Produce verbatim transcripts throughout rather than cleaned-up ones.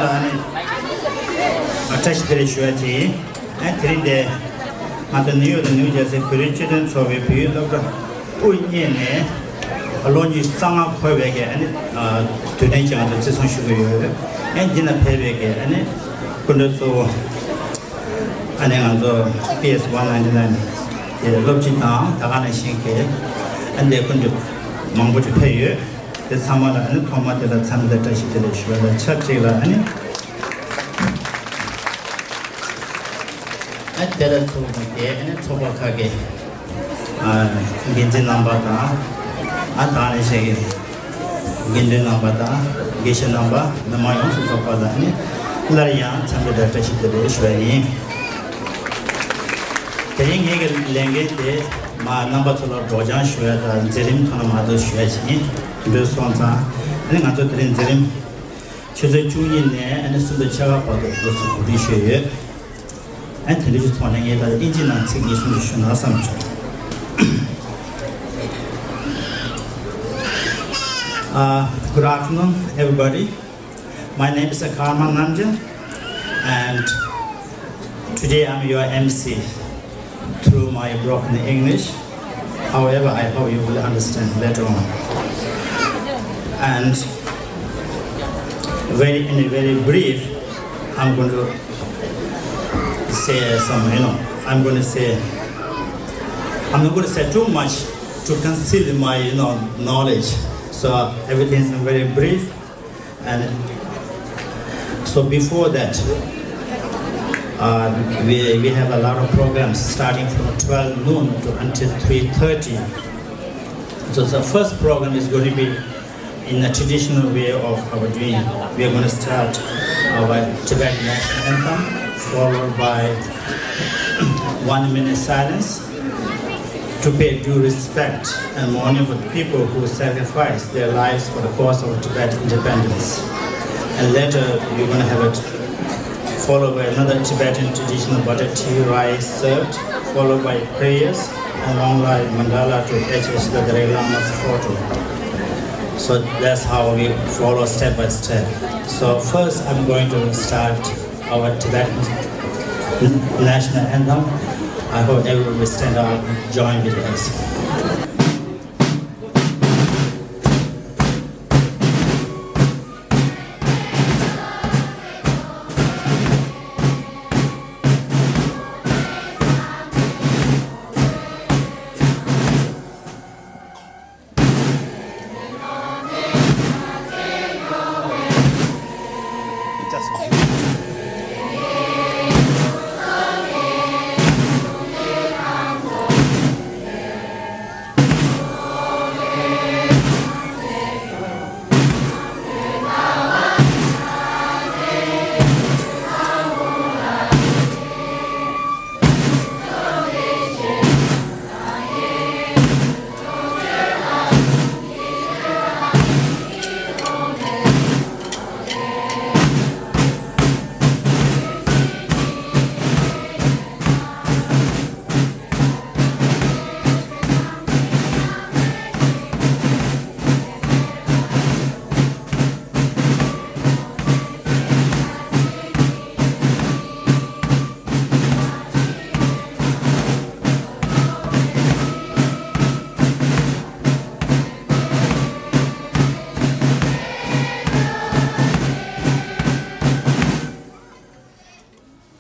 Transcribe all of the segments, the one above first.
ལ་ཨ་ནི་བཀྲ་ཤིས་བདེ་ལེགས་ཞུ་བ་བྱེད། ཨ་དེ་རིང་འདི་ང་ཚོ་ནིའུ་ཡོག་དང་ནིའུ་ཇར་སི་བོད་རིགས་སྤྱི་མཐུན་ཚོགས་པའི་བོད་ཡིག་སློབ་གྲྭ་དབུ་བརྙེས་ནས་ལོ་ཉི་ཤུ་རྩ་ལྔ་འཁོར་བའི་གི་ཨ་ནི་དུས་དྲན་ཅིག་ང་ཚོ་བརྩི་སྲུང་ཞུ་གི་ཡོད། ཨ་འདི་ན་ཕེབས་པའི་གི་ཨ་ནི་སྐུ་མགྲོན་གཙོ་བོ་ཨ་ནི་ང་ཚོ་པི་ཨེས་ཝན་ནའིན་ཊི་ནའིན་གི་སློབ་སྤྱི་དང་ད་ག་ནང་བཞིན་གི་ཨ་འདི་སྐུ་མགྲོན་མང་པོ་ཅིག་ཕེབས་ཡོད། དེ་ཚང་མ་ལ་ཨ་ནི་ཐོག་མ་དེ་ལ་འཚམས་འདྲི་བཀྲ་ཤིས་བདེ་ལེགས་ཞུ་བ་དང་ཆབས་ཅིག་ལ་ཨ་ནི་ཨ་དེ་ལ་ཚོགས་པ་དེ་ཨ་ནི་ཚོགས་པ་ཁག་གི་ཨ་འགན་འཛིན་རྣམ་པ་དང་ཨ་དང་ལས་བྱེད་ཀྱི་དགེ་འདུན་རྣམ་པ་དང་དགེ་བཤེས་རྣམ་པ་མི་མང་ཡོངས་སུ་ཚོགས་པ་ལ་ཨ་ནི་སླར་ཡང་འཚམས་འདྲི་དང་བཀྲ་ཤིས་བདེ་ལེགས་ཞུ་བ་ཡིན། དེ་རིང་ངེད་ཀྱི་ལས་འགན་དེ་མ་རྣམ་པ་ཚོ་ལ་སྒྲོག་སྦྱང་ཞུ་ཡ་དང་མཛད་རིམ་ཐོག་ནས་མ་གཏོགས་ཞུ་ཡ་ཞིག་ཡིན། འགྲོ་སོང་ཙང་ཨ་ནི་ང་ཚོ་དེ་རིང་མཛད་རིམ་ཆུ་ཚོད་བཅུ་གཉིས་ནས་ཨ་ནི་གསུམ་དང་ཕྱེད་ཀ་བར་དུ་འགོ་ཚུགས་དགོས་རེད་ཞུས་ཡོད། ཨ་དེ་འདྲ་ཞིག་ཚོགས་ནས་ངས་ད་ལྟ་ཨིན་ཇི་ནང་ཚིག་གཉིས་གསུམ་ཞིག་ཞུ་ན་བསམ་བྱུང་། Uh, good afternoon, everybody. My name is Karma Namjin, and today I'm your M C through my broken English. However, I hope you will understand later on. And very, in a very brief, I'm going to say some, you know, I'm going to say, I'm not going to say too much to conceal my, you know, knowledge. So everything is very brief. And so before that, uh, we, we have a lot of programs starting from twelve noon to until three thirty. So the first program is going to be in a traditional way of our doing. We are going to start our Tibetan national anthem, followed by one minute silence to pay due respect and mourning for the people who sacrificed their lives for the cause of Tibet independence. And later, we're going to have it followed by another Tibetan traditional butter tea rice served, followed by prayers and long live mandala to H H the Dalai Lama's photo. So that's how we follow step by step. So first, I'm going to start our Tibetan national anthem. I hope everyone will stand up and join with us.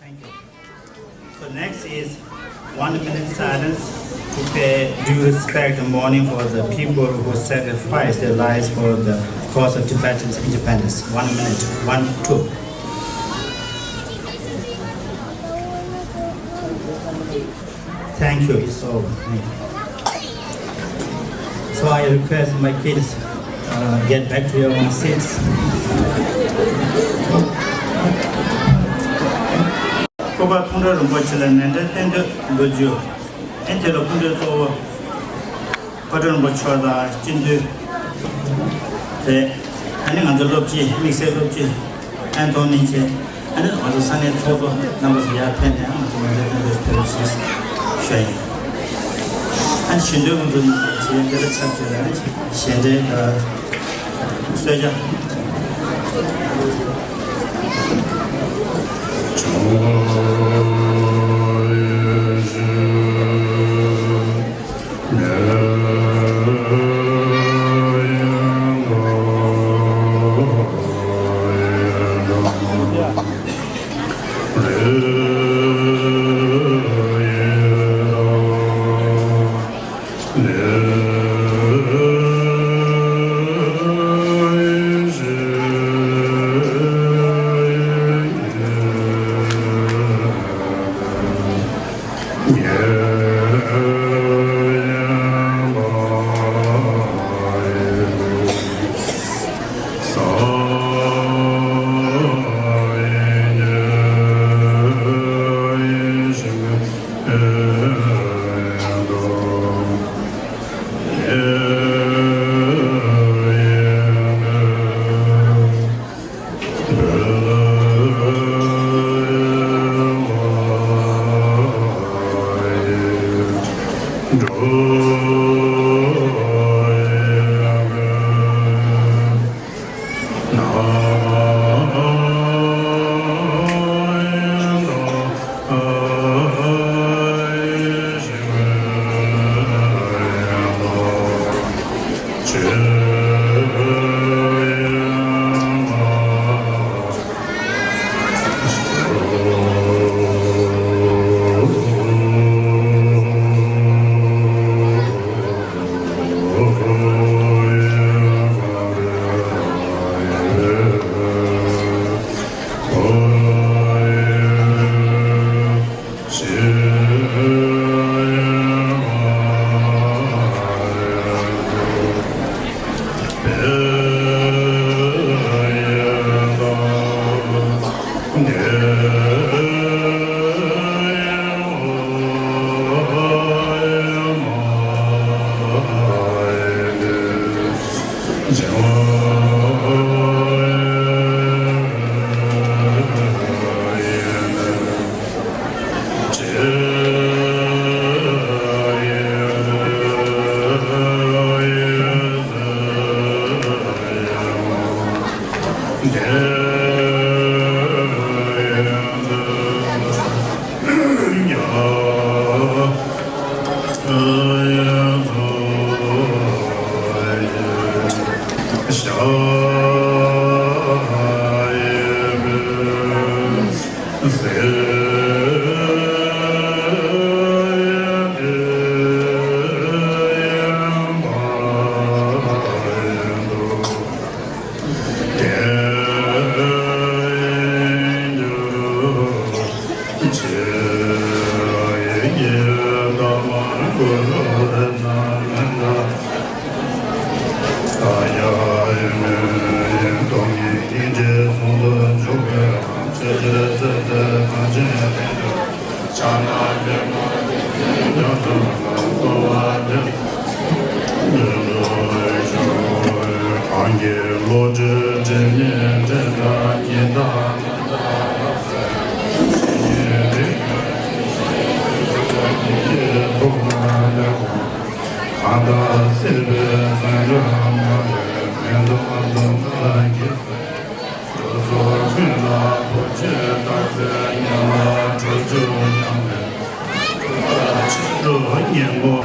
Thank you. So next is one minute silence to pay due respect and mourning for the people who sacrificed their lives for the cause of Tibetan independence. One minute. One, two. Thank you. It's over. Thank you. So I request my kids, uh, get back to your own seats. སྐུ་པར་ཕུར་འདྲེན་རིན་པོ་ཆེ་ལ་མཎྜལ་རྟེན་འབྲེལ་འབུལ་རྒྱུ། ཨེ་དེ་ལ་སྐུ་མགྲོན་གཙོ་བོ་དཔལ་སྤྲུལ་རིན་པོ་ཆེ་དང་སྤྱི་འཐུས་རེད། ཨ་ནི་ང་ཚོ་སློབ་སྤྱི་དམིགས་བསལ་སློབ་སྤྱི་ཨན་ཐོ་ནི་ཆེ། ཨ་ནི་ང་ཚོ་ས་གནས་ཚོགས་གཙོ་རྣམ་པ་ཚོ་ཡར་ཕེབས་ནས་ང་ཚོ་མཎྜལ་རྟེན་འབྲེལ་ཕེབས་རོགས་ཞེས་ཞུ་ཡ་ཡིན། ཨ་ནི་ཞུ་འདོད་ང་ཚོ་ཞལ་འདེབས་ཆབས་ཅིག་ལ་ཞལ་འདེབས་གསོལ་ཇ།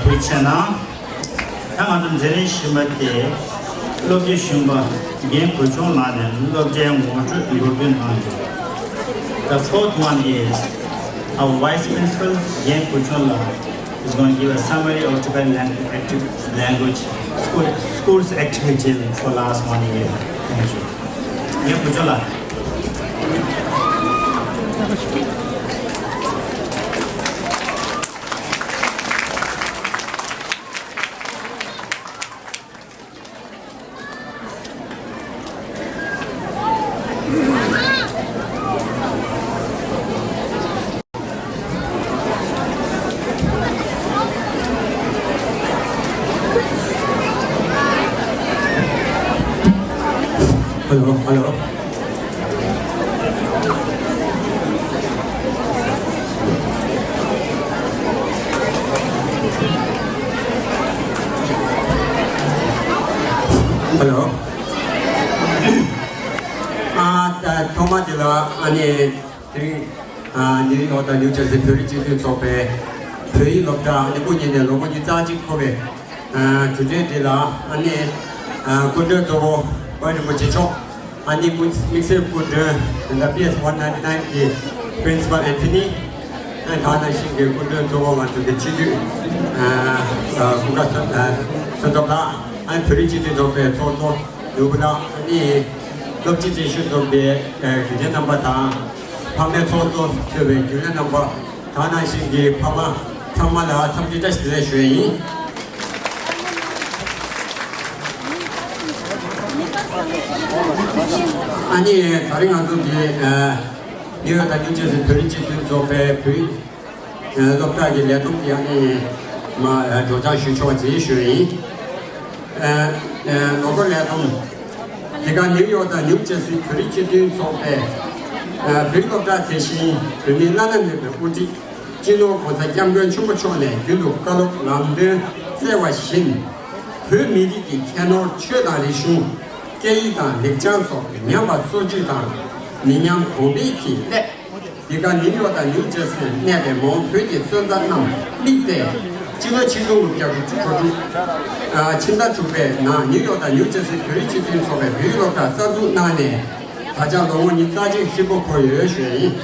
ཐུགས་རྗེ་གནང་། ད་ང་ཚོ་མཛད་རིམ་བཞི་པ་དེ་སློབ་སྤྱི་གཞོན་པ་རྒན་གུ་ཆུང་ལགས་ནས་སློབ་གྲྭའི་ངོ་སྤྲོད་འགོ་འདྲེན་གནང་ཡོད། The fourth one is our Vice Principal རྒན་གུ་ཆུང་ལགས is going to give a summary of Tibetan language active language school, school's activity for last one year. Thank you. རྒན་གུ་ཆུང་ལགས། Hello, hello. Hello. ཨ་ད་ཐོག་མ་དེ་ལ་ཨ་ནི་དེ་རིང་ ཨ་ནིའུ་ཡོག་དང་ནིའུ་ཇར་སི་བོད་རིགས་སྤྱི་མཐུན་ཚོགས་པའི་བོད་ཡིག་སློབ་གྲྭ། ཨ་ནི་སྐུ་ཉིད་ནས་ལོ་ངོ་ཉི་ཤུ་རྩ་གཅིག་འཁོར་བའི་ཨ་དུས་དྲན་འདི་ལ། ཨ་ནི་ཨ་སྐུ་མགྲོན་གཙོ་བོ་དཔོན་རིན་པོ་ཆེ་མཆོག་ཨ་ནི་དམིགས་བསལ་སྐུ་མགྲོན་ད་ལྟ་པི་ཨེས་ཝན་ནའིན་ཊི་ནའིན་གྱི་པི་རིན་སི་པལ་ཨན་ཐོ་ནི། ཨ་ད་ནང་བཞིན་གྱི་སྐུ་མགྲོན་གཙོ་བོ་ང་ཚོ་གི་སྤྱི་འཐུས་ཨ་ཨ་སྐུ་ཁ་བསོད་ཨ་བསོད་སྟོབས་ལགས། ཨ་ནི་བོད་རིགས་སྤྱི་མཐུན་ཚོགས་པའི་ཚོགས་གཙོ་ནོར་བུ་ལགས། ཨ་ནི་སློབ་སྤྱི་བརྟན་བཞུགས་ཚོགས་པའི་ཨ་དགེ་རྒན་རྣམ་པ་དང་། ཕ་མའི་ཚོགས་གཙོ་གཙོས་པའི་རྒྱུན་ལས་རྣམ་པ། ད་ནང་བཞིན་གྱི་ཕ་མ་ཚང་མ་ལ་འཚམས་འདྲི་བཀྲ་ཤིས་བདེ་ལེགས་ཞུ་ཡ་ཡིན། ཨ་ནི་ད་རིང་ང་ཚོ་འདི་ཨ་ནིའུ་ཡོག་དང་ནིའུ་ཇར་སི་བོད་རིགས་སྤྱི་མཐུན་ཚོགས་པའི་བོད་ཡིག་ཨ་སློབ་གྲྭ་གི་ལས་བསྡོམས་ཀྱི་ཨ་ནི་མ་ཨ་སྒྲོག་སྦྱང་ཞུ་ཆོག་ཅེས་ཞུ་ཡ་ཡིན། ཨ་ཨ་ལོ་འཁོར་ལས་བསྡོམས། འདི་ག་ནིའུ་ཡོག་དང་ནིའུ་ཇར་སི་བོད་རིགས་སྤྱི་མཐུན་ཚོགས་པས་ཨ་བོད་སློབ་གྲྭ་དེ་བཞིན་བོད་མིའི་བླ་ན་མེད་པའི་དབུ་ཁྲིད་སྤྱི་ནོར་༸གོང་ས་༸སྐྱབས་མགོན་ཆེན་པོ་མཆོག་ནས་རྒྱུན་དུ་བཀའ་སློབ་ལམ་སྟོན་སྩལ་བ་བཞིན། བོད་མི་རིགས་ཀྱི་ཁྱད་ནོར་ཆོས་དང་རིག་གཞུང་། སྐད་ཡིག་དང་ལེགས་བྱང་སོགས་ཉམས་པ་སོར་ཆུད་དང་མི་ཉམས་གོང་འཕེལ་གྱི་སླད། འདི་ག་ནིའུ་ཡོག་དང་ནིའུ་ཇར་སིར་གནས་པའི་མོན་བོད་ཀྱི་སོན་རྩ་རྣམས་དམིགས་ཏེ། སྤྱི་ལོ་ཆིག་སྟོང་དགུ་བརྒྱ་དྲུག་ཅུ་གོ་དྲུག་ཨ་ཕྱི་ཟླ་དྲུག་པའི་ནང་ནིའུ་ཡོག་དང་ནིའུ་ཇར་སི་བོད་རིགས་སྤྱི་མཐུན་ཚོགས་པའི་བོད་ཡིག་སློབ་གྲྭར་གསར་འཛུགས་གནང་ནས། ད་ཆ་ལོ་ངོ་ཉི་ཤུ་རྩ་གཅིག་ཧྲིལ་པོ་འཁོར་ཡོད་ཞུ་ཡ་ཡིན།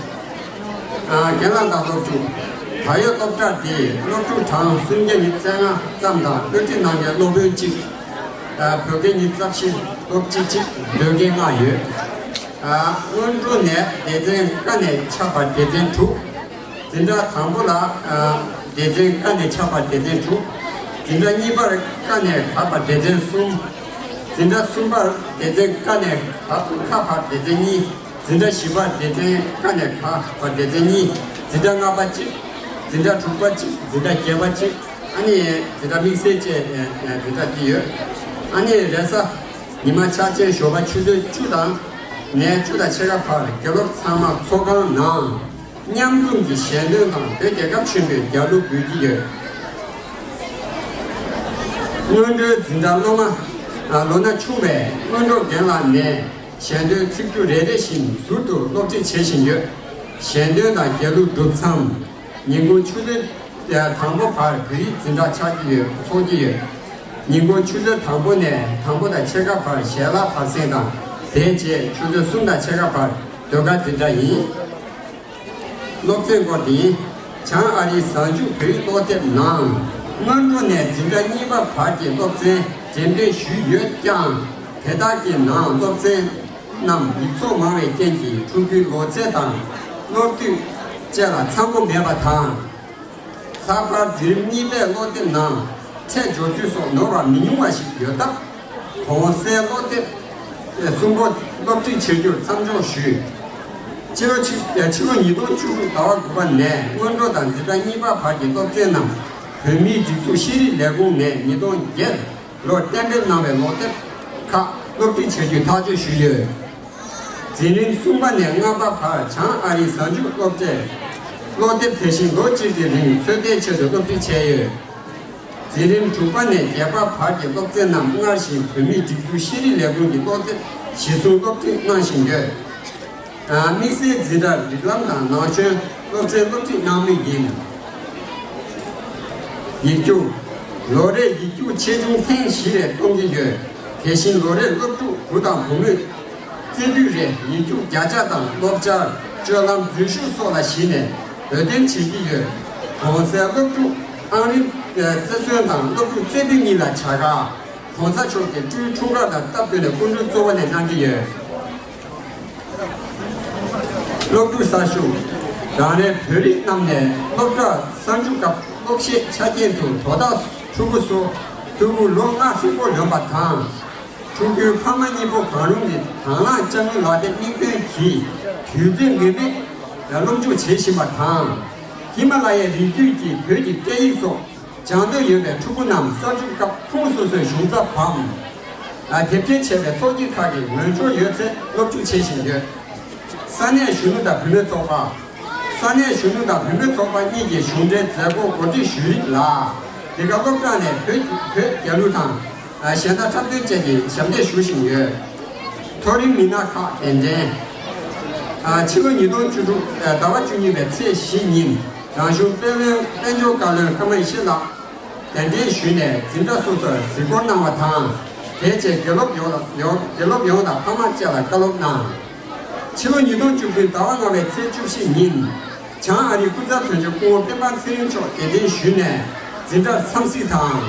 ཨ་རྒན་ལགས་དང་སློབ་ཕྲུག་ད་ཡོད་སློབ་གྲྭ་འདིའི་སློབ་ཕྲུག་གྲངས་སུམ་བརྒྱ་ཉི་ཤུ་རྩ་ལྔ་ཙམ་དང་། སློབ་ཁྲིད་གནང་མཁན་སློབ་དཔོན་གཅིག་ཨ་བོད་སྐད་ཉི་ཤུ་རྩ་བཞི། སློབ་སྤྱི་གཅིག་སྡོད་མཁན་ལྔ་ཡོད། ཨ་སྔོན་འགྲོ་ནས་སྡེ་ཚན་ཀ་ནས་ཆགས་པ་སྡེ་ཚན་དྲུག་འཛིན་གྲྭ་དང་པོ་ལ་ཨ་སྡེ་ཚན་ཀ་ནས་ཆགས་པ་སྡེ་ཚན་དྲུག་འཛིན་གྲྭ་གཉིས་པར་ཀ་ནས་ག་བར་སྡེ་ཚན་གསུམ། འཛིན་གྲྭ་གསུམ་པར་སྡེ་ཚན་ཀ་ནས་ག་ཁ་བར་སྡེ་ཚན་གཉིས། འཛིན་གྲྭ་བཞི་པར་སྡེ་ཚན་ཀ་ནས་ག་བར་སྡེ་ཚན་གཉིས། འཛིན་གྲྭ་ལྔ་པ་གཅིག་འཛིན་གྲྭ་དྲུག་པ་གཅིག་འཛིན་གྲྭ་བརྒྱད་པ་གཅིག་ཨ་ནི་འཛིན་གྲྭ་དམིགས་བསལ་བཅས་ཨ་འཛིན་གྲྭ་བཅུ་ཡོད། ཨ་ནི་རེས་གཟའ་ཉི་མ་ཕྱག་ཆེན་ཞོགས་པ་ཆུ་ཚོད་བཅུ་དང་ནས་བཅུ་དང་ཕྱེད་ཀ་བར་དགེ་སློབ་ཚང་མ་ཚོགས་ཁང་ནང་མཉམ་འཛོམས་ཀྱིས་ཞལ་འདོན་དང་བོད་རྒྱལ་ཁབ་ཆེན་པོའི་རྒྱལ་གླུ་འབུལ་གྱི་ཡོད། སྔོན་འགྲོའི་འཛིན་གྲྭ་སློབ་མ་ལོ་ན་ཆུང་བའི་སྔོན་འགྲོ་རྒན་ལགས་ནས་ཞལ་འདོན་ཚིག་འབྲུ་རེ་རེ་བཞིན་ཟུར་དུ་སློབ་ཁྲིད་བྱེད་བཞིན་ཡོད། ཞལ་འདོན་དང་རྒྱལ་གླུ་སྒྲུབ་མཚམས། ཉིན་གུང་ཆུ་ཚོད་དང་པོ་བར་བོད་ཡིག་འཛིན་གྲྭ་ཆགས་ཀྱི་ཡོད། ཚོགས་ཀྱི་ཡོད། ཉིན་གུང་ཆུ་ཚོད་དང་པོ་ནས་དང་པོ་དང་ཕྱེད་ཀ་བར་ཞལ་ལག་བར་གསེང་དང་། དེའི་རྗེས་ཆུ་ཚོད་གསུམ་དང་ཕྱེད་ཀ་བར་ཟློས་གར་འཛིན་གྲྭ་ཡིན། སློབ་ཚན་སྐོར་འདི། བྱང་ཨ་རིའི་གཟའ་མཇུག་བོད་ཡིག་ཀློག་དེབ་ནང་། སྔོན་འགྲོ་ནས་འཛིན་གྲྭ་གཉིས་པ་བར་གྱི་སློབ་ཚན་འགྲེམས་སྤེལ་ཞུས་ཡོད་ཀྱང་། དེ་དག་གི་ནང་སློབ་ཚན་རྣམས་ཡིག་ཚོགས་མང་བའི་རྐྱེན་གྱིས་ཕྲུ་གུའི་ལོ་ཚད་དང་སློབ་དུས་བཅས་ལ་ཚང་པོ་མེད་པ་དང་། ལྷག་པར་འཛིན་རིམ་གཉིས་པའི་ཀློག་དེབ་ནང་ཕྲད་སྦྱོར་ཚུལ་སོགས་ནོར་བ་མི་ཉུང་བ་ཞིག་ཡོད་སྟབས། གོང་གསལ་ཀློག་དེབ་གསུམ་པོ་སློབ་ཁྲིད་བྱེད་རྒྱུར་མཚམས་འཇོག་ཞུས། ཕྱི་ལོ་ཕྱི་ཕྱི་ལོ་ཉིས་སྟོང་བཅུ་དྲུག་ཟླ་བ་དགུ་པ་ནས་སྔོན་འགྲོ་དང་འཛིན་གྲྭ་གཉིས་པ་བར་གྱི་སློབ་ཚན་རྣམས་བོད་མིའི་སྒྲིག་འཛུགས་ཤེས་རིག་ལས་ཁུངས་ནས་ཉིས་སྟོང་བརྒྱད་ལོར་གཏན་འབེབས་གནང་བའི་ཀློག་དེབ་ཁག་སློབ་ཁྲིད་བྱ་རྒྱུའི་ཐག་གཅོད་ཞུས་ཡོད། འཛིན་རིམ་གསུམ་པ་ནས་ལྔ་པ་བར་བྱང་ཨ་རིའི་གཟའ་མཇུག་སློབ་གྲྭས་ཀློག་དེབ་དེ་བཞིན་ལོ་གཅིག་གི་རིང་ཚོད་ལྟའི་ཆེད་དུ་སློབ་ཁྲིད་བྱས་ཡོད། འཛིན་རིམ་དྲུག་པ་ནས་བརྒྱད་པ་བར་གྱི་སློབ་ཚན་རྣམས་སྔར་བཞིན་བོད་མིའི་སྒྲིག་འཛུགས་ཤེས་རིག་ལས་ཁུངས་ཀྱི་ཀློག་དེབ་གཞིར་བཟུང་སློབ་ཁྲིད་གནང་བཞིན་ཡོད། དམིགས་བསལ་འཛིན་གྲྭར་རིགས་ལམ་དང་ནང་ཆོས་སློབ་ཚན་སློབ་ཁྲིད་གནང་མུས་ཡིན། ཡིག་རྒྱུགས། ལོ་རེར་ཡིག་རྒྱུགས་ཆེ་ཆུང་ཐེངས་བཞི་རེ་གཏོང་གི་ཡོད། དེ་བཞིན་ལོ་རེར་སློབ་ཕྲུག་བུ་དང་བུ་མོས་རྩེ་ཕུད་རེ་ཡིག་རྒྱུགས་བརྒྱ་ཆ་དང་སློབ་བྱར་སྤྱོད་ལམ་འཛུལ་ཞུགས་སོགས་ལ་གཞི་ནས་འོས་འདེམས་བྱེད་ཀྱི་ཡོད། གོང་གསལ་སློབ་ཕྲུག་ཨང་རིམ་རྩེ་སོན་དང་སློབ་ཕྲུག་རྩེ་ཕུད་གཉིས་ལ་བྱ་དགའ། གོང་ས་མཆོག་གི་སྤྲུལ་འཁྲུངས་སྐར་དང་སྟབས་བསྟུན་ནས་སྐུ་མགྲོན་གཙོ་བོ་ནས་གནང་གི་ཡོད། སློབ་ཕྲུག་གསར་ཞུགས། རང་རེའི་བོད་རིགས་རྣམས་ནས་སློབ་གྲྭ་གསར་འཇུག་སྐབས་སློབ་གཞས་ཆ་རྐྱེན་དུ་དོ་བདག་ཕྲུ་གུ་སོགས་ཕྲུ་གུ་ལོ་ལྔ་ཧྲིལ་པོ་ལོན་པ་དང་། ཕྲུ་གུའི་ཕ་མ་གཉིས་པོ་གང་རུང་གིས་དང་བླངས་ཅ་དངོས་ལག་དེབ་དམིགས་འབེན་གྱིས་དུས་ཚོད་ངེས་མེད་སློབ་འཇུག་བྱེད་བཞིན་པ་དང་། ཧི་མ་ལ་ཡའི་རི་རྒྱུད་ཀྱི་བོད་ཀྱི་སྐད་ཡིག་སོགས། སྦྱང་འདོད་ཡོད་པའི་ཕྲུ་གུ་རྣམས་གསར་འཇུག་སྐབས་ཁོངས་སོ་སོའི་གཞུང་ཚབ་བམ། དེབ་སྐྱེལ་བྱས་པའི་ཚོགས་སྐྱིད་ཁག་གི་ངོས་སྦྱོར་ཡོད་ཚད་སློབ་འཇུག་བྱེད་བཞིན་ཡོད། ས་གནས་གཞོན་ནུ་དང་བུད་མེད་ཚོགས་པ། ས་གནས་གཞོན་ནུ་དང་བུད་མེད་ཚོགས་པ་གཉིས་ཀྱི་གཞུང་འབྲེལ་མཛད་སྒོ་གོ་སྒྲིག་ཞུས་རིགས་ལ། འདི་ག་སློབ་གྲྭ་ནས་བོད་བོད་རྒྱལ་གླུ་དང་། གཞས་སྣ་འཁྲབ་སྟོན་བཅས་ཀྱི་ཞབས་འདེགས་ཞུ་བཞིན་ཡོད། མཐོ་རིམ་མི་སྣ་ཁག་གདན་འདྲེན། ཕྱི་ལོ་ཉིས་སྟོང་བཅུ་དྲུག་ཟླ་བ་བཅུ་གཉིས་པའི་ཚེས་བཞི་ཉིན་རང་གཞུང་དཔལ་ཡོན་དཔལ་འབྱོར་བཀའ་བློན་ཀརྨ་ཡེ་ཤེས་ལགས་གདན་འདྲེན་ཞུས་ནས་འཛིན་གྲྭ་སོ་སོར་གཟིགས་སྐོར་གནང་བ་དང་། དེ་རྗེས་དགེ་སློབ་ཡོངས་ལ་ཡོངས་དགེ་སློབ་ཡོངས་དང་ཕ་མ་བཅས་ལ་བཀའ་སློབ་གནང་། ཕྱི་ལོ་ཉིས་སྟོང་བཅུ་བདུན་ཟླ་བ་ལྔ་པའི་ཚེས་བཅུ་བཞི་ཉིན། བྱང་ཨ་རིའི་སྐུ་ཚབ་དོན་གཅོད་སྐུ་ངོ་སྤེན་པ་ཚེ་རིང་མཆོག་གདན་འདྲེན་ཞུས་ནས་འཛིན་གྲྭར་འཚམས་གཟིགས་དང་།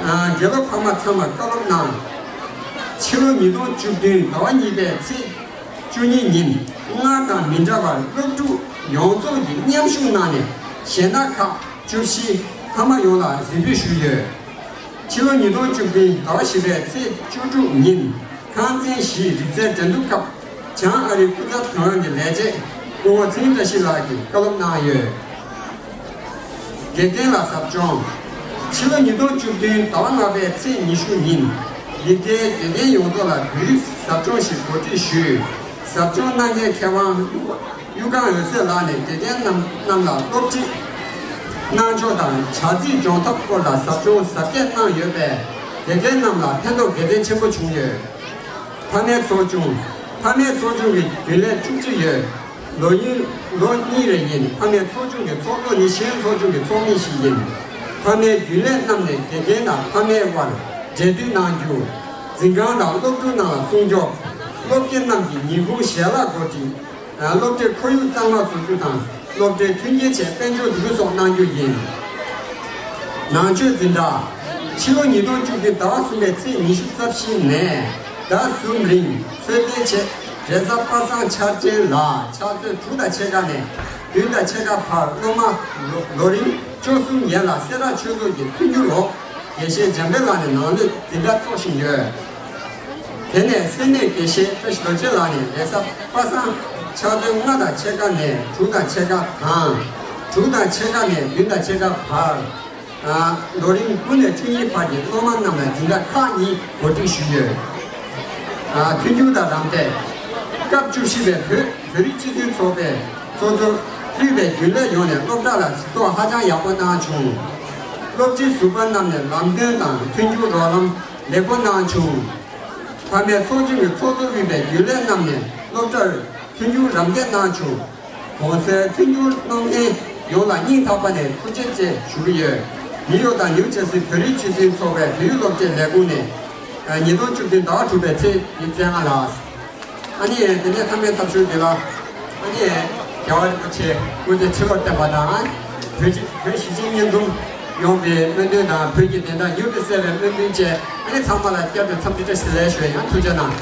ཨ་དགེ་སློབ་ཕ་མ་ཚང་མར་བཀའ་སློབ་གནང་། ཕྱི་ལོ་ཉིས་སྟོང་བཅུ་བདུན་ཟླ་བ་གཉིས་པའི་ཚེས་བཅུ་གཉིས་ཉིན་སྔར་དང་མི་འདྲ་བར་སློབ་ཕྲུག་ཡོངས་རྫོགས་ཀྱིས་མཉམ་ཞུགས་གནང་ནས་གཞས་སྣ་ཁག་བཅུ་བཞི་ཕ་མ་ཡོངས་ལ་གཟིགས་འབུལ་ཞུས་ཡོད། ཕྱི་ལོ་ཉིས་སྟོང་བཅུ་བདུན་ཟླ་བ་བཞི་པའི་ཚེས་བཅུ་དྲུག་ཉིན་ཁང་ཚན་བཞིའི་རིག་རྩལ་འགྲན་བསྡུར་སྐབས་བྱང་ཨ་རིའི་སྐུ་ཚབ་དོན་ཁང་གི་ལས་བྱེད་སྐུ་ངོ་ཚེ་རིང་བཀྲ་ཤིས་ལགས་ཀྱིས་བཀའ་སློབ་གནང་ཡོད། དགེ་རྒན་ལ་ཟབ་སྦྱོང་། ཕྱི་ལོ་ཉིས་སྟོང་བཅུ་བདུན་ཟླ་བ་ལྔ་པའི་ཚེས་ཉི་ཤུ་ཉིན་ཡིག་སྒྱེ་དགེ་རྒན་ཡོངས་རྫོགས་ལ་བོད་ཡིག་ཟབ་སྦྱོང་ཞིག་གོ་སྒྲིག་ཞུས། ཟབ་སྦྱོང་གནང་མཁན་མཁས་དབང་གཡུ་སྒང་འོད་ཟེར་ལགས་ནས་དགེ་རྒན་རྣམས་རྣམས་ལ་སློབ་ཁྲིད་གནང་ཕྱོགས་དང་བྱ་རྩིས་སྦྱོང་ཐབས་སྐོར་ལ་ཟབ་སྦྱོང་གཟབ་རྒྱས་གནང་ཡོད་པས་དགེ་རྒན་རྣམས་ལ་ཕན་ཐོགས་དགེ་མཚན་ཆེན་པོ་བྱུང་ཡོད། ཕ་མའི་ཚོགས་ཆུང་། ཕ་མའི་ཚོགས་ཆུང་གི་རྒྱུན་ལས་བཅུ་གཅིག་ཡོད། ལོ་ཡུན་ལོ་གཉིས་རེ་ཡིན། ཕ་མའི་ཚོགས་ཆུང་གི་ཚོགས་གཙོ་ནི་གཞན་ཚོགས་ཆུང་གི་ཚོགས་མི་ཞིག་ཡིན། ཕ་མའི་རྒྱུན་ལས་རྣམས་ནས་དགེ་རྒན་དང་ཕ་མའི་དབར་འབྲེལ་མཐུད་གནང་རྒྱུ། འཛིན་ཁང་དང་སློབ་ཕྲུག་རྣམས་ལ་སྲུང་སྐྱོབ། སློབ་དགེ་རྣམས་ཀྱི་ཉིན་གུང་ཞལ་ལག་གོ་སྒྲིག། སློབ་གྲྭའི་ཁོར་ཡུག་གཙང་མ་བཟོ་རྒྱུ་དང་སློབ་གྲྭའི་མཐུན་རྐྱེན་ཆེད་དཔལ་འབྱོར་འདེགས་སྐྱོར་སོགས་གནང་རྒྱུ་ཡིན། ནང་ཆོས་འཛིན་གྲྭ། ཕྱི་ལོ་ཉིས་སྟོང་བཅུ་བདུན་ཟླ་བ་གསུམ་པའི་ཚེས་ཉི་ཤུ་རྩ་བཞི་ནས་ཟླ་གསུམ་རིང་ཚོད་ལྟའི་ཆེད་རེས་གཟའ་པ་སངས་འཆར་ཅན་ལ་ཕྱག་ཚོད་དྲུག་དང་ཕྱེད་ཀ་ནས་བདུན་དང་ཕྱེད་ཀ་བར་སློབ་མ་ལོ་ལོ་རིམ་བཅུ་གསུམ་ཡན་ལ་སེ་ར་ཆོས་རྫོང་གི་མཐུན་འགྱུར་འོག་དགེ་བཤེས་འཇམ་དཔལ་ལགས་ནས་ནང་ལུས་འཛིན་གྲྭ་འཚོགས་བཞིན་ཡོད། དེ་ནས་སེ་ནས་དགེ་བཤེས་བཀྲ་ཤིས་རྡོ་རྗེ་ལགས་ནས་རེས་གཟའ་པ་སངས་ཕྱག་ཚོད་ལྔ་དང་ཕྱེད་ཀ་ནས་དྲུག་དང་ཕྱེད་ཀ་དང་། དྲུག་དང་ཕྱེད་ཀ་ནས་བདུན་དང་ཕྱེད་ཀ་བར། ཨ་ལོ་རིམ་དགུ་ནས་བཅུ་གཉིས་བར་གྱི་སློབ་མ་རྣམས་ལ་འཛིན་གྲྭ་ཁག་གཉིས་གོ་སྒྲིག་ཞུས་ཡོད། ཨ་མཐུན་འགྱུར་དང་རམ་འདེགས། སྐབས་བཅུ་བཞི་པའི་བོད་བོད་རིགས་སྤྱི་མཐུན་ཚོགས་པའི་ཚོགས་གཙོ་གླུད་པའི་རྒྱུན་ལས་ཡོངས་ནས་སློབ་གྲྭ་ལ་གཟིགས་རྟོག་ཧ་ཅང་ཡག་པོ་གནང་བྱུང་། སློབ་སྤྱི་ཟུར་པ་རྣམས་ནས་ལམ་སྟོན་དང་མཐུན་འགྱུར་རོགས་རམ་ལེགས་པོ་གནང་བྱུང་། ཕ་མའི་ཚོགས་ཆུང་གི་ཚོགས་གཙོ་དབུས་པའི་རྒྱུན་ལས་རྣམས་ནས་སློབ་གྲྭར་མཐུན་འགྱུར་རམ་འདེགས་གནང་བྱུང་། གོང་གསལ་མཐུན་འགྱུར་གནང་མཁན་ཡོངས་ལ་སྙིང་ཐག་པ་ནས་ཐུགས་རྗེ་ཆེ་ཞུ་གི་ཡོད། ནིའུ་ཡོག་དང་ནིའུ་ཇར་སི་བོད་རིགས་སྤྱི་མཐུན་ཚོགས་པའི་བོད་ཡིག་སློབ་གྲྭའི་ལས་ཁུངས་ནས། ཉིས་སྟོང་བཅུ་བདུན་ཟླ་བ་དྲུག་པའི་ཚེས་ཉི་ཤུ་རྩ་ལྔ་ལ། ཨ་ནི་དེ་ནས་མཐའ་མའི་ཐབས་ཤུགས་འདི་ལ། ཨ་ནི་རྒྱལ་བ་རིན་པོ་ཆེ་སྐུ་ཚེ་ཁྲི་ལོར་བརྟན་པ་དང་། བོད་ཀྱི་བོད་གཞིས་བྱེས་གཉིས་འཛོམས་ཡོང་བའི་སྨོན་འདུན་དང་བོད་ཀྱི་བདེན་མཐའ་མྱུར་དུ་གསལ་བའི་སྨོན་འདུན་བཅས་ཨ་ནི་ཚང་མ་ལ་བསྐྱར་དུ་འཚམས་འདྲི་བཀྲ་ཤིས་བདེ་ལེགས་ཞུ་ཡང་ཐུགས་རྗེ་གནང་།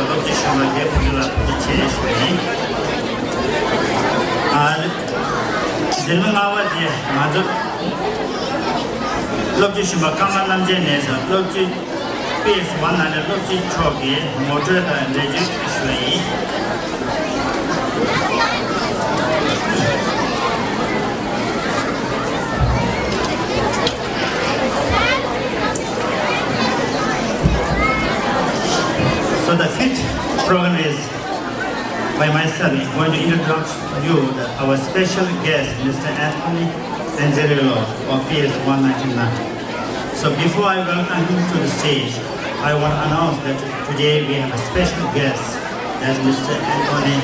སློབ་སྤྱི་གཞོན་པ་རྒྱལ་བུ་ལ་ཐུགས་རྗེ་ཆེ་ཞུ་ཡིན། འཛིན་གྲྭ་ལྔ་པ་དེ་ང་ཚོ་སློབ་སྤྱི་གཞོན་པ་ཀརྨ་རྣམ་རྒྱལ་ནས་སློབ་སྤྱི་པི་ཨེས་ཝན་ནང་ནས་སློབ་སྤྱི་མཆོག་གིས་ངོ་སྤྲོད་དང་འགྲེལ་བརྗོད་ཞུ་ཡིན། So the fifth program is by myself. I'm going to introduce you the, our special guest, Mister Anthony Anzarello of P S one ninety-nine. So before I welcome him to the stage, I want to announce that today we have a special guest, that's Mister Anthony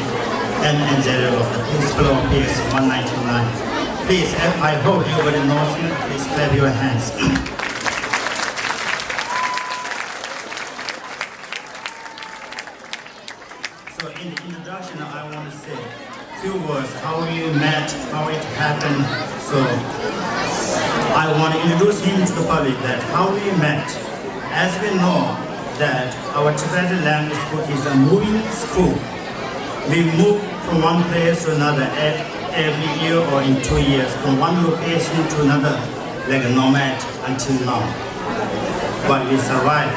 M. Anzarello, the principal of P S one ninety-nine. Please, I hope everybody knows him. Please clap your hands. So in the introduction, I want to say few words, how we met, how it happened. So I want to introduce him to the public that how we met. As we know that our Tibetan language school is a moving school. We move from one place to another e- every year or in two years, from one location to another, like a nomad until now. But we survived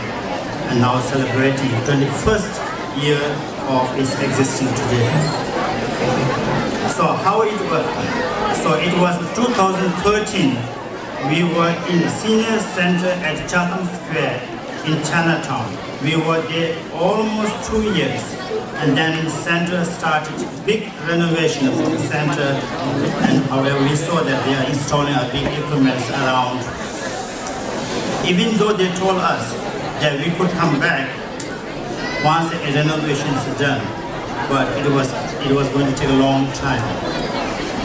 and now celebrating twenty-first year of its existing today. So how it was, so it was two thousand thirteen, we were in the senior center at Chatham Square in Chinatown. We were there almost two years, and then center started big renovation of the center, and however, we saw that they are installing a big equipments around. Even though they told us that we could come back once the renovation is done, but it was, it was going to take a long time.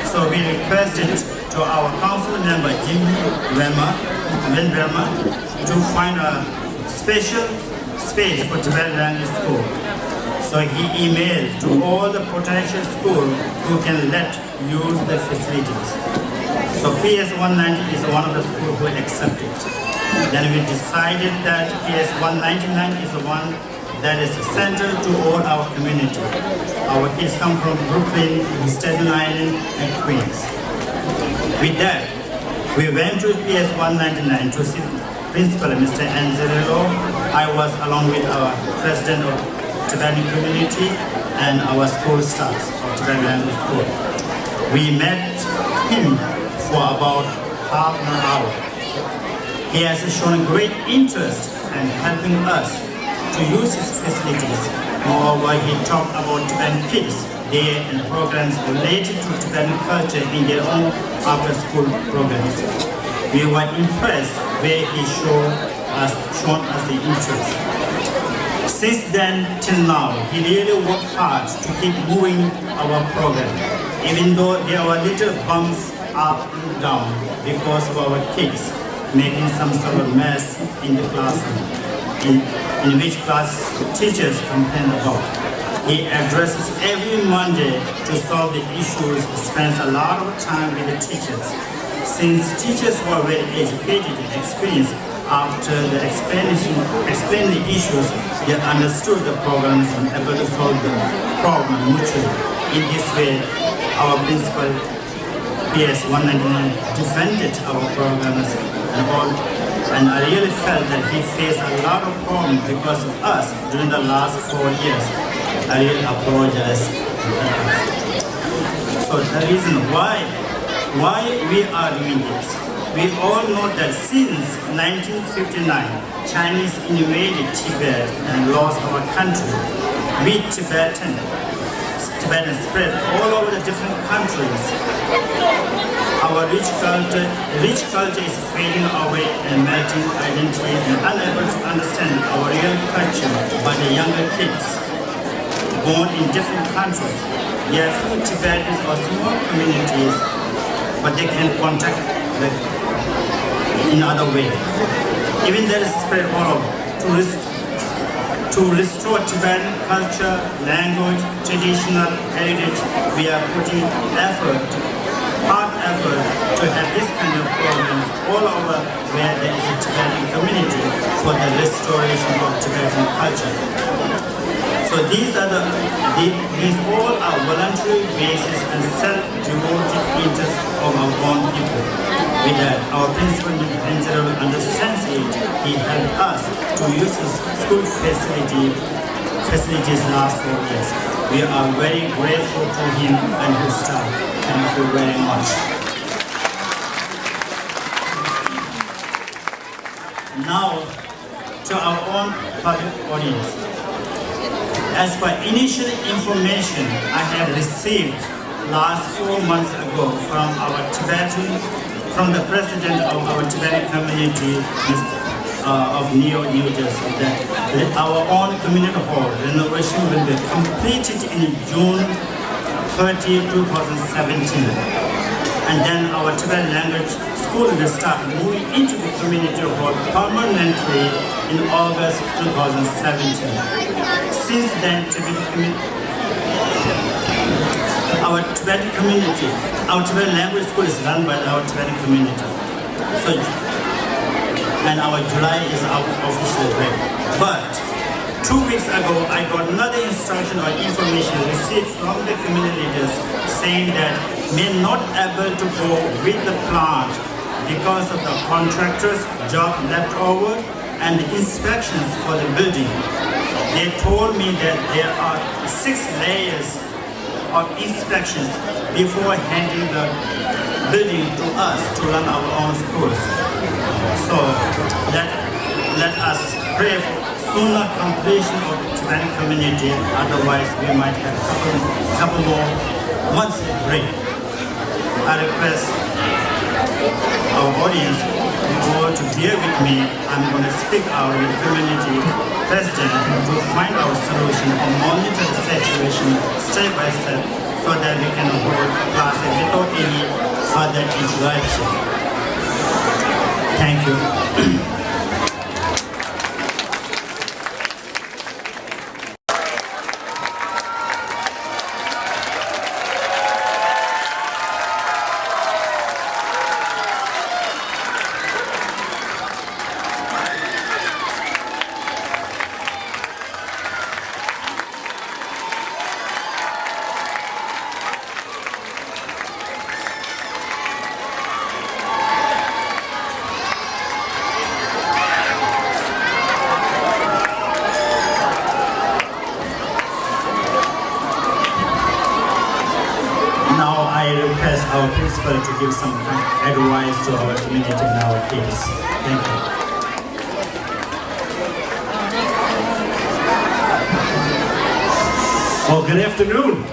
So we requested to our council member, Jim Verma, Vin Verma, to find a special space for Tibetan language school. So he emailed to all the potential school who can let use the facilities. So P S one ninety is one of the school who accepted. Then we decided that P S one ninety-nine is the one that is central to all our community. Our kids come from Brooklyn, Staten Island, and Queens. With that, we went to P S one ninety-nine to see Principal Mister Anzarello. I was along with our President of Tibetan Community and our school staffs of Tibetan Language School. We met him for about half an hour. He has shown great interest in helping us to use his facilities. Moreover, he talked about Tibetan kids day and programs related to Tibetan culture in their own after-school programs. We were impressed where he showed us, shown us the interest. Since then till now, he really worked hard to keep moving our program, even though there were little bumps up and down because of our kids making some sort of mess in the classroom, in, in which class teachers complain about. He addresses every Monday to solve the issues, spends a lot of time with the teachers. Since teachers were very educated and experienced, after the explanation, explain the issues, they understood the problems and able to solve the problem mutually. In this way, our principal P S one ninety-nine defended our programs and all, and I really felt that he faced a lot of problems because of us during the last four years. I really apologize. So the reason why, why we are doing this, we all know that since nineteen fifty-nine, Chinese invaded Tibet and lost our country. We Tibetan, Tibetans spread all over the different countries. Our rich culture, rich culture is fading away and melting identity and unable to understand our real culture by the younger kids born in different countries. There are few Tibetans or small communities, but they can contact, like, in other way. Even that is spread all over. To, res- to restore Tibetan culture, language, traditional heritage, we are putting effort, hard effort to have this kind of programs all over where there is a Tibetan community for the restoration of Tibetan culture. So these are the, the- these all are voluntary basis and self-devoted interests of our own people. With that, our principal Mister Anzarello understands it. He helped us to use his school facility, facilities last four years. We are very grateful to him and his staff. Thank you very much. Now, to our own public audience. As per initial information I have received last four months ago from our Tibetan, from the president of our Tibetan community, Mister uh, of New New Jersey, that our own community hall renovation will be completed in June thirty, two thousand seventeen. And then our Tibetan language school will start moving into the community hall permanently in August two thousand seventeen. Since then, Tibetan community, our Tibetan community, our Tibetan language school is run by our Tibetan community. So, and our July is our official break. But two weeks ago, I got another instruction or information received from the community leaders saying that may not able to go with the plant because of the contractor's job left over and the inspections for the building. They told me that there are six layers of inspections before handing the building to us to run our own schools. So let, let us pray for sooner completion of Tibetan community, otherwise we might have couple, couple more months of break. I request our audience All to bear with me, I'm going to speak our community president to find our solution and monitor the situation step by step so that we can hold class without any further interruption. Thank you. Now I request our principal to give some advice to our community and our kids. Thank you. Well, good afternoon.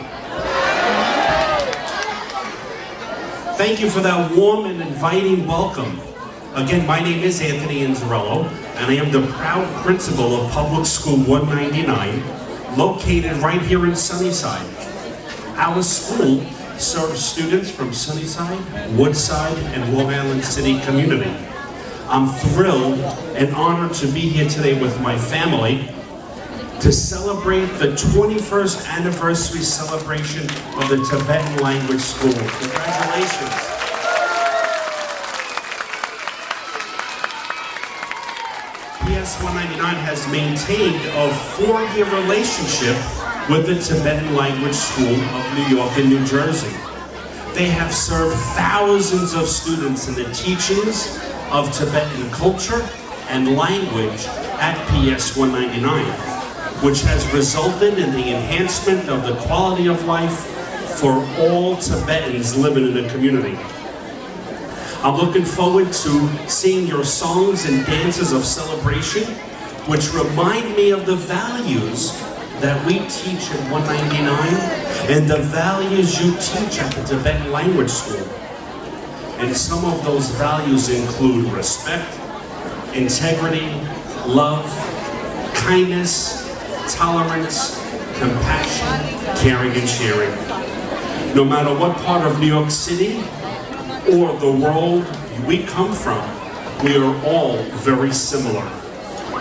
Thank you for that warm and inviting welcome. Again, my name is Anthony Inzarello, and I am the proud principal of Public School one ninety-nine, located right here in Sunnyside. Our school serves students from Sunnyside, Woodside, and Long Island City community. I'm thrilled and honored to be here today with my family to celebrate the twenty-first anniversary celebration of the Tibetan Language School. Congratulations. P S one ninety-nine has maintained a four-year relationship with the Tibetan Language School of New York and New Jersey. They have served thousands of students in the teachings of Tibetan culture and language at P S one ninety-nine, which has resulted in the enhancement of the quality of life for all Tibetans living in the community. I'm looking forward to seeing your songs and dances of celebration, which remind me of the values that we teach at one ninety-nine and the values you teach at the Tibetan Language School. And some of those values include respect, integrity, love, kindness, tolerance, compassion, caring, and sharing. No matter what part of New York City or the world we come from, we are all very similar.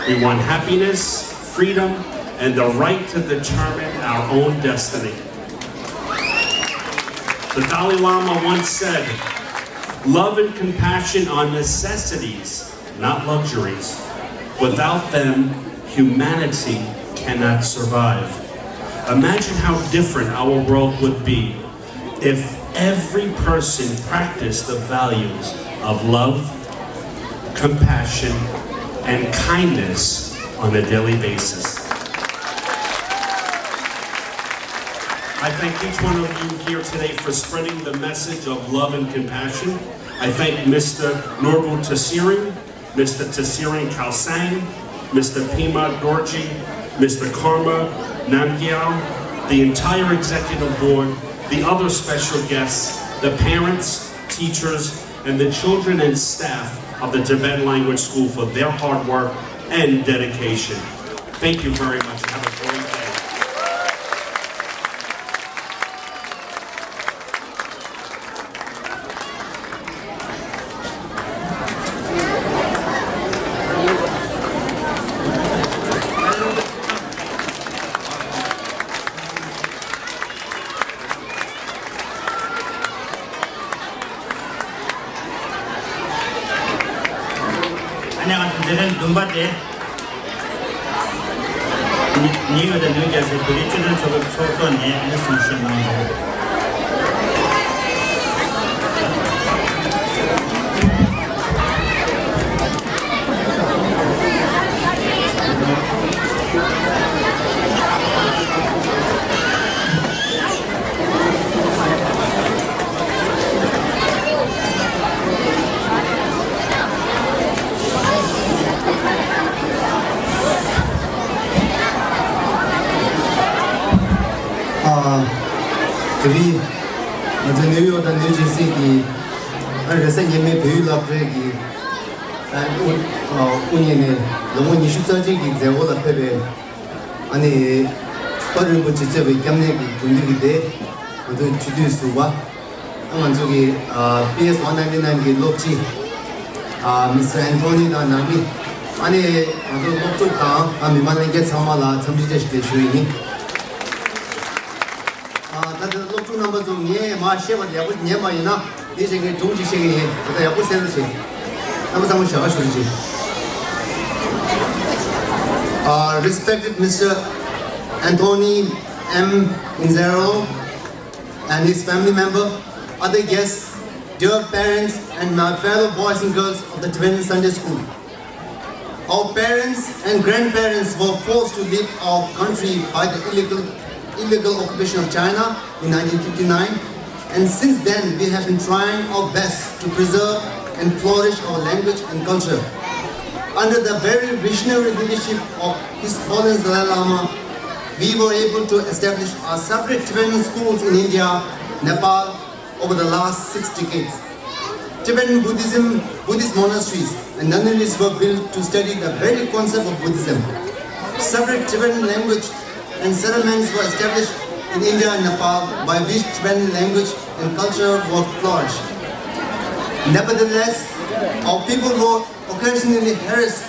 We want happiness, freedom, and the right to determine our own destiny. The Dalai Lama once said, "Love and compassion are necessities, not luxuries. Without them, humanity cannot survive." Imagine how different our world would be if every person practiced the values of love, compassion, and kindness on a daily basis. I thank each one of you here today for spreading the message of love and compassion. I thank Mister Norbu Tasirin, Mister Tasirin Kalsang, Mister Pema Dorji, Mister Karma Namgyal, the entire executive board, the other special guests, the parents, teachers, and the children and staff of the Tibetan Language School for their hard work and dedication. Thank you very much. Have a great day. ཨ་ནི་ང་ཚོ་འཛིན་རིམ་བདུན་པ་དེ། ནིའུ་ཡོག་དང་ནིའུ་ཇར་སི་བོད་རིགས་སྤྱི་མཐུན་ཚོགས་པའི་ཚོགས་གཙོ་ནས་ཨ་ནི་གསུང་བཤད་གནང་ཡོད། ཨ། དེ་རིང་ང་ཚོ་ནིའུ་ཡོག་དང་ནིའུ་ཇར་སི་གི་ཨ་རེས་གཟའ་ཉི་མའི་བོད་ཡིག་སློབ་གྲྭའི་གི་ དབུ་བརྙེས་ནས་ལོ་ངོ་ཉི་ཤུ་རྩ་གཅིག་གི་མཛད་སྒོ་ལ་ཕེབས་པའི་ཨ་ནི་དཔལ་རིན་པོ་ཆེ་གཙོས་པའི་སྐྱབས་གནས་ཀྱི་དགོན་སྡེ་གི་སྡེ། ང་ཚོའི་སྤྱི་འཐུས་ཟུར་པ། ང་ཚོ་གི་པི་ཨེས་ཝན་ནའིན་ཊི་ནའིན་གི་སློབ་སྤྱི། མི་སི་ཊར་ཨན་ཐོ་ནི་དང་ནང་མི། ཨ་ནི་ང་ཚོ་སློབ་ཕྲུག་དང་ཨ་མི་མང་ལྷན་རྒྱས་ཚང་མ་ལ་འཚམས་འདྲི་བཀྲ་ཤིས་བདེ་ལེགས་ཞུ་ཡི་ཡིན། ད་ལྟ་སློབ་ཕྲུག་རྣམ་པ་ཚོ་ངས་མ་བཤད་པ་ཡག་པོ་ཉན་པ་ཡིན་ན་དེ་བྱས་ངས་སྒྲུང་ཅིག་བཤད་ཀྱི་ཡིན། ད་ལྟ་ཡག་པོ་གསན་རོགས་བྱེད། རྣམ་པ་ཚང་མ་ཞལ་ཁ་ཞུ་རོགས་བྱེད། Uh, respected Mister Anthony M. Inzero and his family member, other guests, dear parents, and my fellow boys and girls of the Tibetan Sunday School. Our parents and grandparents were forced to leave our country by the illegal, illegal occupation of China in nineteen fifty-nine, and since then we have been trying our best to preserve and flourish our language and culture. Under the very visionary leadership of His Holiness Dalai Lama, we were able to establish our separate Tibetan schools in India, Nepal, over the last six decades. Tibetan Buddhism, Buddhist monasteries and nunneries were built to study the very concept of Buddhism. Separate Tibetan language and settlements were established in India and Nepal, by which Tibetan language and culture were flourished. Nevertheless, our people were occasionally harassed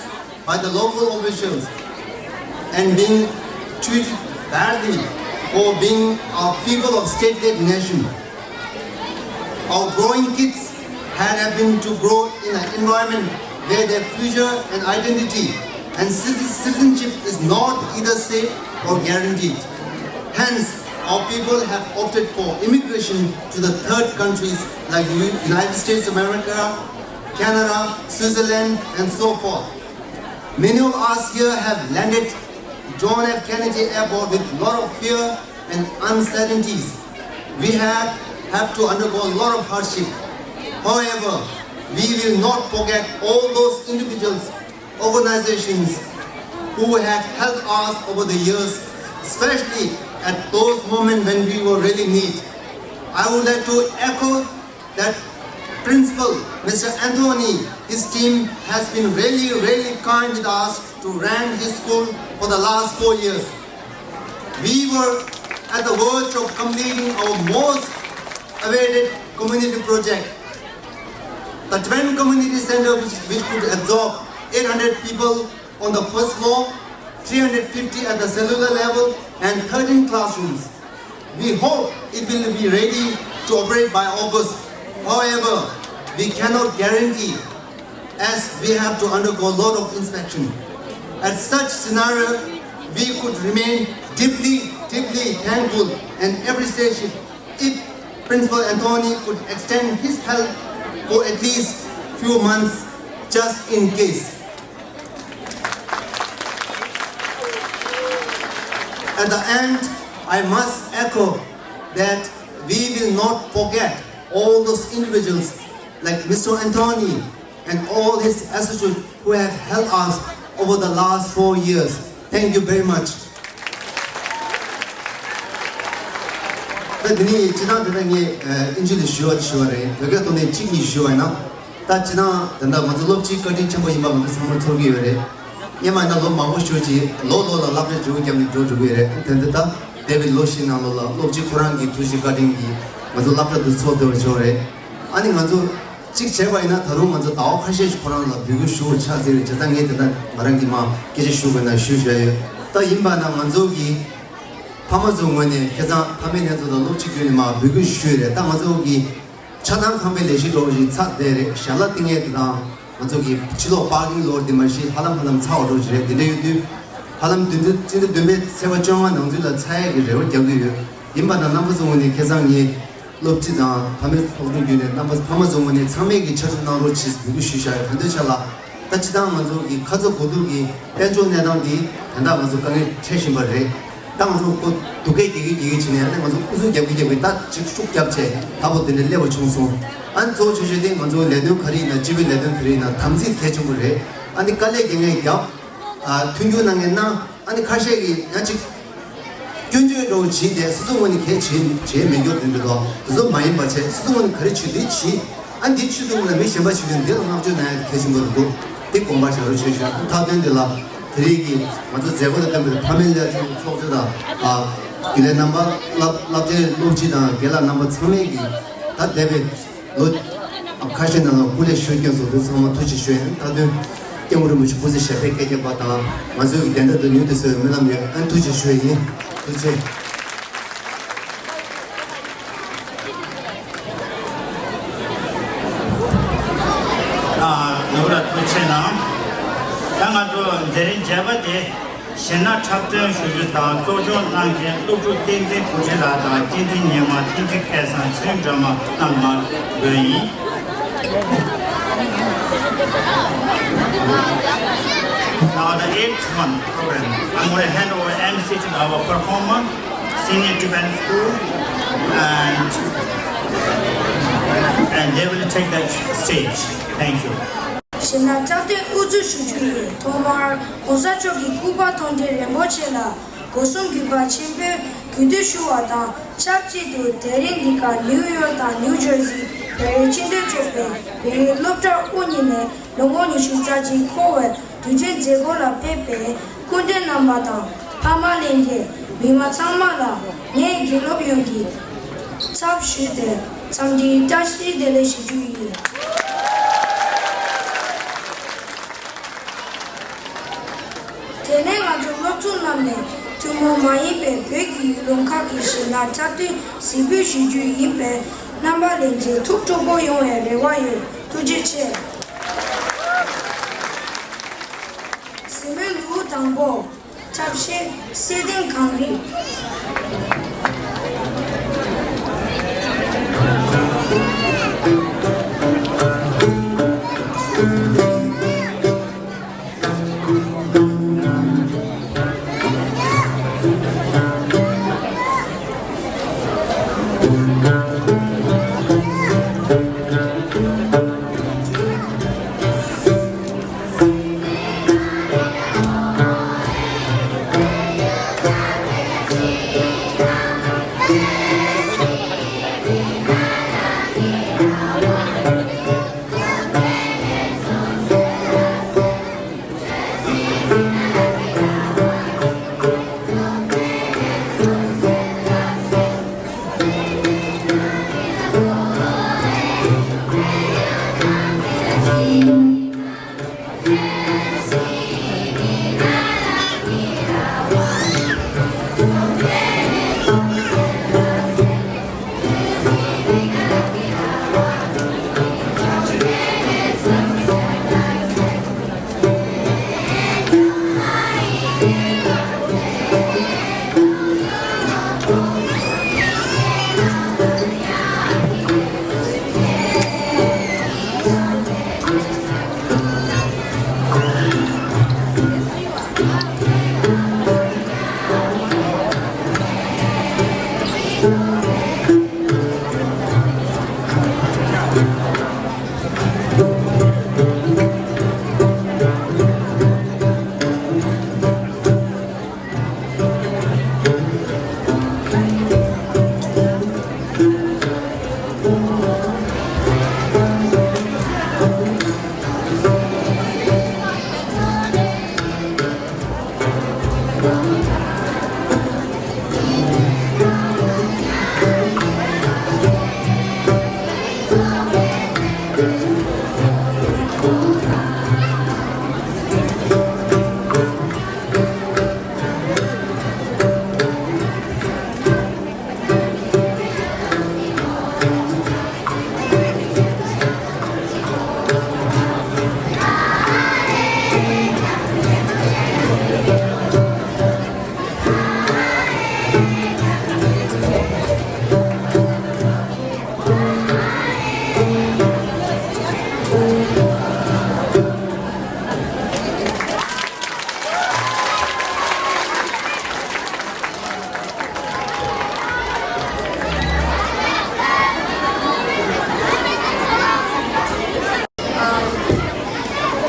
by the local officials and being treated badly for being a people of state-led nation. Our growing kids had have been to grow in an environment where their future and identity and citi- citizenship is not either safe or guaranteed. Hence, our people have opted for immigration to the third countries like U- United States of America, Canada, Switzerland, and so forth. Many of us here have landed John F. Kennedy Airport with lot of fear and uncertainties. We have, have to undergo a lot of hardship. However, we will not forget all those individuals, organizations who have helped us over the years, especially at those moments when we were really need. I would like to echo that principal, Mister Anthony, his team has been really, really kind with us to run his school for the last four years. We were at the verge of completing our most awaited community project, the Tibetan Community Center, which, which could absorb eight hundred people on the first floor, three hundred fifty at the cellular level, and thirteen classrooms. We hope it will be ready to operate by August. However, we cannot guarantee as we have to undergo a lot of inspection. At such scenario, we could remain deeply, deeply thankful and appreciative if Principal Anthony could extend his help for at least few months just in case. At the end, I must echo that we will not forget all those individuals like Mister Anthony and all his associates who have helped us over the last four years. Thank you very much. ད་འདི་ནི་སྤྱིར་བཏང་དེ་ལྟར་ངས་ཨ་ཨིན་ཇི་ལ་ཞུ་བ་ཞུ་བ་རེད། བོད་སྐད་ཐོག་ནས་གཅིག་གཉིས་ཞུ་བ་ཡིན་ན། ད་སྤྱིར་བཏང་དེ་འདྲ་ང་ཚོ་སློབ་སྤྱིའི་བཀའ་དྲིན་ཆེན་པོ་ཡིན་པ་ང་ཚོ་ཚང་མ་ཚོར་གྱི་ཡོད་རེད། སྔོན་མ་ཡིན་ན་ལོ་མང་པོ་ཞིག་ཅིག་ལོ་ལོ་ལ་སློབ་གྲྭ་འཇུག་རྒྱབ་ནས་འགྲོ་འགྲོ་གི་ཡོད་རེད། དེ་འདི་ད་འདས་པའི་ལོ་བཞི་ནང་ལོགས་ལ་སློབ་སྤྱི་ཁོ་རང་གི་ཐུགས་རྗེ་བཀའ་དྲིན་གྱིས་ང་ཚོ་སློབ་གྲྭ་དུ་འཚོགས་བསྡད་པ་ཞིག་རེད། ཨ་ནི་ང་ཚོ་གཅིག་བྱས་པ་ཡིན་ན་ད་རུང་ང་ཚོ་ཟླ་བ་ཁ་ཤས་ཤིག་ཁོ་རང་ལ་འབོད་སྐུལ་ཞུ་དགོས་ཆགས་ཟེར་བའི་བྱས་ཙང་ངས་དེ་འདྲ་ང་རང་གིས་མར་སྐད་ཆ་ཞུ་དགོས་ན་ཞུ་བཞག་ཡོད། ད་ཡིན་པ་ན་ང་ཚོ་གི་ཕ་མ་ཚོའི་ངོས་ནས་ཁ་སང་ཕ་མའི་གནས་ཚུལ་དང་སློབ་སྤྱི་བརྒྱུད་ནས་མར་འབོད་སྐུལ་ཞུས་རེད། ད་ང་ཚོ་གི་ཆ་ཚང་ཁང་པའི་ལས་གཞི་འགྲོ་བཞིན་ཚར་བསྡད་རེད། ཞལ་ལག་བཏིང་ཡས་དེ་དང་ང་ཚོ་གི་ཕྱི་ལོགས་པར་ཀིང་ལོར་དེ་མ་གཞི་ཧ་ལམ་ཧ་ལམ་ཚར་བ་འགྲོ་བཞིན་རེད། དེ་འདྲ་ཡོད་དུས་ཧ་ལམ་བདུན་ཕྲག་སྤྱི་ཟླ་བདུན་པའི་ཚེས་པ་བཅོ་ལྔ་ནང་ཚུད་ལ་ཚར་ཡས་ཀྱི་རེ་བ་རྒྱག་གི་ཡོད། ཡིན་པ་ན་རྣམ་པ་ཚོའི་ངོས་ནས་ཁ་སང་ངས་སློབ་སྤྱི་དང་ཕ་མའི་ཚོགས་དྲུང་བརྒྱུད་ནས་རྣམ་པ་ཕ་མ་ཚོའི་ངོས་ནས་ཚང་མས་ཀྱི་ཕྱག་རོགས་གནང་རོགས་གྱིས་འབོད་སྐུལ་ཞུས་བཞག་ཡོད། དེ་འདྲའི་ཆ་ལ་ད་སྤྱིར་བཏང་ང་ཚོ་གི་ཁ་ཚ་དགོས་གཏུགས་ཀྱི་དཔལ་འབྱོར་གནས་སྟངས་འདི་ད་ལྟ་ང་ཚོ་དཀའ་ངལ་འཕྲད་བཞིན་པ་རེད། ད་ང་ཚོ་ཁོ་སྡུག་སྐད་རྒྱག་གི་རྒྱག་གི་བྱས་ནས་ཨ་ནི་ང་ཚོ་སྐུ་གཟུགས་རྒྱབ་ཀྱི་རྒྱབ་ཀྱི་ད་ཅིག་ཤུགས་རྒྱབ་བྱས་ད་བོ་དེ་འདྲ་སླེབས་པ་བྱུང་སོང་། ཨ་ནི་གཙོ་བོ་ཆེ་ཤོས་དེ་ང་ཚོ་ལས་དོན་ག་རེ་ཡིན་ན་སྤྱི་པའི་ལས་དོན་ག་རེ་ཡིན་ན་དམ་ཚིག་གལ་ཆེན་པོ་རེད། ཨ་ནི་དཀའ་ལས་རྒྱག་མཁན་རྒྱབ། ཨ་མཐུན་འགྱུར་གནང་མཁན་གནང་། ཨ་ནི་ཁ་ཤས་ཀྱིས་ཡང་ཅིག་སྐྱོན་བརྗོད་འདྲ་བོ་བྱས་ཏེ་སོ་སོའི་ངོས་ནས་གལ་ཆེ་བྱས་མེད་རྒྱུ་དེ་འདྲ་དོ་དེ་ཚོ་མ་ཡིན་པ་བྱས་སོ་སོའི་ངོས་ནས་ག་རེ་བྱེད་འདི་བྱེད། ཨ་འདི་ཆུ་དུང་ལ་མི་གཞན་པ་ཞིག་གིས་འདི་ལ་བསྔགས་བརྗོད་གནང་ཡ་དེ་གལ་ཆེན་པོ་རེད་འདུག་དེ་དགོངས་པ་བཞེས་རོགས་བྱེད་ཤོག་མཐའ་དོན་དེ་ལ་དེ་རིང་གི་ང་ཚོ་མཛད་སྒོ་དང་བསྟུན་པའི་ཕ་མེས་ལྷན་ཚོགས་ཚོགས་གཙོ་དང་ཨ་རྒྱུན་ལས་རྣམ་པ་བསླབ་བསླབ་བྱའི་སློབ་སྤྱི་དང་རྒན་ལགས་རྣམ་པ་ཚང་མས་ཀྱིས་ད་འདས་པའི་ལོ་ཁ་ཤས་ནང་ལ་སྐུ་ལས་ཤོར་མཁན་ཚོ་ཚང་མ་ཐུགས་རྗེ་ཆེ་ཞུ་ཡིན། མཐའ་དོན་སྐྱབས་མགོན་རིན་པོ་ཆེ་སྐུ་ཚེ་ཞབས་པད་བསྐལ་བརྒྱར་བར་དང་ང་ཚོའི་བདེན་མཐའ་དང་མྱུར་དུ་གསལ་བའི་སྨོན་ལམ་ཡོད། ཨ་ནི་ཐུགས་རྗེ་ཆེ་ཞུ་ཡིན། ཐུགས་རྗེ་ཆེ། ཨ། ནོར་བུ་ལགས་ཐུགས་རྗེ་གནང་། ད་ང་ཚོ་མཛད་རིམ་བརྒྱད་པ་དེ་གཞས་སྣ་འཁྲབ་སྟོན་ཞུ་རྒྱུ་དང་གཙོ་སྐྱོང་གནང་མཁན་སློབ་ཕྲུག་བསྟན་འཛིན་བུ་ཁྲིད་ལགས་དང་བསྟན་འཛིན་ཉི་མ། བསྟན་འཛིན་སྐལ་བཟང་། ཚེ་རིང་སྒྲོལ་མ་རྣམས་ལ་འབོད་ཡིན། Now the eighth one program, I'm going to hand over M C to our performer, Senior Tibetan School, and, and they will take the stage. Thank you. གཞས་སྣ་འཁྲབ་སྟོན་དབུ་འཛུགས་ཞུ་རྒྱུ་ཡིན། ཐོག་མར་༸གོང་ས་མཆོག་གི་སྐུ་པར་མཐོང་གྲོལ་རིན་པོ་ཆེ་ལ་སྒོ་གསུམ་གུས་པ་ཆེན་པོས་གུས་འདུད་ཞུ་བ་དང་ཆབས་ཅིག་ཏུ་དེ་རིང་འདི་ག་ནིའུ་ཡོག་དང་ནིའུ་ཇར་སི་བོད་རིགས་སྤྱི་མཐུན་ཚོགས་པའི་བོད་ཡིག་སློབ་གྲྭ་དབུ་བརྙེས་ནས་ལོ་ངོ་ཉི་ཤུ་རྩ་གཅིག་འཁོར་བའི་དུས་ཆེན་མཛད་སྒོ་ལ་ཕེབས་པའི་སྐུ་མགྲོན་རྣམ་པ་དང་ཕ་མ་ལྷན་རྒྱས་མི་མང་ཚང་མ་ལ་ངས་དགེ་སློབ་ཡོངས་ཀྱི་ཚབ་ཞུས་ཏེ་འཚམས་འདྲིའི་བཀྲ་ཤིས་བདེ་ལེགས་ཞུ་རྒྱུ་ཡིན། དེ་ནས་ང་ཚོ་སློབ་ཕྲུག་རྣམས་ནས་ཐུན་མོང་མ་ཡིན་པའི་བོད་ཀྱི་ཡུལ་ལུང་ཁག་གི་གཞས་སྣ་འཁྲབ་སྟོན་གཟིགས་འབུལ་ཞུ་རྒྱུ་ཡིན་པས་རྣམ་པ་ལྷན་རྒྱས་ཐུགས་སྤྲོ་པོ་ཡོང་བའི་རེ་བ་ཡོད། ཐུགས་རྗེ་ཆེ། གཟིགས་མོལ་ལེའུ་དང་པོ། འཁྲབ་གཞས་གསེར་ལྡན་གངས་རི།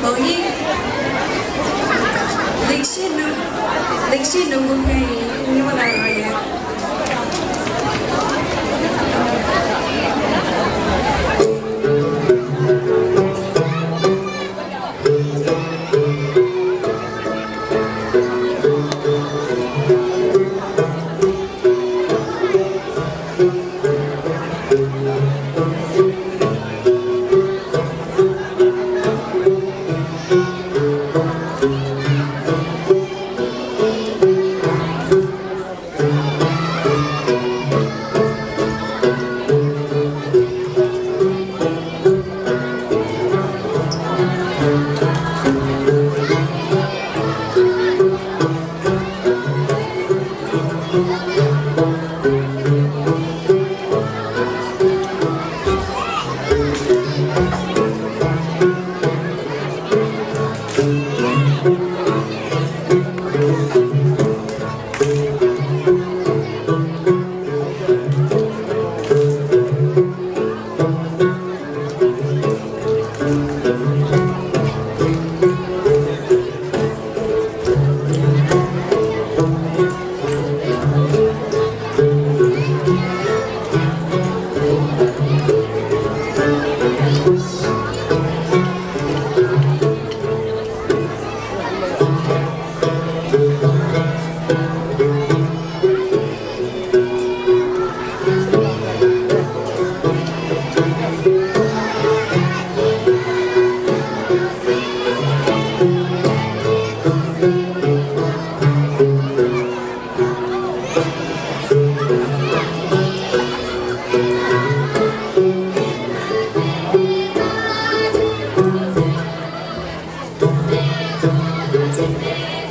ལོ་ཡིན། ལེགས་བཤད་ནོར། ལེགས་བཤད་ནོར་བུ་ཕན་ཡིན། སྙན་པོ་གནང་རོགས་ཡིན། བོད་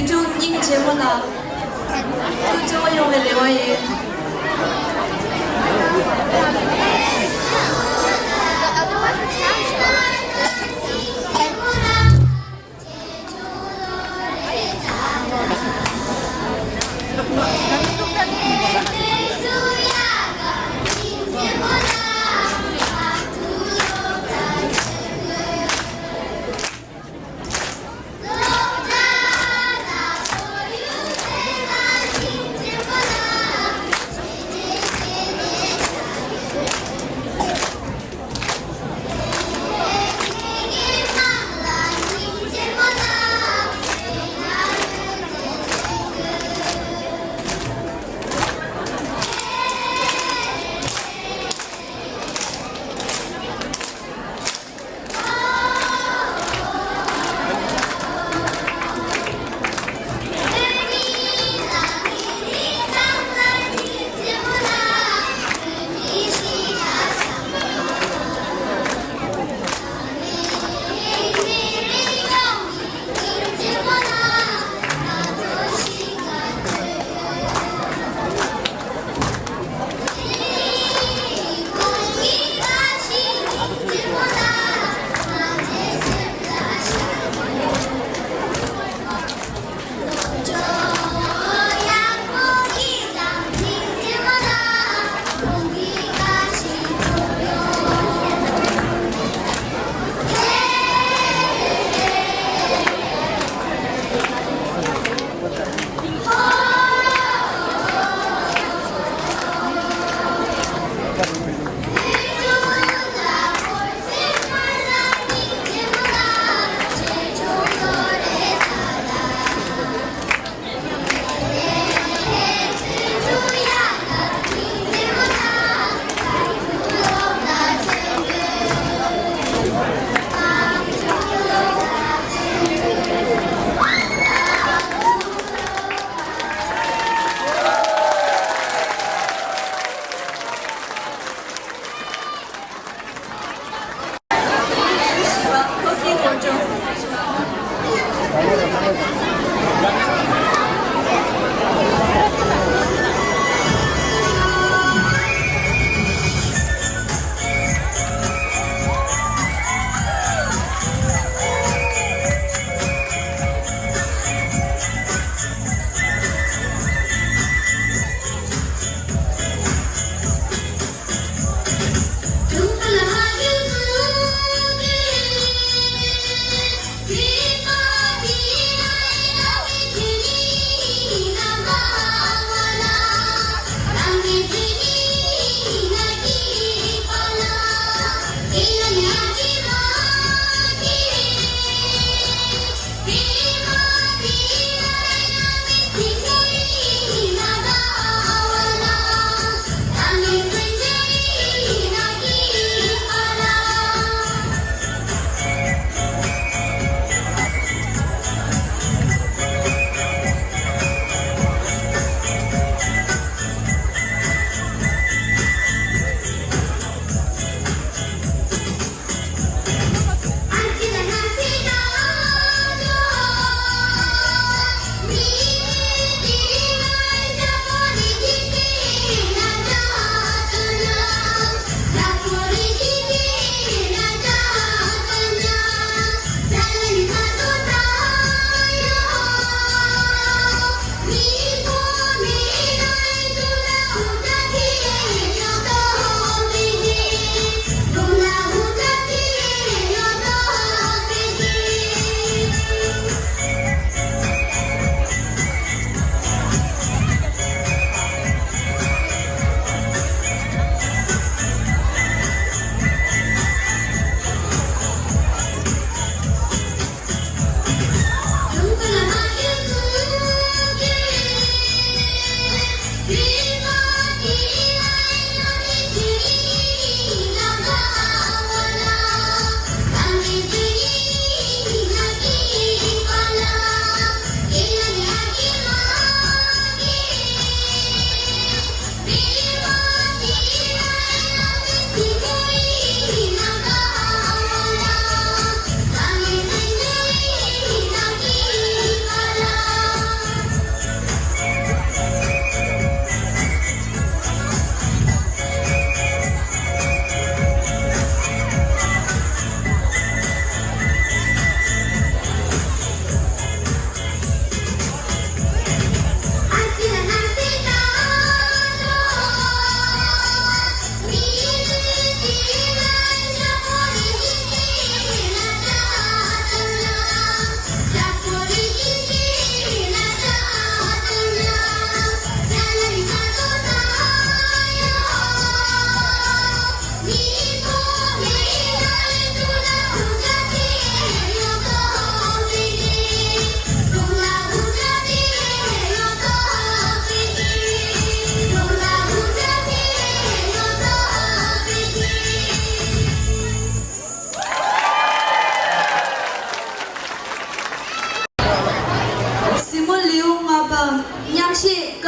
ཕྲུག་སྙིང་རྗེ་མོ་ལགས། སྐུ་གཅོང་ཡོང་བའི་རེ་བ་ཡོད།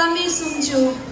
བླ་མའི་གསུང་ཆོས།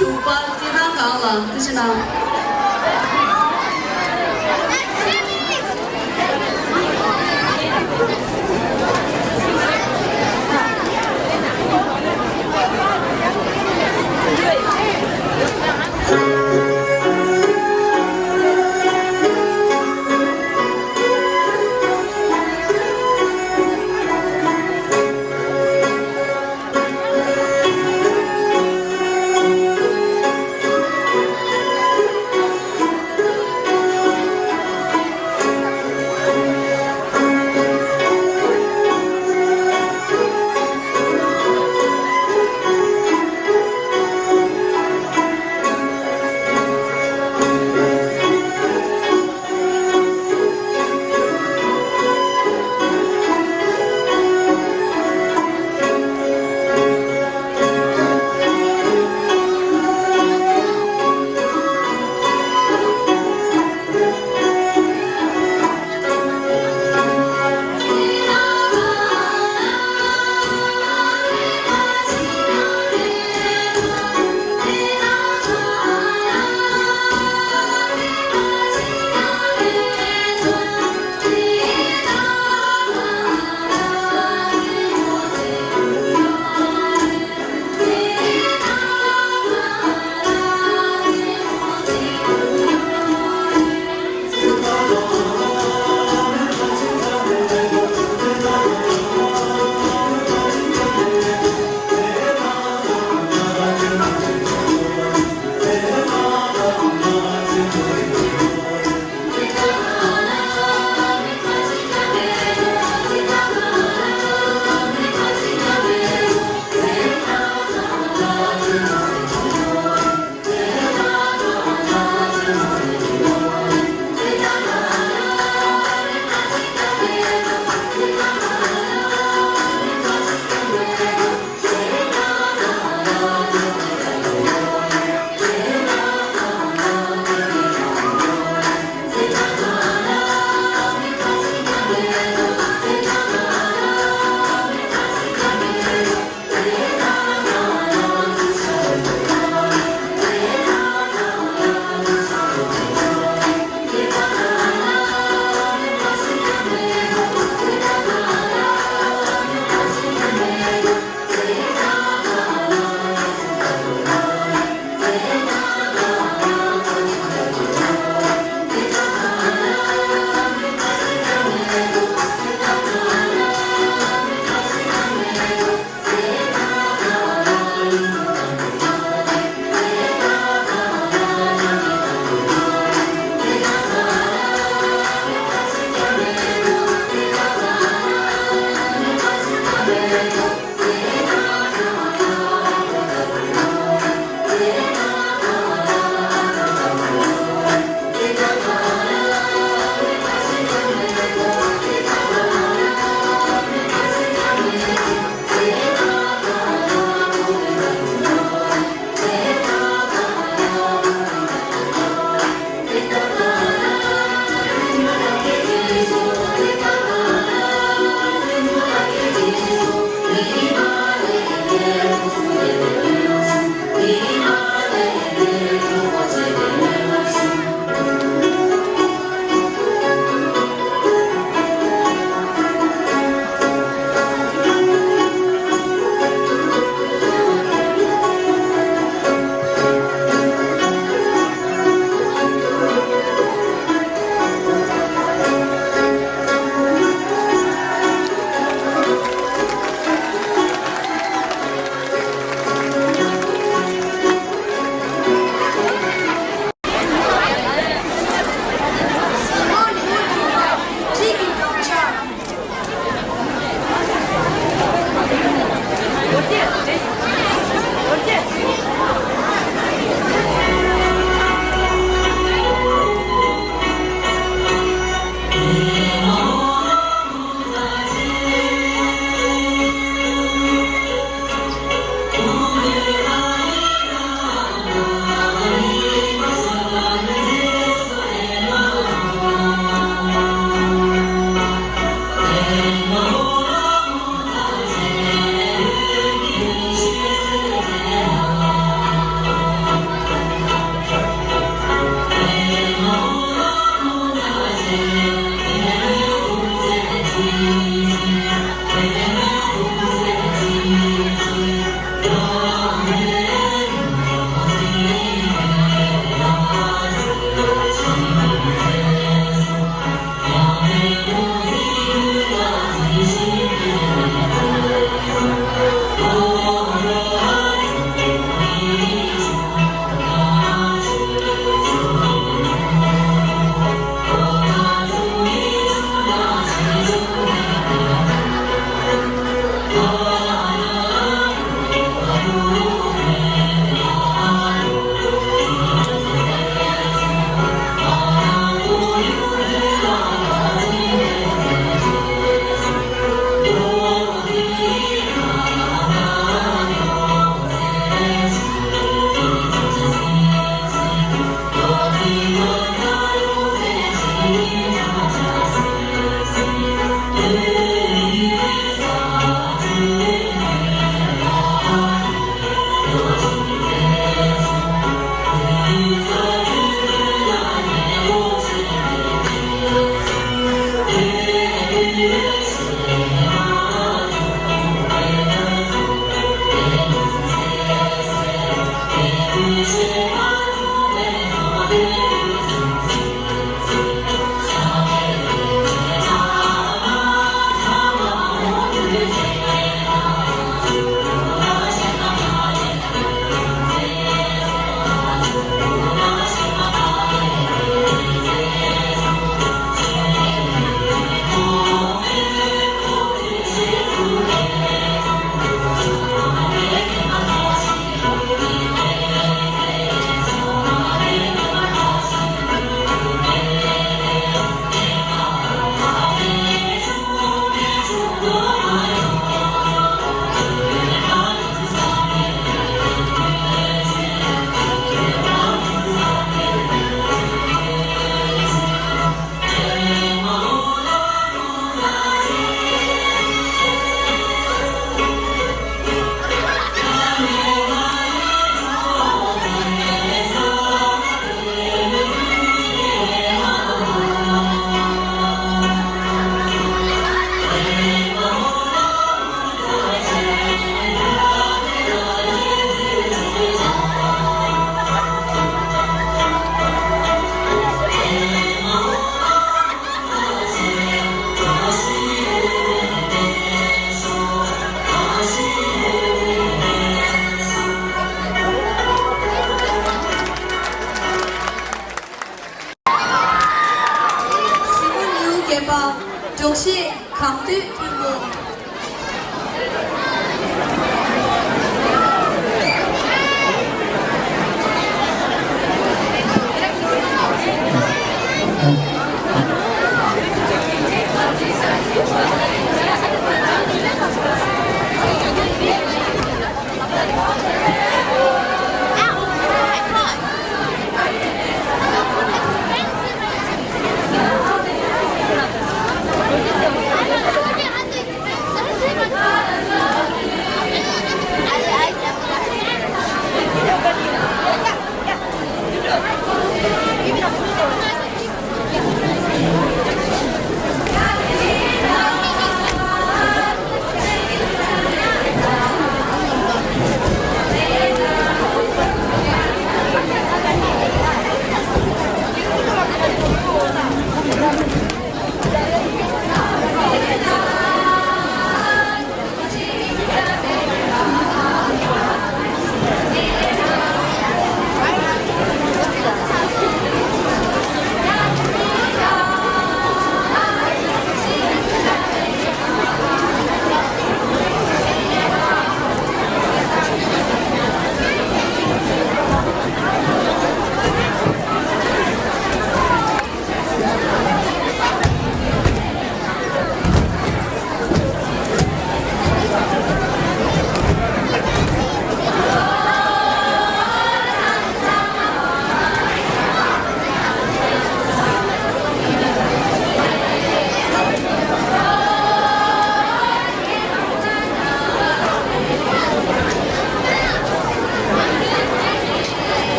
དྲུག་པ་རྩེད་ཐང་སྒང་ལ་ཐུགས་རྗེ་གནང་།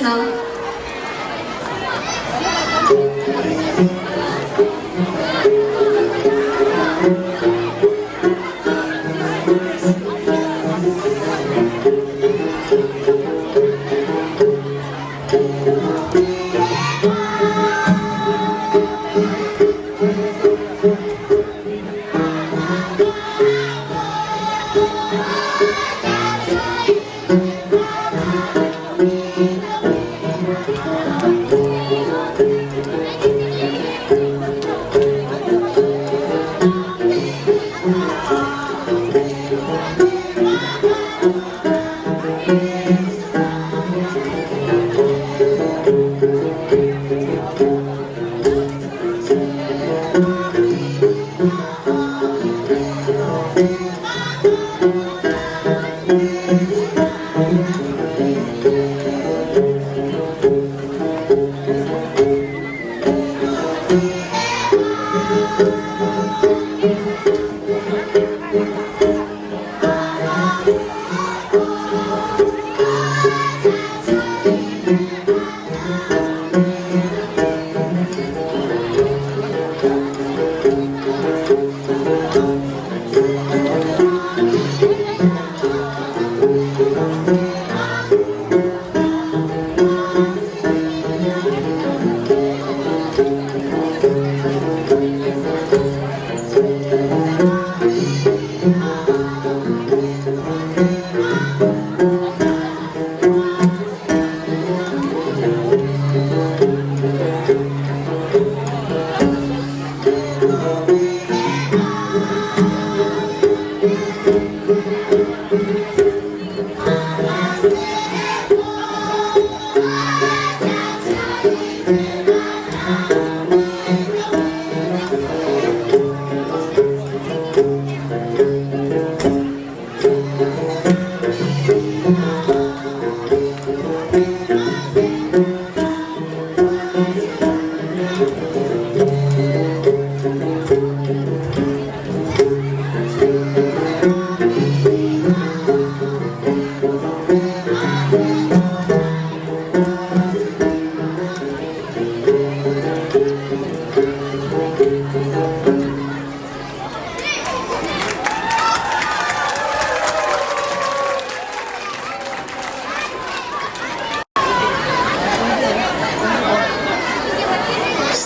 གནང་།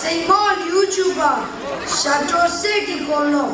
སྲིང་མོ་ལིའུ་ཅུ་པ་ཞབས་བྲོ་གསེར་གྱི་འཁོར་ལོ།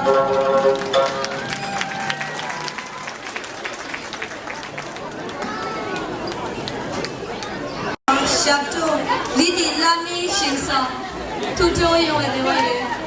ཞབས་བྲོ་ལི་ཏི་བླ་མའི་ཞིང་ས། ཐུགས་སྤྲོ་ཡོང་བའི་རེ་བ་ཡོད།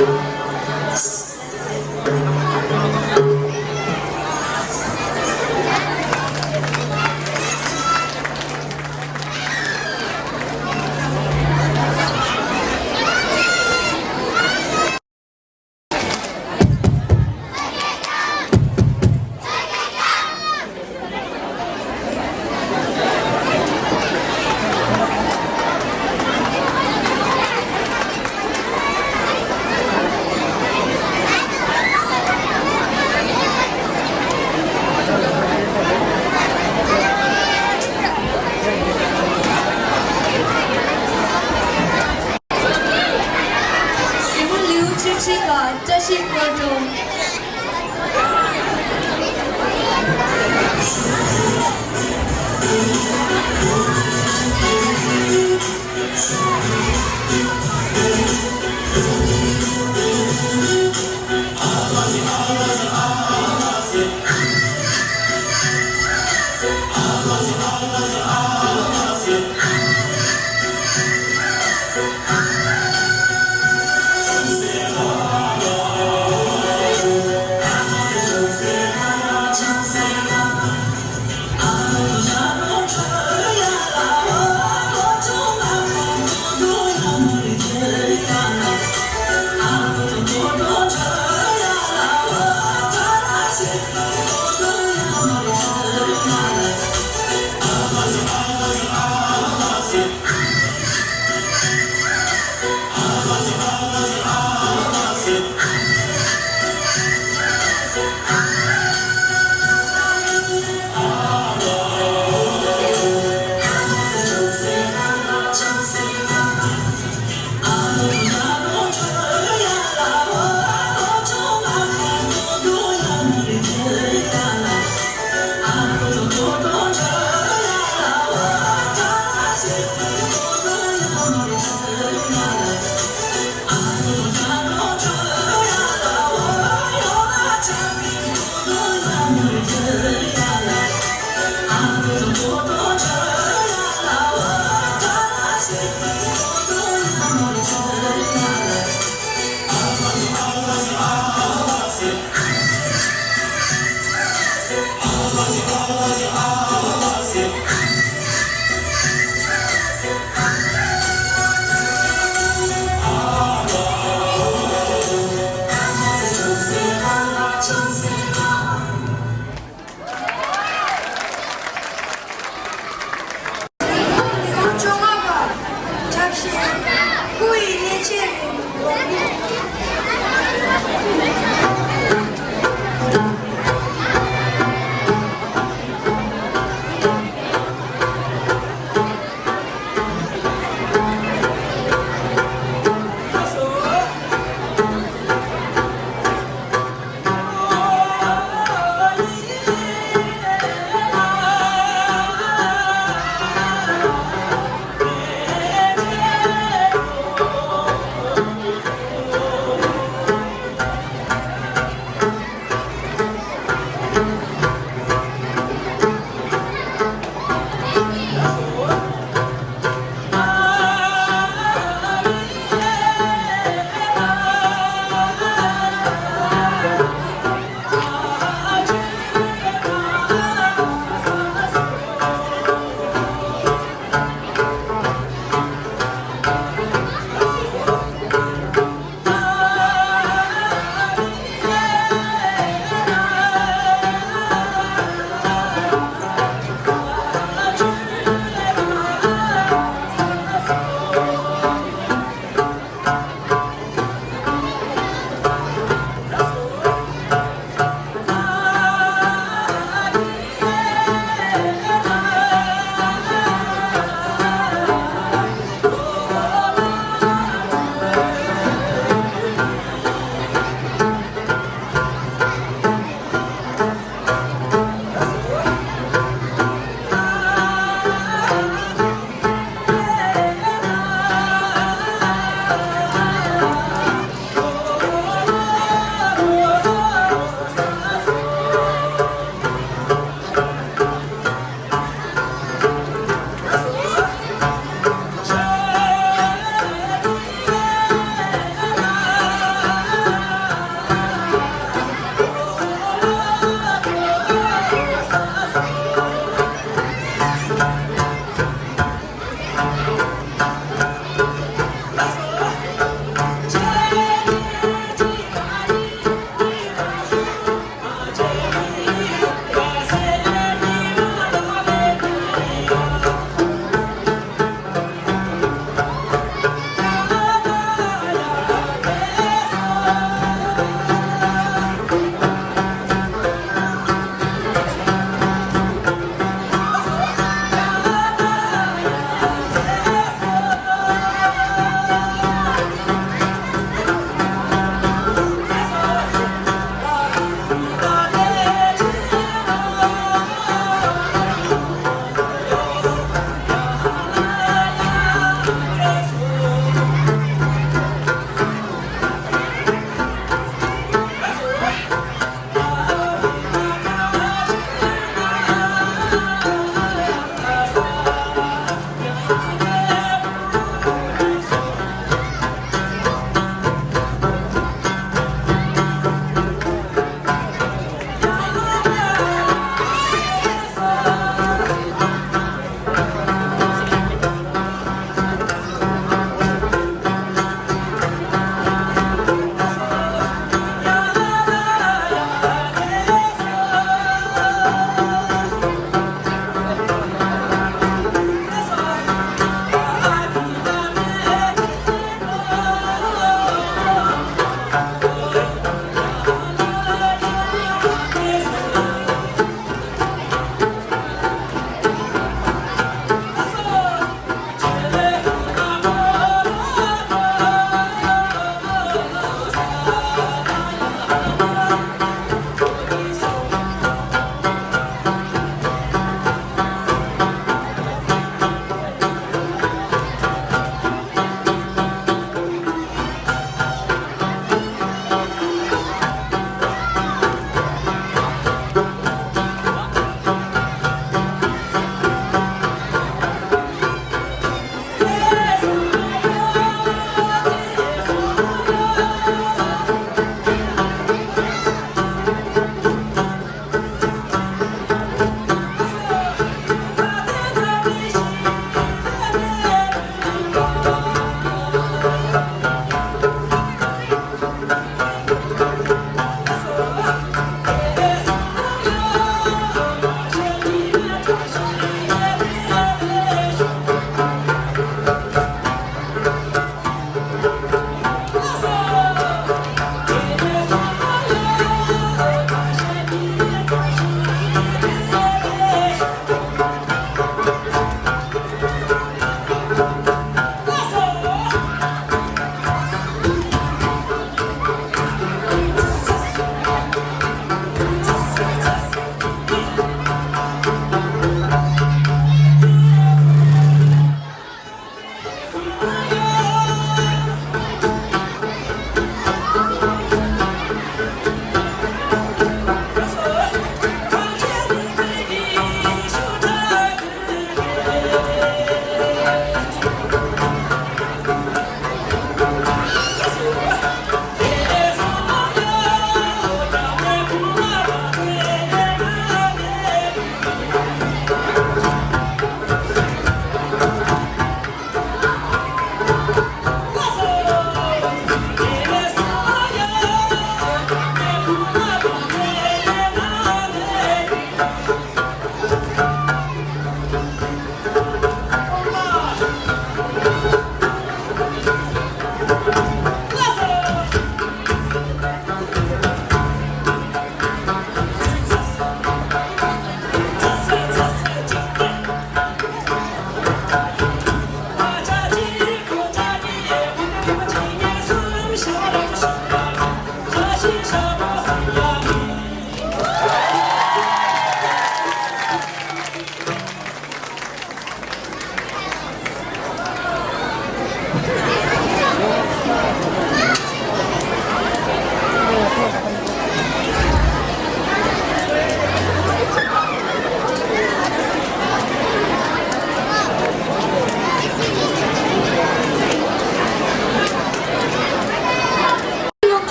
གཟིགས་མོ་ལིའུ་ཆུ་ཆི་ཀ་བཀྲ་ཤིས་སྔོན་འགྲོ།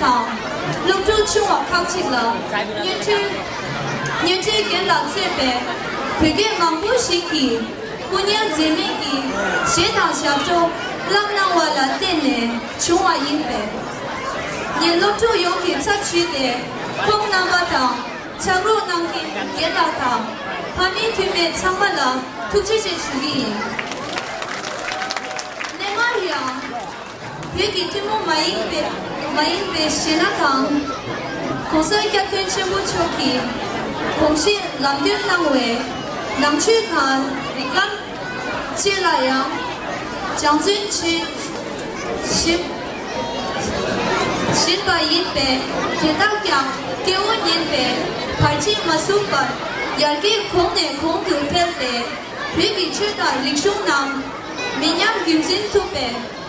དང་། སློབ་ཕྲུག་ཆུང་བ་ཁག་ཅིག་ལ་བརྙན་འཕྲིན་བརྙན་འཕྲིན་རྒན་ལགས་གཙོས་པའི་བོད་སྐད་མང་པོ་ཞིག་གིས་སྐུ་ངལ་འཛེམས་མེད་ཀྱིས་གཞས་དང་ཞབས་བྲོ་བསླབ་གནང་བ་ལ་བརྟེན་ནས་བྱུང་བ་ཡིན་པས། ངས་སློབ་ཕྲུག་ཡོངས་ཀྱི་ཚབ་ཞུས་ཏེ་ཁོང་རྣམ་པ་དང་། ཕྱག་རོགས་གནང་མཁན་རྒན་ལགས་དང་ཕ་མའི་འཐུས་མི་ཚང་མ་ལ་ཐུགས་རྗེ་ཆེ་ཞུ་གི་ཡིན། སླད་མར་ཡང་བོད་ཀྱི་ཐུན་མོང་མ་ཡིན་པའི་མ་ཡིན་པའི་གཞས་སྣ་དང་། ༸གོང་ས་༸སྐྱབས་མགོན་ཆེན་པོ་མཆོག་གིས་དགོངས་བཞེས་ལམ་སྟོན་གནང་བའི་ནང་ཆོས་དང་རིགས་ལམ་བཅས་ལ་ཡང་སྦྱང་བརྩོན་བྱེད་བཞིན་བཞིན་པ་ཡིན་པས། དེ་དག་ཀྱང་སྐྱེ་བོ་ཉིད་པའི་བར་ཆད་མ་བཟུང་བར་ཡར་རྒྱས་གོང་ནས་གོང་དུ་འཕེལ་ཏེ། བོད་ཀྱི་ཆོས་དང་རིག་གཞུང་རྣམས་མི་ཉམས་རྒྱུན་འཛིན་ཐུབ་པའི་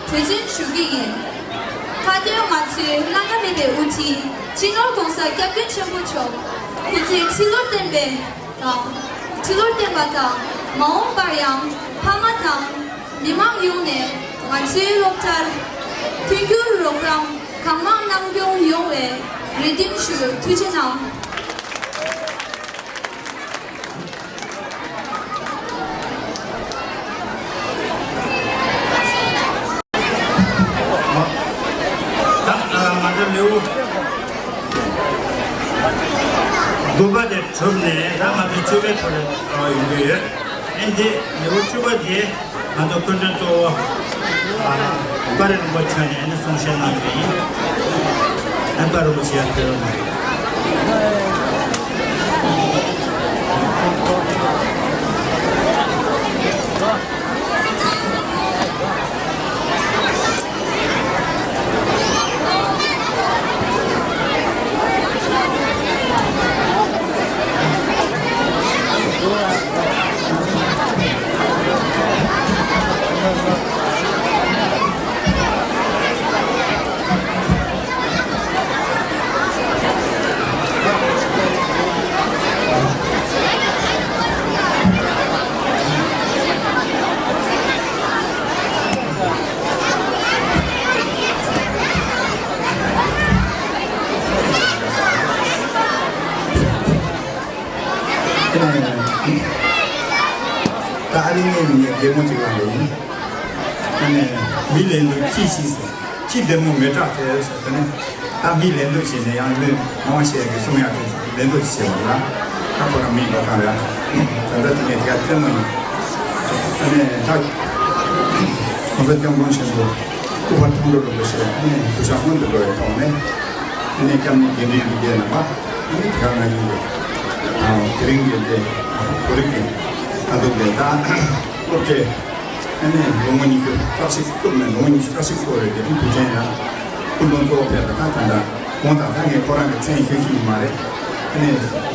གྲོས་འཛིན་ཞུ་གི་ཡིན། མཐའ་དོན་ང་ཚོའི་བླ་ན་མེད་པའི་དབུ་ཁྲིད་སྤྱི་ནོར་༸གོང་ས་༸སྐྱབས་མགོན་ཆེན་པོ་མཆོག་སྐུ་ཚེ་ཁྲི་ལོར་བརྟན་པའི་དང་། ཁྲི་ལོར་བརྟན་པ་དང་། མ་འོངས་པར་ཡང་ཕ་མ་དང་མི་མང་ཡོངས་ནས་ང་ཚོའི་སློབ་གྲྭར་མཐུན་འགྱུར་རོགས་རམ་གང་མང་གནང་སྐྱོང་ཡོང་བའི་རེ་འདུན་ཞུ། ཐུགས་རྗེ་གནང་། ད་ང་ཚོ་ལེའུ་དགུ་པ་དེ་གྲུབ་ནས་ད་ང་ཚོ་བཅུ་པའི་ཐོག་ལ་ཡོང་གི་ཡོད། ཨེ་འདི་ལེའུ་བཅུ་པ་དེ་ང་ཚོ་སྐུ་མགྲོན་གཙོ་བོ་ཨ་པ་རི་རིན་པོ་ཆེ་ནས་ཨ་ནི་གསུང་བཤད་གནང་གི་ཡིན། ཨ་པ་རིན་པོ་ཆེ་ཡར་ཕེབས་རོགས་གནང་། ད་ཨ་རི་ངའི་མི་རྒན་མོ་ཅིག་ལ་ཡིན། ཨ་ནི་མི་ལེན་དུ་ཅི་ཤེས་ཟེར། ཅི་བདེ་མོ་མི་སྐྲག་དེ་ཟེར་ཏེ་ནི། ད་མི་ལེན་དུ་བྱས་ནས་ཡང་མི་མང་བ་ཞིག་གིས་གསུང་ཡག་དེ་ལེན་དུ་བྱས་པ་ལ། ད་ཁོ་རང་མི་འགྲོ་སྟངས་རེད། ད་ལྟ་དེ་ནས་དེ་ག་ཐེར་མ་ཡིན། ཨ་ནི་ད་གོང་ས་སྐྱབས་མགོན་ཆེན་པོ་སྐུ་པར་མཐོང་གྲོལ་རིན་པོ་ཆེ་ཨ་ནི་སྐུ་ཞབས་སྔོན་དུ་འགྲོ་བའི་ཐོག་ནས། ཨ་ནི་སྐྱབས་གནས་དགེ་འདུན་གྱི་སྡེ་རྣམ་པ། ཨ་ནི་དེ་ག་ང་ཡིན་པས། དེ་རིང་གི་འདི་བོད་རིགས་ཀྱི་ད་དུང་འདི་ད་སློབ་གྲྭའི་ཨ་ནི་ལོ་ངོ་ཉི་ཤུ་རྩ་གཅིག་ཐུབ་ནས་ལོ་ངོ་ཉི་ཤུ་རྩ་གཅིག་འཁོར་བའི་དེ་རིང་དུས་ཆེན་ཡང་སྐུ་མགྲོན་གཙོ་བོ་ཕེབས་པ་ད་ད་ལྟ་དགོངས་དག་ད་ངས་ཁོ་རང་གི་མཚན་ཤོད་ཤེས་ཀྱི་མ་རེད། ཨ་ནི་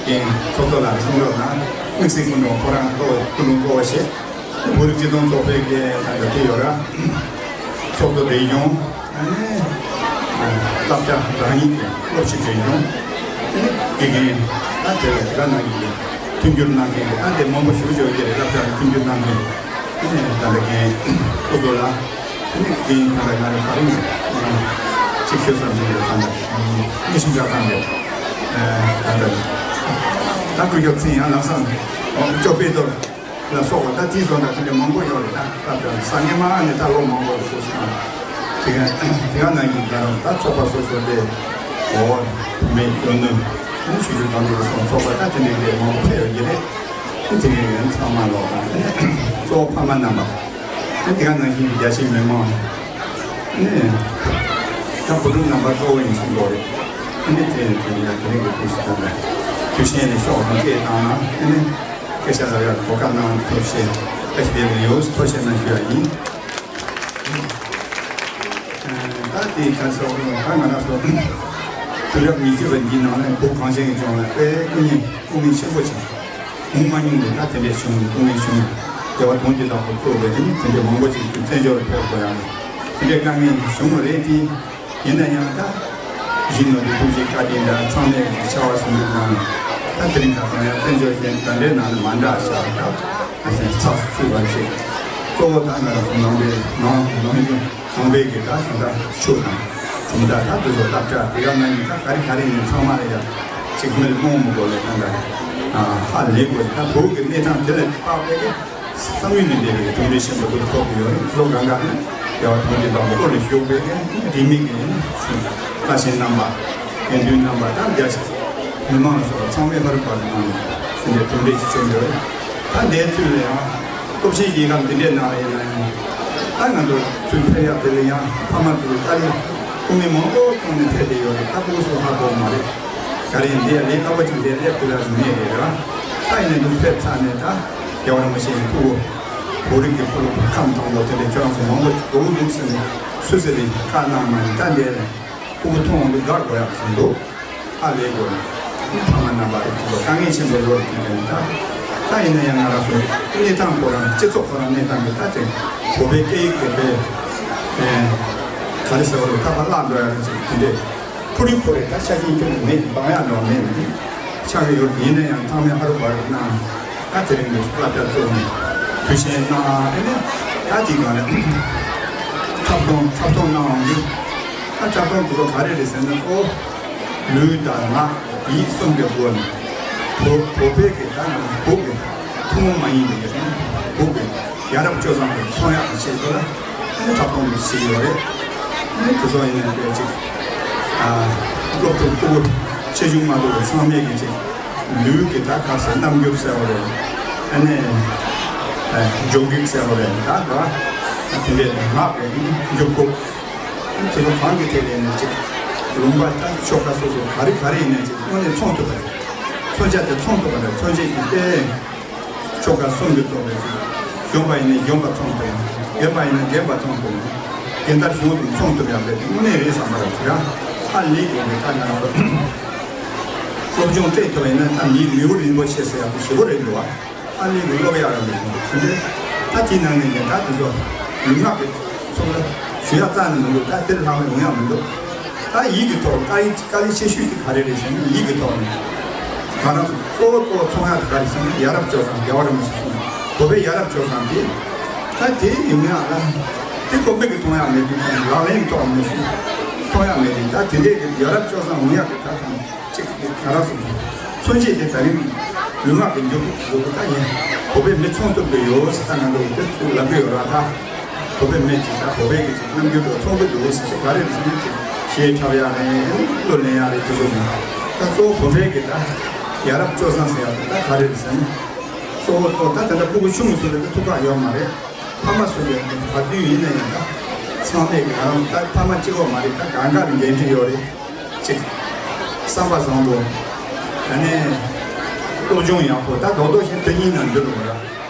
རྒན་ཚོགས་གཙོ་ལགས་གསུང་རོགས་གནང་། དམིགས་བསལ་སྐུ་མགྲོན་ཁོ་རང་གཙོ་བོ་སྐུ་མགྲོན་གཙོ་བོ་བྱས། བོད་རིགས་སྤྱི་མཐུན་ཚོགས་པའི་གི་ད་ལྟ་དེ་ཡོད་ར། ཚོགས་གཙོ་བདེ་སྐྱོང་། ཨ་ནི་སློབ་གྲྭ་རང་ཉིད་ཀྱི་སློབ་སྤྱི་བདེ་སྐྱོང་། ཨ་ནི་དགེ་རྒན་ད་དེ་ལ་དེ་ག་ནང་བཞིན་གྱི་མཐུན་འགྱུར་གནང་མཁན་གྱི་ད་དེ་མང་པོ་ཞུ་ཆོག་གི་རེད། སློབ་གྲྭ་ནས་མཐུན་འགྱུར་གནང་མཁན་ཨ་ནི་ད་ལྟ་རྒན་ཚོགས་གཙོ་ལགས། ཨ་ནི་རྒན་ད་ལྟ་ང་རང་ག་རེ་ཡིན་གཅིག་ཤོད་བསམ་གྱི་ཡོད། ད་ལྟ་ཉི་ཤུ་རྩ་གང་རེད། ད་ལྟ་ད་སྐུ་ཞབས་མཚན་ཡང་ལམ་སང་ཅོ་པེ་ཏོར། ལ་སོགས་པ་ད་དེའི་བཟོ་འདྲ་དེ་འདྲ་མང་པོ་ཡོད་རེད། ད་ད་ད་སང་ཉིན་མ་ནས་ད་ལོ་མང་པོ་རེད་ཤོག་ཟེར་ན། དེ་ག་དེ་ག་ནང་བཞིན་ད་རུང་ད་ཚོགས་པ་སོ་སོ་དེ་འོ་མེད་ཡོད་ནོ། ཨ་ནི་ཆུ་ཆུ་དང་དུ་སོང་ཚོགས་པ་ད་དེ་འདྲའི་དེ་མང་པོ་ཕེབས་ཡོད་ཀྱི་རེད། ཨ་དེ་ག་ཡོད་ཚང་མ་ལོག་ད་ཨ་ནི་གཙོ་བོ་ཕ་མ་རྣམ་པ་ཨ་དེ་ག་ནང་བཞིན་རྒྱ་ཆེའི་མི་མང་ཨ་ནི་ད་བུ་ཕྲུག་རྣམ་པ་གཙོ་བོ་ཡིན་གསུང་གི་རེད། ཨ་ནི་དེ་དེ་ཡང་དེ་རིང་གི་དུས་སུ་ད་ལྟ་དུས་ཆེན་ནས་ཤོག་དང་སྐད་བཏང་ན་ཨ་ནི། སྐད་ཆ་ལབ་ཡག་གོ་སྐབས་གནང་ཐུབ་ཤེས་བཀྲ་ཤིས་བདེ་ལེགས་ཡོད་ཐུགས་རྗེ་གནང་ཞུ་ཡག་ཡིན། ད་དེ་ག་ཚོད་ད་ང་རང་ཚོ་དུས་རབས་ཉི་ཤུ་པ་འདིའི་ནང་ནས་བོད་གངས་ཅན་གྱི་ལྗོངས་ལ་དཔེ་སྐུ་ཉིད་སྐུ་ངལ་ཆེན་པོ་ཅིག་མུ་མ་མྱོང་ནས་ད་དེ་འདྲས་བྱུང་། སྐུ་ངལ་བྱུང་། རྒྱལ་བ་དོན་གྱི་བདག་པོ་གཙོས་པའི་དེ་ནི་དེ་འདྲས་མང་པོ་ཅིག་བཙན་བྱོལ་ལ་ཕེབས་དགོས་ཡག་དེ་འདྲས་དཀའ་ངལ་བྱུང་བ་རེད་དེ། ཡིན་ན་ཡང་ད་གཞོན་ནུ་ལུས་ཐུགས་རྗེ་བཀའ་དྲིན་དང་ཚང་མས་ཀྱི་ཆར་པ་གསུམ་གྱི་ནང་ད་དེ་རིང་ཁ་སང་ཡང་བཙན་བྱོལ་གཞན་ག་འདྲའི་ནང་ནས་མ་འདྲ་ཤག་ད་ཨ་ཞེ་ཚགས་སུ་ཚུད་པ་ཞིག་གཙོ་བོ་ད་ང་རང་ཚོ་ནང་པའི་ནང་ནང་ནང་པའི་གི་ད་ད་ད་ཆོས་དང་ མི་ད་ད་དུ་སོ་སློབ་གྲྭ་དེ་ག་ནང་གི་ད་ག་རེ་ག་རེ་ཡིན་ཚང་མ་ལ་ཡ་གཅིག་མི་ལ་རྨོངས་མི་དགོས་ལ་ད་ད་ཧ་ལས་དགོས་ད་བོད་ཀྱི་གནས་སྟངས་དེ་ལ་དཔག་པའི་གི་བསམ་ཡུལ་ནས་འདས་པའི་གྲུབ་འབྲས་ཆེན་པོ་དུ་ཐོབ་ཀྱི་ཡོད་རེད། ལོ་གང་ག་ནས་རྒྱལ་བ་དོན་གྱི་བདག་པོ་ལ་བཞུགས་པའི་གི་རིས་མེད་ཀྱི་བླ་ཆེན་རྣམ་པ་དགེ་འདུན་རྣམ་པ་ད་རྒྱ་ཆེ་མི་མང་ལ་སོགས་པ་ཚང་མས་ཧ་རུ་བར་དུ་གནང་ནས་དེ་འདྲའི་གྲུབ་འབྲས་ཤིག་བྱུང་ཡོད་རེད། ད་འདས་ཚུལ་ལ་ཡང་སྟོབས་ཆེན་རྒྱལ་ཁབ་འདི་འདྲའི་ནང་ལ་ཡིན་ན་ཡང་ད་ང་ཚོ་ཚུར་ཕེབས་ཡག་དེ་ལ་ཡང་ཕ་མ་ཚོས་ཏཱ་ལའི་སྐུ་ངལ་མང་པོ་བཏང་ནས་ཕེབས་བསྡད་ཡོད་རེད། ད་ཕྲུ་གུ་ཚོ་ཧ་གོ་མ་རེད། ག་རེ་ཡིན་འདི་ཡང་ལས་སླ་པོ་ཅིག་ལས་སླེབས་ཐུབ་ཡག་ཞིག་མེད་རེད་ར། ད་ཡིན་ན་འདུག་ཕེབས་ཚར་ནས་ད་རྒྱལ་བ་རིན་པོ་ཆེ་ཡི་ཕྲུ་གུ་བོད་རིགས་ཀྱི་ཕྲུ་གུ་ཁམས་དང་པོ་དེ་འདྲ་ཁྱོད་རང་ཚོ་མང་པོ་འགྲོ་གི་འདུག་ཟེར་ནས་སུ་ཟེར་ནས་བཀའ་གནང་མ་ཡིན། ད་འདི་ལ་ཕྲུ་གུ་མཐོང་འདུག་དགའ་དགོས་ཡག་ཞིག་འདུག་ཨ་ལས་དགོས་ནས་ཕ་མ་རྣམ་པ་རེ་ཚོ་དཀའ་ངལ་ཆེན་པོ་ཡོད་རེད། དེ་འདྲ་ད་ད་ཡིན་ན་ཡང་ང་རང་ཚོ་གནས་སྟངས་ཁོ་རང་སྤྱི་ཚོགས་ཁོ་རང་གནས་སྟངས་ཀྱི་ད་དེ་བོད་པའི་སྐད་ཡིག་དེ་དེ་ག་རེ་ཟེར་བ་རེད། ཐག་པ་བརླག་འགྲོ་ཡག་རེད་ཟེར་དེ་འདྲས། ཕུ་རི་ཁོ་རེ་ད་ཆ་རྐྱེན་ཁྱོན་ནས་མེད། འབང་ཡག་འདྲ་བ་མེད་ནས་ཆགས་ཀྱི་ཡོད། ཡིན་ན་ཡང་ཚང་མས་ཧ་རུ་བ་རུ་གནང་། ད་དེ་རིང་གི་སློབ་གྲྭ་བཙུགས་ནས་དུས་ཆེན་གནང་། ཨ་ནི་ད་དེའི་སྒང་ལ་འཁྲབ་སྟོན་འཁྲབ་སྟོན་གནང་ཡོང་དུས་ད་འཁྲབ་སྟོན་དེ་ཚོ་ག་རེ་རེད་ཟེར་ན་གཙོ་བོ་ལུས་དང་ངག་ཡིད་གསུམ་གྱི་སྒོ་ནས་བོད་བོད་པའི་གི་ད་ནང་བོད་ཀྱི་ཐུན་མོང་མ་ཡིན་པའི་གི་བོད་ཀྱི་ཡ་རབས་སྤྱོད་བཟང་གི་ཚོང་ཡག་གི་ཆེད་དུ་ལ་ཨ་ནི་འཁྲབ་སྟོན་དུ་བྱེད་ཀྱི་ཡོད་རེད། ཨ་ནི་དེ་ཚོ་ཡིན་ནའི་དཔེ་ཅིག་ཨ་སློབ་ཕྲུག་ཕྲུ་གུ་ཆེ་ཆུང་མ་གཏོགས་པའི་ཚང་མས་ཀྱི་ཅིག་ལུས་ཀྱི་ད་ག་ཟེར་རྣམ་འགྱུར་ཟེར་བ་རེད། ཨ་ནི་ཨ་འཇོག་རྒྱུགས་ཟེར་བ་རེད། ད་ག་དེ་འདྲའི་ངག་གི་འགྱུར་ཁུག་ཨ་ནི་དེ་ཚོ་གང་གི་ཐད་ལ་ཡིན་ནའི་ཅིག་ལུང་པ་ད་ཆོལ་ཁ་སོ་སོ་ག་རེ་ག་རེ་ཡིན་ནའི་ཅིག་དངོས་གནས་ཚོང་ཐུབ་པ་རེད། མཚོན་ཆ་དེ་ཚོང་ཐུབ་པ་རེད། མཚོན་ཆ་གི་དཔེ། ཆོལ་ཁ་གསུམ་གྱི་ཚོགས་པའི་གཞོན་པ་ཡིན་ན་གཞོན་པ་ཚོང་དང་། རྒན་པ་ཡིན་ན་རྒན་པ་ཚོང་དང་། རྒན་དར་གཞོན་དང་ཚོང་ཐུབ་ཡག་དེ་དངོས་གནས་རེད་བསམ་པ་རེད། ཡང་ཧ་ལས་དགོས་པའི་ཐ་སྙད་ལ་སློབ་སྦྱོང་སྤྲད་ཐུབ་པ་ཡིན་ན་ད་མི་མིའུ་རིན་པོ་ཆེ་ཟེར་ཡག་དེ་ཞེ་པོ་རེད་འདུག་བ། ཧ་ལས་དགོས་སློབ་ཡག་རང་རེད་འདུག་དེ་འདྲའི་ད་དེའི་ནང་ནས་ངས་ད་དེ་ཚོ་ལུས་ངག་གི་ཚོགས་ལ་ཞུ་ཡག་རྩ་ནས་མི་འདུག་ད་དེར་ལྷག་པ་ཡོང་ཡག་མི་འདུག་ད་ཡིད་ཀྱི་ཐོག་དཀའ་ལས་དཀའ་ལས་ཆེ་ཤོས་དེ་ག་རེ་རེད་ཟེར་ན་ཡིད་ཀྱི་ཐོག་ནས་ང་རང་ཚོ་གཙོ་བོ་གཙོ་བོ་ཚོང་ཡག་དེ་ག་རེ་ཟེར་ན་ཡ་རབས་སྤྱོད་བཟང་རྒྱལ་བ་རིན་པོ་ཆེ་གསུངས་བོད་པའི་ཡ་རབས་སྤྱོད་བཟང་དེ་ད་དེ་ཡོང་ཡག་ལ་དེ་ཁོ་མིག་གིས་མཐོང་ཡག་མེད་དུས་ལག་ལེན་ཐོག་ནས་མཐོང་ཡག་མེད་དུས་ད་དེ་འདྲའི་གི་ཡ་རབས་སྤྱོད་བཟང་ཡོང་ཡག་གི་ད་ཐང་གཅིག་དེ་ག་རེ་ཟེར་ན་མཚོན་བྱེད་དེ་ད་རིང་ལུས་ངག་གི་འགྱུར་ཁུག་བཟོ་གི་ད་ཡིན་བོད་པའི་མི་ཚོང་ཐུབ་ཀྱི་ཡོད་ཟེར་ད་ང་ཚོ་དེ་ལབ་ཀྱི་ཡོད་ར་ད། བོད་པའི་མི་གཅིག་དང་བོད་པའི་གི་གཅིག་རྣམ་འགྱུར་དུ་ཚོགས་འདུ་འདུག་ཟེར་གྱི་ག་རེ་རེད་ཟེར་ན་གཅིག་གཞས་འཁྲབ་ཡག་རེད། གླུ་ལེན་ཡག་རེད། དེ་ཚོ་མིན་ད་གཙོ་བོ་བོད་པའི་གི་ད་ཡ་རབས་སྤྱོད་བཟང་ཟེར་ཡག་དེ་ད་ག་རེ་རེད་ཟེར་ན་གཙོ་བོ་གཙོ་ད་དེ་འདྲ་སྤུ་གུ་ཆུང་ངུ་ཚོ་ལ་ད་ཐུགས་ཁག་ཡོད་མ་རེད། ཕ་མ་ཚོ་ལ་བར་དུས་ཡིན་ན་ཡང་ད་ཚང་མས་གི་ང་རང་ད་ཕ་མ་གཅིག་པོ་མ་རེད། ད་གང་ག་ལ་འགན་འཁྲི་ཡོད་རེད། གཅིག་བསམ་པ་བཟང་པོ། ཨ་ནི་སློབ་སྦྱོང་ཡག་པོ། ད་རྡོག་རྡོག་བཞིན་དུ་གཉིས་ནང་འདུས་འགྲོ་བ་ར།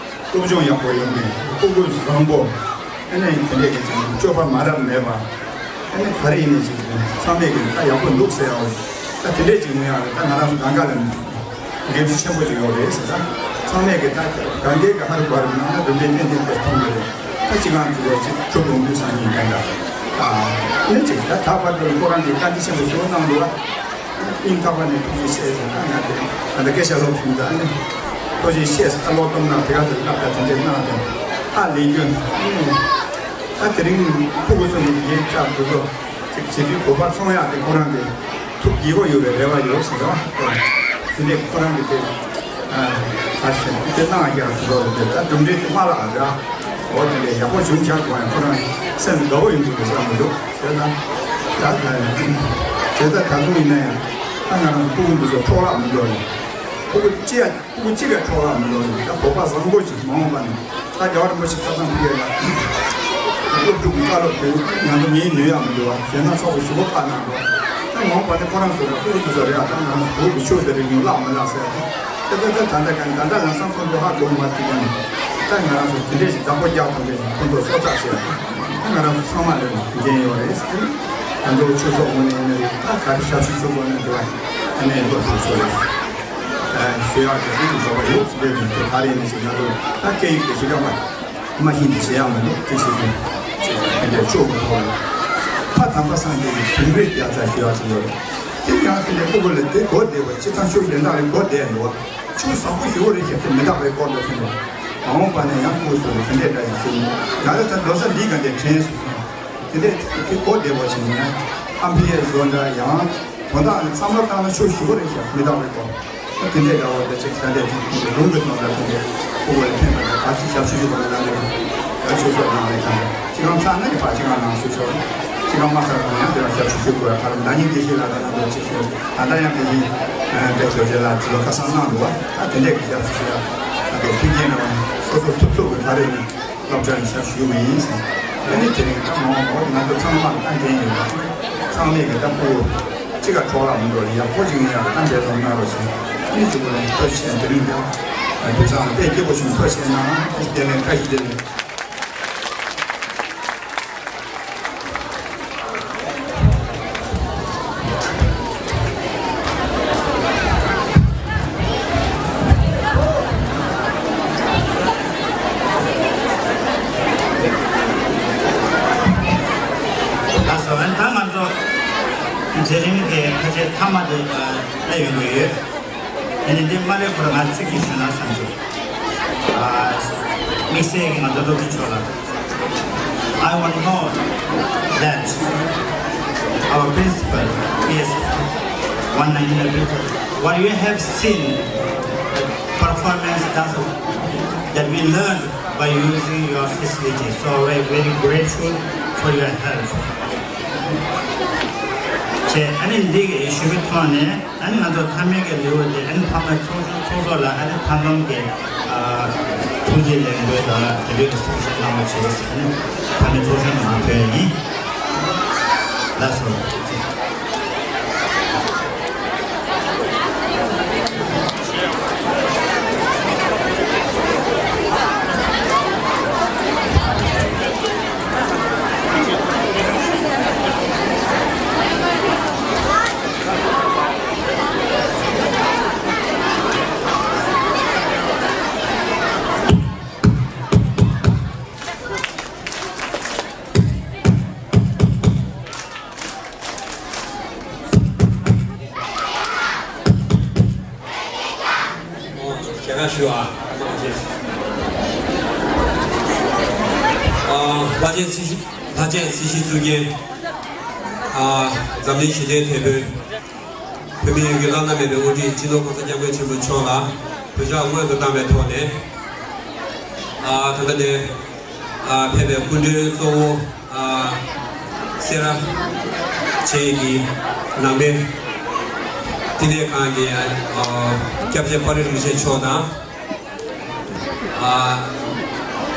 སློབ་སྦྱོང་ཡག་པོ་ཡོང་ནས་སྤུ་གུ་བཟང་པོ། ཨ་ནི་དེ་འདྲས་ཀྱི་ཅིག་སྤྱོད་པ་མ་རབས་མེད་པ། ཨ་ནི་ག་རེ་ཡིན་ནའི་ཅིག་ཚང་མས་ཀྱི་ད་ཡག་པོ་འདུག་ཟེར་ཡག་ད་དེ་འདྲས་ཅིག་ཡོང་ཡག་ལ་ད་ང་རང་ཚོ་གང་ག་ལ་འགན་འཁྲི་ཆེན་པོ་ཅིག་ཡོད་རེད་ཟེར། ད་ཚང་མས་ཀྱི་ད་གང་གའི་གི་ཧ་རུ་བ་རུ་གནང་ན་གྲུབ་འབྲས་ཏན་ཏན་དེ་ཐོན་གྱི་རེད། ད་ཅི་གང་ཅི་རེད་ཅིག་ཆུ་དུང་དུས་སང་ཉིན་གང་ག་ཨ་ནི་ཅིག་ད་ད་བར་དུ་ཁོ་རང་གིས་བཀའ་འདྲི་ཆེན་པོ་ཞིག་གནང་འདུག་བ། སྙིང་ཐག་པ་ནས་ཐུགས་རྗེ་ཆེ་ཟེར། ད་ང་དེ་ད་ལྟ་སྐད་ཆ་ལོག་སོང་། ད་ཨ་ནི་ཐུགས་རྗེ་ཆེ་ཟེར། ད་ལོག་གཏོང་ན་དེ་ག་དེ་སློབ་གྲྭ་དེ་འདྲས་གནང་དེ་ཧ་ལས་རྒྱུ། ཨ་ནི་ད་དེ་རིང་ཕྲུ་གུ་ཚོ་ནི་ངའི་ལྕགས་དེ་ཚོ་ཅིག་བྱེད་དུས་བོད་པ་ཚོང་ཡག་དེ་ཁོ་རང་གི་ཐུགས་དགྱེས་པོ་ཡོད་པའི་རེ་བ་ཡོད་ཟེར་བ། དེ་འདྲས་ཁོ་རང་གི་དེ་ཨ་ད་ཞེ་དེ་གནང་ཡག་དེ་ཚོ་རེད། ད་གྲུབ་འབྲས་དེ་མ་ལགས་ར། འོ་དེ་འདྲས་ཡག་པོ་བྱུང་ཤག་གོ་ཡང་ཁོ་རང་སེམས་དགའ་བོ་ཡོང་གི་འདུག་བསམ་གི་འདུག་དེ་ན་ད་ད་དེ་ད་ད་དུང་ཡིན་ན་ཡང་ད་ང་རང་ཚོ་སྤུ་གུ་འདི་ཚོ་འཕྲོ་བརླག་མི་འགྲོ་ཡིན། སྤུ་གུ་གཅིག་ཡ་སྤུ་གུ་གཅིག་ཡ་འཕྲོ་བརླག་མི་འགྲོ་ཡིན། ད་བོད་པ་བཟང་པོ་ཅིག་མ་འོངས་པ་ནས་ད་རྒྱལ་བ་རིན་པོ་ཆེ་ཁ་སང་ཕུལ་ཡས་ལ་སློབ་ཕྲུག་གི་བཀའ་སློབ་དེ་ང་ཚོ་ངས་ཉན་ཡག་མི་འདུག་བ། ཞེ་ན་ཚོགས་པ་ཞུ་བ་ཁག་གནང་འགྲོ། ད་མ་འོངས་པ་ནས་ཁོ་རང་ཚོ་ལ་སྤུ་གུ་འདི་ཚོ་རེད་ཨ། ད་ང་རང་ཚོ་བོད་ཀྱི་ཆོས་དེ་རིགས་ཉུང་བརླག་མི་བརླག་ཟེར། ད་ད་ད་ད་ད་ག་ད་ད་ལམ་སང་ཁོང་ཚོ་ཧ་གོ་མ་ཐུབ་ཀྱང་ད་ང་རང་ཚོ་དེ་འདྲས་ཞིག་བདག་པོ་རྒྱག་ཐུབ་པའི་ཁོང་ཚོ་སྲོག་ཆགས་ཟེར། ད་ང་རང་ཚོ་ཚང་མ་ལ་འགན་ཡོད་རེད་ཟེར། ང་ཚོ་ཆོས་ཚོགས་ངོས་ནས་ཡིན་ན་རེད། ད་ག་རེ་ཞབས་ཞུ་ཞུ་དགོས་ན་དེ་བ་ཨ་ནེ་སློབ་ཕྲུག་ཚོ་རེད། ཞུ་ཡག་གི་དེ་འདྲ་བ་ཡོད་ཟེར་དེ་ག་རེ་ཡིན་ན་ཞིག་ང་ཚོ་ད་སྐད་ཡིག་དེ་ཞིག་ག་མ། མ་ཤེས་ནས་བྱེད་ཡག་མི་འདུག་དེ་བྱེད་དུས་དེ་འདྲའི་ཕྱོགས་མི་ཐོག་ལ་ཕ་དམ་པ་སངས་རྒྱས་ཀྱི་དུམ་རེ་རྒྱག་ཚར་ཞུ་ཡག་ཅིག་ཡོད་རེད། དེ་ཡང་དེ་ལས་སྤུ་གུ་ལ་དེ་གོ་བདེ་བ་སྤྱི་བཏང་ཤུགས་ཡོན་བདག་ལ་གོ་བདེ་འདུག་ཆུ་བཟང་པོ་ཞུ་བ་རེད་ཞེས་དེ་མི་རྟག་པའི་སྐོར་དུ་ཟིན་ནས་མ་འོངས་པ་ནས་ཡང་སྐུ་གཟུགས་ལ་དེ་འདྲའི་འདྲ་ཞིག་ཞུ་ཡིན། ཡང་ལ་ད་ལོ་གསར་འདིའི་ག་འདྲའི་དྲན་སོང་ཟིན་དེ་འདྲའི་དེ་གོ་བདེ་བ་ཞིག་ཡིན་ན། ཨམ་ཕི་ཡའི་བཟོ་འདྲ་ཡང་དོན་དག་ནི་བསམ་བློ་བཏང་ན་ཤུགས་ཞེ་པོ་རེད་ཤག་མི་འདང་བའི་སྐོར། ད་དེ་འདྲའི་འདྲ་བོ་དེ་ཅིག་ས་འདྲ་ཅིག་ལུང་གི་སོང་འདྲ་ཐོན་ཏེ་ཕྲུ་གུ་ལ་ཕན་པ་དང་ག་ཅིག་ཞབས་ཞུ་ཞུ་བ་ལ་ལ་ནི་ད་ཆོས་ཕྱོགས་ནང་ལས་ཀྱང་ཅི་གང་ཚར་ན་ཡི་ཕ་ཅི་གང་ནང་ཆོས་ཕྱོགས་ཅི་གང་མ་ཚར་ན་ཡང་དེ་ལ་ཞབས་ཞུ་ཞུ་དགོས་ཡ་ཁ་ལ་ན་ནིང་དགེ་བཤེས་ལགས་དང་ང་ཚོ་ཅིག་ཞུ་ད་ལྟ་ཡང་དེ་བཞིན་དེ་ཆོས་རྗེ་ལགས་ཚོ་ཁ་སང་གནང་འདུག་བ། ད་དེ་འདྲའི་གི་ཞབས་ཞུ་ཞུ་ཡ་ད་དེ་མཐུན་རྐྱེན་རེ་བ་སོ་སོ་ཐུབ་ཚུགས་གི་ད་རེས་ནི། སློབ་གྲྭ་ནས་ཞབས་ཞུ་བ་ཡིན་ཟེར། ཨ་ནི་དེ་རིང་ད་མ་འོངས་པར་ང་ཚོ་ཚང་མ་ལ་ད་འགན་ཡོད་པ། ཚང་མས་གི་ད་ཕྲུ་གུ་གཅིག་ག་འཕྲོ་བརླག་མི་འགྲོ་ཡག་པོ་ཅིག་ཡིན་ཡག་གི་ད་འབད་བརྩོན་གནང་རོགས་ཞེས་ཨ་ནི་གཅིག་པུ་ལ་ཐུགས་རྗེ་ཆེ། དེ་རིང་ད་དུས་སང་དཔེ་སྐྱིད་པོ་ཞིག་ཐུགས་རྗེ་ཆེ་གནང་། བདེ་ལེགས། བཀྲ་ཤིས་བདེ་ལེགས། ལགས་སོ། ཨ་ནི་ད་ང་ཚོ་མཛད་རིམ་གྱི་ཕལ་ཆེར་མཐའ་མ་དེ་སླེབས་ཡོང་གི་ཡོད། ཨ་ནི་འདི་མ་སླེབས་ཁོ་རང་ང་ཚིག་གཅིག་ཞུས་ན་བསམ་བྱུང་། ཨ། དམིགས་བསལ་གྱི་ང་ཚོ་སློབ་ཕྲུག་ཚོ་ལ། I want to know that our principal is one ninety-nine principal. What you have seen, the performance that, that we learned by using your facility. So we're very grateful for your help. བྱས། ཨ་ནི་འདི་གི་ཞུ་བའི་ཐོག་ནས། ཨ་ནི་ང་ཚོ་མཐའ་མའི་གི་ལེའུ་དེ་ཨ་ནི་ཕ་མ་ཚོགས་ཆུང་ཚོགས་གཙོ་ལ་ཨ་ནི་མཐའ་སྡོམ་གྱི་ཨ་ཐུགས་རྗེ་ལེགས་འབུལ་དང་དེ་འདྲའི་གི་གསུང་བཤད་གནང་བ་བྱས་ཟིན་ནས་ཕ་མ་ཚོགས་ཆུང་ནང་ཕེབས་ཡིན། ལགས་སོ། ཞལ་ཁ་ཞུ་ཨ། ཨ། ལྷ་ཆེན་སྲི་ཞུ། ལྷ་ཆེན་སྲི་ཞུ་གཙུག་རྒྱན། ཨ། འཛམ་གླིང་ཞི་བདེའི་དེད་དཔོན། བོད་མི་ཡོངས་ཀྱི་བླ་ན་མེད་པའི་དབུ་ཁྲིད་སྤྱི་ནོར་༸གོང་ས་༸སྐྱབས་མགོན་ཆེན་པོ་མཆོག་ལ་གུས་ཕྱག་སྔོན་དུ་བཏང་བའི་ཐོག་ནས། ཨ། ད་ལྟ་ནས། ཨ། ཕེབས་པའི་སྐུ་མགྲོན་གཙོ་བོ། ཨ། སེ་ར་བྱེས་ཀྱི་ནང་པའི་བསྟི་གནས་ཁང་གི། ཨ། སྐྱབས་རྗེ་དཔའ་རིས་རིན་པོ་ཆེ་མཆོག་དང་། ཨ།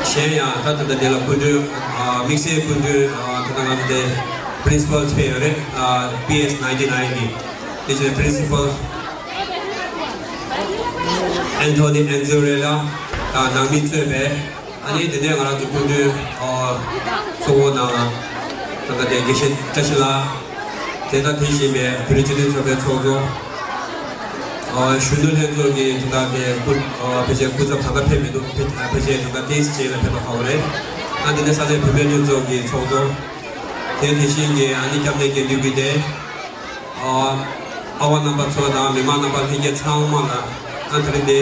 གཞན་ཡང་ད་ད་ལྟ་འདི་ལ་སྐུ་མགྲོན། ཨ། དམིགས་བསལ་སྐུ་མགྲོན། ཨ། ད་ལྟ་ང་ཚོ་དེ་པི་རིན་སི་པལ་ཕེབས་ཡོད་རེད། ཨ། པི་ཨེས་ནའིན་ཊི་ནའིན་གི་དེ་བཞིན་པི་རིན་སི་པལ་ཨན་ཐོ་ནི་ཨན་ཛི་རེ་ལ། ཨ། ནང་མི་གཙོས་པའི། ཨ་ནི་དེ་ནས་ང་རང་ཚོ་སྐུ་མགྲོན། ཨ། གཙོ་བོ་ནང་ད་ལྟ་དེ་དགེ་བཤེས་བཀྲ་ཤིས་ལགས། དེ་དང་དེ་བཞིན་པའི་བོད་རིགས་སྤྱི་མཐུན་ཚོགས་པའི་ཚོགས་གཙོ། ཨ། གཞོན་ནུ་ལྷན་ཚོགས་ཀྱི་ད་ལྟ་དེ་སྐུ། ཨ། ཕལ་ཆེར་སྐུ་ཚབ་ད་ལྟ་ཕེབས་མི་འདུག་ཕལ་ཆེར་ད་ལྟ་ཏོག་ཙམ་རྗེས་ལ་ཕེབས་པ་ཧ་གོ་རེད། ཨ། དེ་ནས་ས་གནས་བུད་མེད་ལྷན་ཚོགས་ཀྱི་ཚོགས་གཙོ། དེ་དེ་བཞིན་གྱི་ཨ་ནི་སྐྱབས་གནས་དགེ་འདུན་གྱི་སྡེ། ཨ། ཨ་བ་རྣམ་པ་ཚོ་དང་མི་མང་རྣམ་པ་ལྷན་རྒྱས་ཚང་མ་ལ། ཨ། ད་རེས་འདི་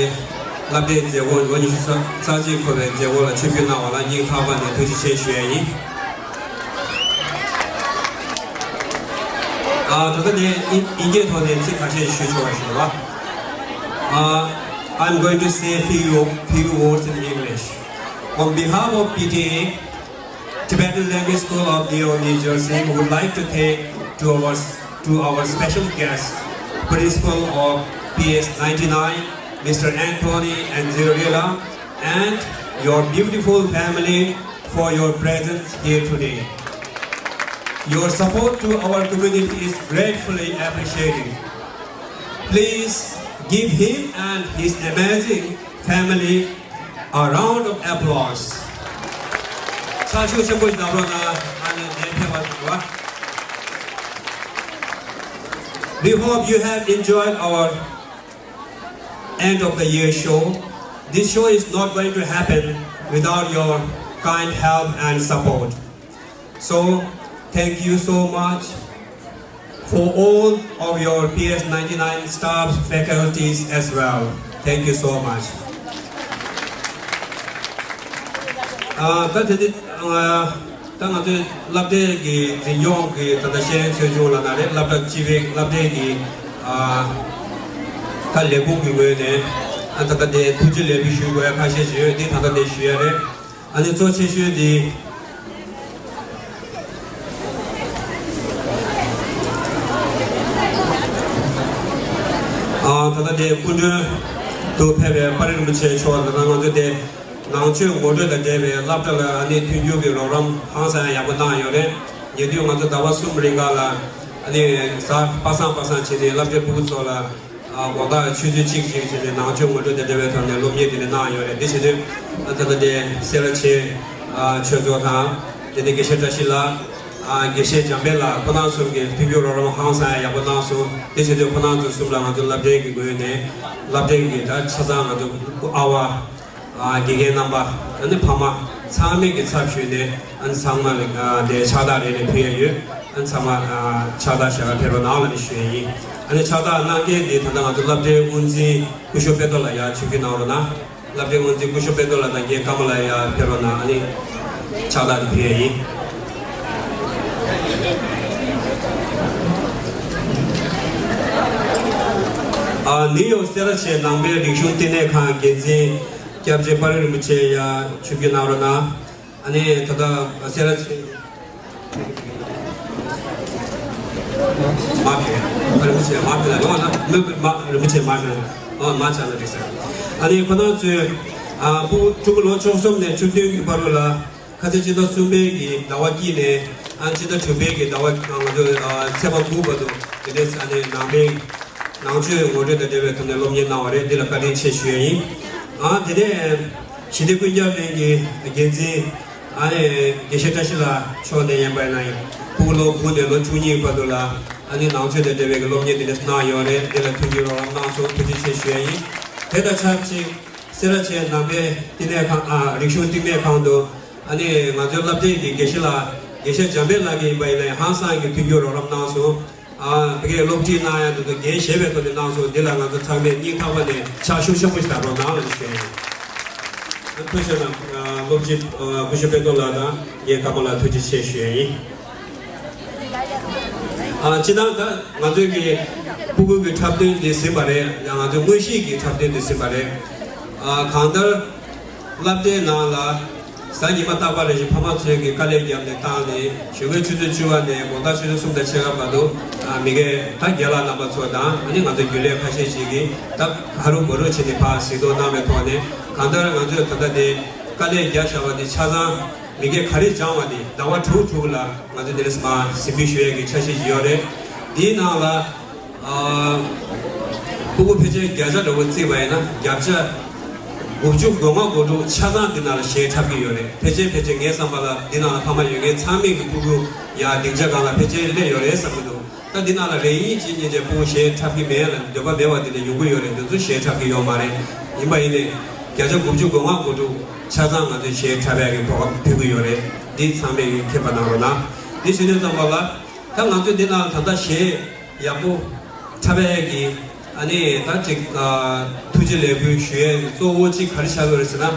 བསླབ་གྲྭའི་མཛད་སྒོ་ལོ་ཉི་ཤུ་རྩ་གཅིག་འཁོར་བའི་མཛད་སྒོ་ལ་ཆིབས་བསྒྱུར་གནང་བ་ལ་སྙིང་ཐག་པ་ནས་ཐུགས་རྗེ་ཆེ་ཞུ་ཡ་ཡིན། ཨ། ད་ལྟ་ནས་དབྱིན་དབྱིན་སྐད་ཐོག་ནས་ཚིག་ཁ་ཤས་ཞུ་ཆོག་པ་ཞུ་བ། ཨ། I'm going to say few, few words in English. On behalf of P T A, Tibetan Language School of New York, New Jersey, would like to thank to our, to our special guest, Principal of P S ninety-nine, Mister Anthony Anzirela, and your beautiful family for your presence here today. Your support to our community is gratefully appreciated. Please give him and his amazing family a round of applause. ཕྱག་ཤུགས་ཆེན་པོ་ཞིག་བརྡབ་རོགས་གནང་། ཨ་ནི་ནས་ཕེབས་པ་འདུག་བ། We hope you have enjoyed our end of the year show. This show is not going to happen without your kind help and support. So, thank you so much for all of your P S ninety-nine staff, faculties as well. Thank you so much. ཨ། ད་དེ་དེ། ཨ། ད་ང་ཚོའི་སློབ་གྲྭའི་གི་འཛིན་སྐྱོང་གི་ད་ལྟ་ཤེས་ཡོན་ཚོགས་ཆུང་ལབ་ན་རེད། སློབ་གྲྭ་སྤྱི་པའི་སློབ་གྲྭའི་གི་ཨ་ད་ལས་ཁུངས་ཀྱི་ངོས་ནས་ཨ་ད་ལྟ་དེ་ཐུགས་རྗེ་ལེགས་འབུལ་ཞུ་དགོས་ཡ་ཁ་ཤས་ཤིག་ཡོད། འདི་ད་ལྟ་དེ་ཞུ་ཡ་རེད། ཨ་ནི་གཙོ་ཆེ་ཤོས་འདི་ཨ་ད་ལྟ་དེ་སྐུ་མགྲོན་དུ་ཕེབས་པའི་དཔའ་རིས་རིན་པོ་ཆེ་མཆོག་དང་ང་ཚོ་དེ། ནང་ཆོས་ངོ་སྤྲོད་དང་འབྲེལ་བའི་སློབ་གྲྭ་ལ་ཨ་ནི་མཐུན་འགྱུར་གྱི་རོགས་རམ་ཧང་སང་ཡག་པོ་གནང་ཡོད་རེད། ཉེ་དུས་ང་ཚོ་ཟླ་བ་གསུམ་རིང་ག་ལ་ཨ་ནི་གཟའ་པ་སངས་པ་སངས་བྱས་ནས་སློབ་གྲྭའི་ཕྲུ་གུ་ཚོ་ལ་ཨ་དགོང་དག་ཆུ་ཚོད་གཅིག་ཅིག་བྱས་ནས་ནང་ཆོས་ངོ་སྤྲོད་དང་འབྲེལ་བའི་ཐོག་ནས་སློབ་གཉེར་དེ་འདྲ་གནང་ཡོད་རེད། དེ་བྱས་དུས་ཨ་ད་ལྟ་དེ་སེ་ར་བྱེས་ཨ་ཆོས་ཚོགས་དང་དེ་ནས་དགེ་བཤེས་བཀྲ་ཤིས་ལགས་ཨ་དགེ་བཤེས་འཇམ་དཔལ་ལགས་ཁོ་རང་གསུམ་གྱིས་མཐུན་འགྱུར་རོགས་རམ་ཧང་སང་ཡག་པོ་གནང་སོང་། དེ་བྱས་དུས་ཁོ་རང་ཚོ་གསུམ་ལ་ང་ཚོ་སློབ་གྲྭའི་གི་ངོས་ནས་སློབ་གྲྭའི་གི་ད་ཆ་ཚང་ང་ཚོ་ཨ་བ། ཨ་དགེ་རྒན་རྣམ་པ། ཨ་ནི་ཕ་མ་ཚང་མས་ཀྱི་ཚབ་ཞུས་ནས་ཨ་ནི་ཚང་མ་ལ་ཨ་དེ་ཕྱག་རྟགས་རེ་རེ་ཕུལ་ཡ་ཡོད། ཨ་ནི་ཚང་མ་ཨ་ཕྱག་རྟགས་ཞལ་ཁ་ཕེབས་རོགས་གནང་ལབ་ནས་ཞུ་ཡ་ཡིན། ཨ་ནི་ཕྱག་རྟགས་གནང་མཁན་དེ་ད་ལྟ་ང་ཚོ་སློབ་གྲྭའི་དབུ་འཛིན་སྐུ་ཞབས་དཔེ་ཏོག་ལགས་ཡར་ཆིབས་བསྒྱུར་གནང་རོགས་གནང་། སློབ་གྲྭའི་དབུ་འཛིན་སྐུ་ཞབས་དཔེ་ཏོག་ལགས་དང་རྒན་ཀརྨ་ལགས་ཡར་ཕེབས་རོགས་གནང་། ཨ་ནི་ཕྱག་རྟགས་དེ་ཕུལ་ཡ་ཡིན། ཨ་ནིའུ་ཡོག་སེ་ར་བྱེས་ནང་པའི་རིག་གཞུང་བསྟི་གནས་ཁང་འགན་འཛིན་སྐྱབས་རྗེ་དཔའ་རིས་རིན་པོ་ཆེ་ཡར་ཆིབས་བསྒྱུར་གནང་རོགས་གནང་། ཨ་ནི་ད་ལྟ་སེ་ར་བྱེས་མ་ཕེབས། ཨ་རིན་པོ་ཆེ་མ་ཕེབས་ལ་ཡོང་བ་ན་མི་མ་རིན་པོ་ཆེ་མ་ཕེབས་ཨ་མ་ཆགས་ན་འགྲིག་ཟེར། ཨ་ནི་ཁོ་རང་ཚོས་ཨ་ཕྲུ་གུ་ཕྲུ་གུ་ལོ་བཅུ་གསུམ་ནས་བཅུ་བདུན་གྱི་བར་དུ་ལ་ཁ་སང་ཕྱི་ཟླ་གསུམ་པའི་གི་ཟླ་བ་དཀྱིལ་ནས་ཨ་ཕྱི་ཟླ་དྲུག་པའི་གི་ཟླ་བ་ང་ཚོ་ཨ་ཚེས་པ་དགུ་བར་དུ་དེ་འདྲས་ཨ་ནི་ནང་པའི་ནང་ཆོས་ངོ་སྤྲོད་དང་འབྲེལ་བའི་ཐོག་ནས་སློབ་གཉེར་གནང་བ་རེད། འདི་ལ་བཀའ་དྲིན་ཆེ་ཞུ་ཡ་ཡིན། ཨ་དེ་ནས་ཞི་བདེ་ཀུན་ཁྱབ་གླིང་གི་འགན་འཛིན་ཨ་ནི་དགེ་བཤེས་བཀྲ་ཤིས་ལགས་མཆོག་ནས་ཡིན་པ་ཡིན་ན་ཡང་ཕྲུ་གུ་ལོ་དགུ་ནས་ལོ་བཅུ་གཉིས་བར་དུ་ལ་ཨ་ནི་ནང་ཆོས་དང་འབྲེལ་བའི་གི་སློབ་གཉེར་འདི་འདྲ་གནང་ཡོད་རེད། འདི་ལ་མཐུན་འགྱུར་རོགས་རམ་གནང་སོང་། ཐུགས་རྗེ་ཆེ་ཞུ་ཡ་ཡིན། དེ་དང་ཆབས་ཅིག་སེ་ར་བྱེས་ནང་པའི་བསྟི་གནས་ཁང་ཨ་རིག་གཞུང་བསྟི་གནས་ཁང་དུ་ཨ་ནི་ང་ཚོའི་སློབ་གྲྭའི་གི་དགེ་བཤེས་ལགས་དགེ་བཤེས་འཇམ་དཔལ་ལགས་ཀྱིས་ཡིན་པ་ཡིན་ན་ཡང་ཧང་སང་གི་མཐུན་འགྱུར་རོགས་རམ་གནང་སོང་། ཨ་ཕ་གིའི་སློབ་ཁྲིད་གནང་ཡ་འདི་ཚོ་འགན་བཞེས་པའི་ཐོག་ནས་གནང་སོང་། འདི་ལ་ང་ཚོ་ཚང་མས་སྙིང་ཐག་པ་ནས་ཕྱག་ཤུགས་ཆེན་པོ་ཞིག་རྒྱག་རོགས་གནང་ལ་ཞུ་ཡ་ཡིན། ཨ་ཐུགས་རྗེ་གནང་། ཨ་སློབ་སྤྱི་ཨ་སྐུ་ཞབས་དཔལ་རྡོར་ལགས་དང་རྒན་ཀརྨ་ལགས་ཐུགས་རྗེ་ཆེ་ཞུ་ཡ་ཡིན། ཨ་སྤྱིར་བཏང་ད་ང་ཚོའི་གི་ཕྲུ་གུ་གི་འཁྲབ་སྟོན་འདི་ཟིན་པ་རེད། ཡང་ང་ཚོའི་དངོས་གཞིའི་གི་འཁྲབ་སྟོན་འདི་ཟིན་པ་རེད། ཨ་གང་ལྟར་སློབ་གྲྭའི་ནང་ལ་གཟའ་ཉི་མ་རྟག་པར་རེ་བཞིན་ཕ་མ་ཚོས་ཀྱི་དཀའ་ལས་བརྒྱབ་ནས་བཏང་ནས་ཞོགས་ཀའི་ཆུ་ཚོད་བཅུ་པ་ནས་དགོང་དག་ཆུ་ཚོད་གསུམ་དང་ཕྱེད་ཀ་བར་དུ་ཨ་མི་སྒེར་ད་རྒན་ལགས་རྣམ་པ་ཚོ་དང་ཨ་ནི་ང་ཚོ་རྒྱུན་ལས་ཁ་ཤས་ཤིག་གིས་ད་ཧ་རུ་བ་རུ་བྱས་ནས་ཕར་གཟིགས་རྟོག་གནང་བའི་ཐོག་ནས་གང་ལྟར་ང་ཚོས་ད་ལྟ་དེ་དཀའ་ལས་བརྒྱབ་བཞག་པ་དེ་ཆ་ཚང་མི་སྒེར་ག་རེ་སྦྱངས་པ་དེ་ཟླ་བ་དྲུག་དྲུག་ལ་ང་ཚོ་དེ་ལས་མར་ཟིན་བྲིས་ཞུ་ཡས་ཀྱི་འཆར་གཞི་ཡོད་རེད། དེའི་ནང་ལ་ཨ་ཕྲུ་གུ་ཕལ་ཆེར་བརྒྱ་ཆ་འདྲ་བོ་བརྩིས་པ་ཡིན་ན་བརྒྱ་ཆ་དགུ་བཅུ་གོ་ལྔ་གོ་དྲུག་ཆ་ཚང་འདི་ནང་ལ་གཞས་འཁྲབ་ཀྱི་ཡོད་རེད། ཕལ་ཆེར་ཕལ་ཆེར་ངའི་བསམ་པ་ལ་འདི་ནང་ལ་ཕ་མ་ཡོད་མཁན་ཚང་མས་ཀྱི་ཕྲུ་གུ་ཡ་སྡིངས་ཆ་སྒང་ལ་ཕལ་ཆེར་སླེབས་ཡོད་རེད་བསམ་གྱི་འདུག་ད་འདི་ནང་ལ་རེ་གཉིས་གཅིག་གཉིས་བྱས་ཕྲུ་གུ་གཞས་འཁྲབ་ཀྱི་མེད་ལ་འདོད་པ་མེད་པ་དེ་འདྲ་ཡོང་གི་ཡོད་རེད། འདི་ཚོ་གཞས་འཁྲབ་ཀྱི་ཡོད་མ་རེད། ཡིན་པ་ཡིན་ནའི་བརྒྱ་ཆ་དགུ་བཅུ་གོ་ལྔ་གོ་དྲུག་ཆ་ཚང་ང་ཚོས་གཞས་འཁྲབ་ཡག་གི་གོ་སྐབས་ཕུལ་གྱི་ཡོད་རེད། འདི་ཚང་མས་ཡིད་མཁྱེན་པ་གནང་རོགས་གནང་། འདི་བྱེད་དུས་ཙམ་པ་ལ་ད་ང་ཚོས་འདི་ནང་ད་ལྟ་གཞས་ཡག་པོ་འཁྲབ་ཡས་ཀྱི་ཨ་ནི་ད་ཅིག་ཨ་ཐུགས་རྗེ་ལེགས་འབུལ་ཞུ་ཡས་གཙོ་བོ་གཅིག་ག་རེ་ཆགས་ཀྱི་རེད་ཟེར་ན།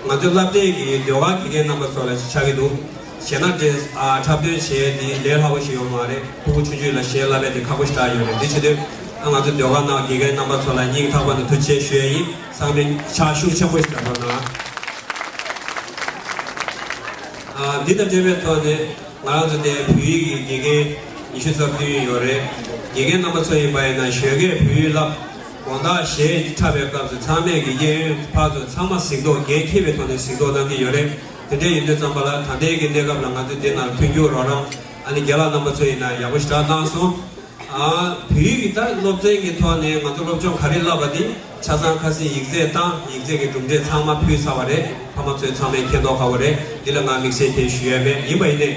ང་ཚོའི་སློབ་གྲྭའི་གི་ཟློས་གར་དགེ་རྒན་རྣམ་པ་ཚོ་ལ་ཆགས་ཀྱི་འདུག་གཞས་སྣ་འདྲེས་ཨ་འཁྲབ་སྟོན་བྱས་དེ་ལས་སླ་པོ་ཞིག་ཡོད་མ་རེད། ཕྲུ་གུ་ཆུང་ཆུང་ལ་གཞས་བསླབ་ཡས་དེ་ཁག་པོ་ཞེ་དྲག་ཡོད་རེད། འདི་བྱེད་དུས་ཨ་ང་ཚོ་ཟློས་གར་ནང་དགེ་རྒན་རྣམ་པ་ཚོ་ལ་སྙིང་ཐག་པ་ནས་ཐུགས་རྗེ་ཆེ་ཞུ་ཡས་ཡིན། ཚང་མས་ཕྱག་ཤུགས་ཆེན་པོ་ཞིག་རྒྱག་རོགས་གནང་། ཨ་འདི་དང་འབྲེལ་བའི་ཐོག་ནས། ང་རང་ཚོ་དེ་བོད་ཡིག་གི་དགེ་རྒན་ཉི་ཤུ་རྩ་བདུན་ཡོད་རེད། དགེ་རྒན་རྣམ་པ་ཚོ་ཡིན་པ་ཡིན་ན་ཞོགས་ཀས་བོད་ཡིག་བསླབ། དགོང་དག་གཞས་འཁྲབ་པའི་སྐབས་སུ་ཚང་མས་ཀྱི་གཡས་གཡོན་ཕར་ཚུར་ཚང་མ་གཟིགས་རྟོག་འགན་འཁྱེར་བའི་ཐོག་ནས་གཟིགས་རྟོག་གནང་གི་ཡོད་རེད། དེ་འདྲ་ཡིན་དུས་ཙམ་པ་ལ་ད་ལྟའི་གི་གནས་སྐབས་ལ་ང་ཚོ་འདི་ནང་མཐུན་འགྱུར་རོགས་རམ་ཨ་ནི་རྒན་ལགས་རྣམ་པ་ཚོ་ཡིན་ན་ཡག་པོ་ཞེ་དྲག་གནང་སོང་། ཨ་བོད་ཡིག་གི་ད་སློབ་ཚན་གྱི་ཐོག་ནས་ང་ཚོ་སློབ་སྦྱོང་ག་རེ་བསླབ་པ་འདི། ཆ་ཚང་ཁ་སང་ཡིག་ཚད་དང་ཡིག་ཚད་ཀྱི་གྲུབ་འབྲས་ཚང་མ་ཕུལ་ཚར་བ་རེད། ཕ་མ་ཚོས་ཚང་མས་མཁྱེན་རྟོགས་ཁག་པོ་རེད། འདི་ལ་ང་དམིགས་བསལ་དེ་ཞུ་ཡས་མེད། ཡིན་པ་ཡིན་ནའི།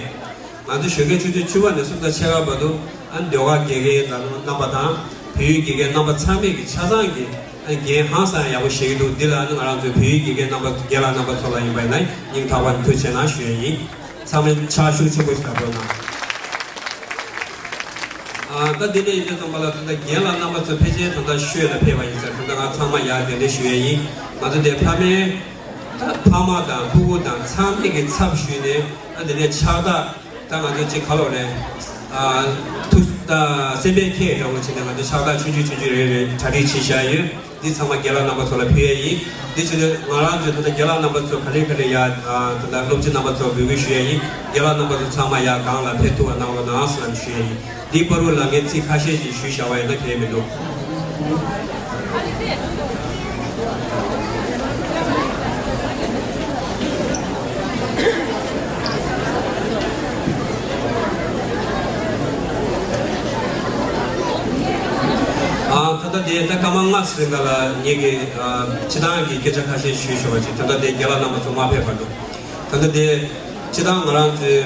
ང་ཚོ་ཞོགས་ཀའི་ཆུ་ཚོད་བཅུ་པ་ནས་གསུམ་དང་ཕྱེད་ཀ་བར་དུ་ཨ་ནི་ཟློས་གར་དགེ་རྒན་དང་རྣམ་པ་དང་བོད་ཡིག་དགེ་རྒན་རྣམ་པ་ཚང་མས་ཀྱི་ཆ་ཚང་གི་ཨ་ནི་འགན་ཧང་སང་ཡག་པོ་བཞེས་ཀྱི་འདུག་འདི་ལ་ཨ་ནི་ང་རང་ཚོའི་བོད་ཡིག་དགེ་རྒན་རྣམ་པ་རྒན་ལགས་རྣམ་པ་ཚོ་ལ་ཡིན་པ་ཡིན་ན་སྙིང་ཐག་པ་ནས་ཐུགས་རྗེ་ཆེ་གནང་ཞུ་ཡས་ཡིན། ཚང་མས་ཕྱག་ཤུགས་ཆེན་པོ་ཞིག་རྒྱག་རོགས་གནང་། ཨ་ད་འདི་ནས་ཡིན་དུས་ཙམ་པ་ལ་ད་ལྟ་རྒན་ལགས་རྣམ་པ་ཚོ་ཕལ་ཆེར་ད་ལྟ་ཤོད་ལ་ཕེབས་པ་ཡིན་ཙང་ད་ལྟ་ང་ཚང་མ་ཡར་གདན་འདྲེན་ཞུ་ཡས་ཡིན། ང་ཚོ་དེ་ཕ་མའི་ ཕ་མ་དང་ཕྲུ་གུ་དང་ཚང་མས་ཀྱི་ཚབ་ཞུས་ནས། ཨ་འདི་ནས་ཕྱག་རྟགས། ད་ང་ཚོ་གཅིག་ག་ལོ་རེད། ཨ་ཐུགས་ད་སེམས་པའི་ཁྱེད་འདྲ་བོ་བྱས་ནས་ང་ཚོ་ཕྱག་རྟགས་ཆུང་ཆུང་ཆུང་ཆུང་རེ་རེ་གྲ་སྒྲིག་བྱས་བཞག་ཡོད། འདི་ཚང་མ་རྒན་ལགས་རྣམ་པ་ཚོ་ལ་ཕུལ་ཡས་ཡིན། འདི་བྱས་ནས་ང་རང་ཚོའི་ད་ལྟ་རྒན་ལགས་རྣམ་པ་ཚོ་ག་ལེ་ག་ལེ་ཡ། ཨ་ད་ལྟ་སློབ་སྤྱི་རྣམ་པ་ཚོ་འབོད་སྐུལ་ཞུ་ཡས་ཡིན། རྒན་ལགས་རྣམ་པ་ཚོ་ཚང་མ་ཡར་སྒང་ལ་ཕེབས་ཐུབ་པ་གནང་རོགས་གནང་ཟེར་ཞུ་ཡས་ཡིན། འདི་བར་དུ་ལ་ངས་ཚིག་ཁ་ཤས་ཤིག་ཞུས་བཞག་པ་ཡིན་ན་གལ་མི་འདུག། ཨ་ད་ལྟ་དེ་ད་སྐར་མ་ལྔ་ཙམ་རིང་ག་ལ་ངེད་ཀྱི་ཨ་སྤྱི་བཏང་གི་སྐད་ཆ་ཁ་ཤས་ཞུས་ཆོག་པ་ཅིག། ད་ལྟ་དེ་རྒན་ལགས་རྣམ་པ་ཚོ་མ་ཕེབས་བར་དུ། ད་ལྟ་དེ་སྤྱི་བཏང་ང་རང་ཚོའི་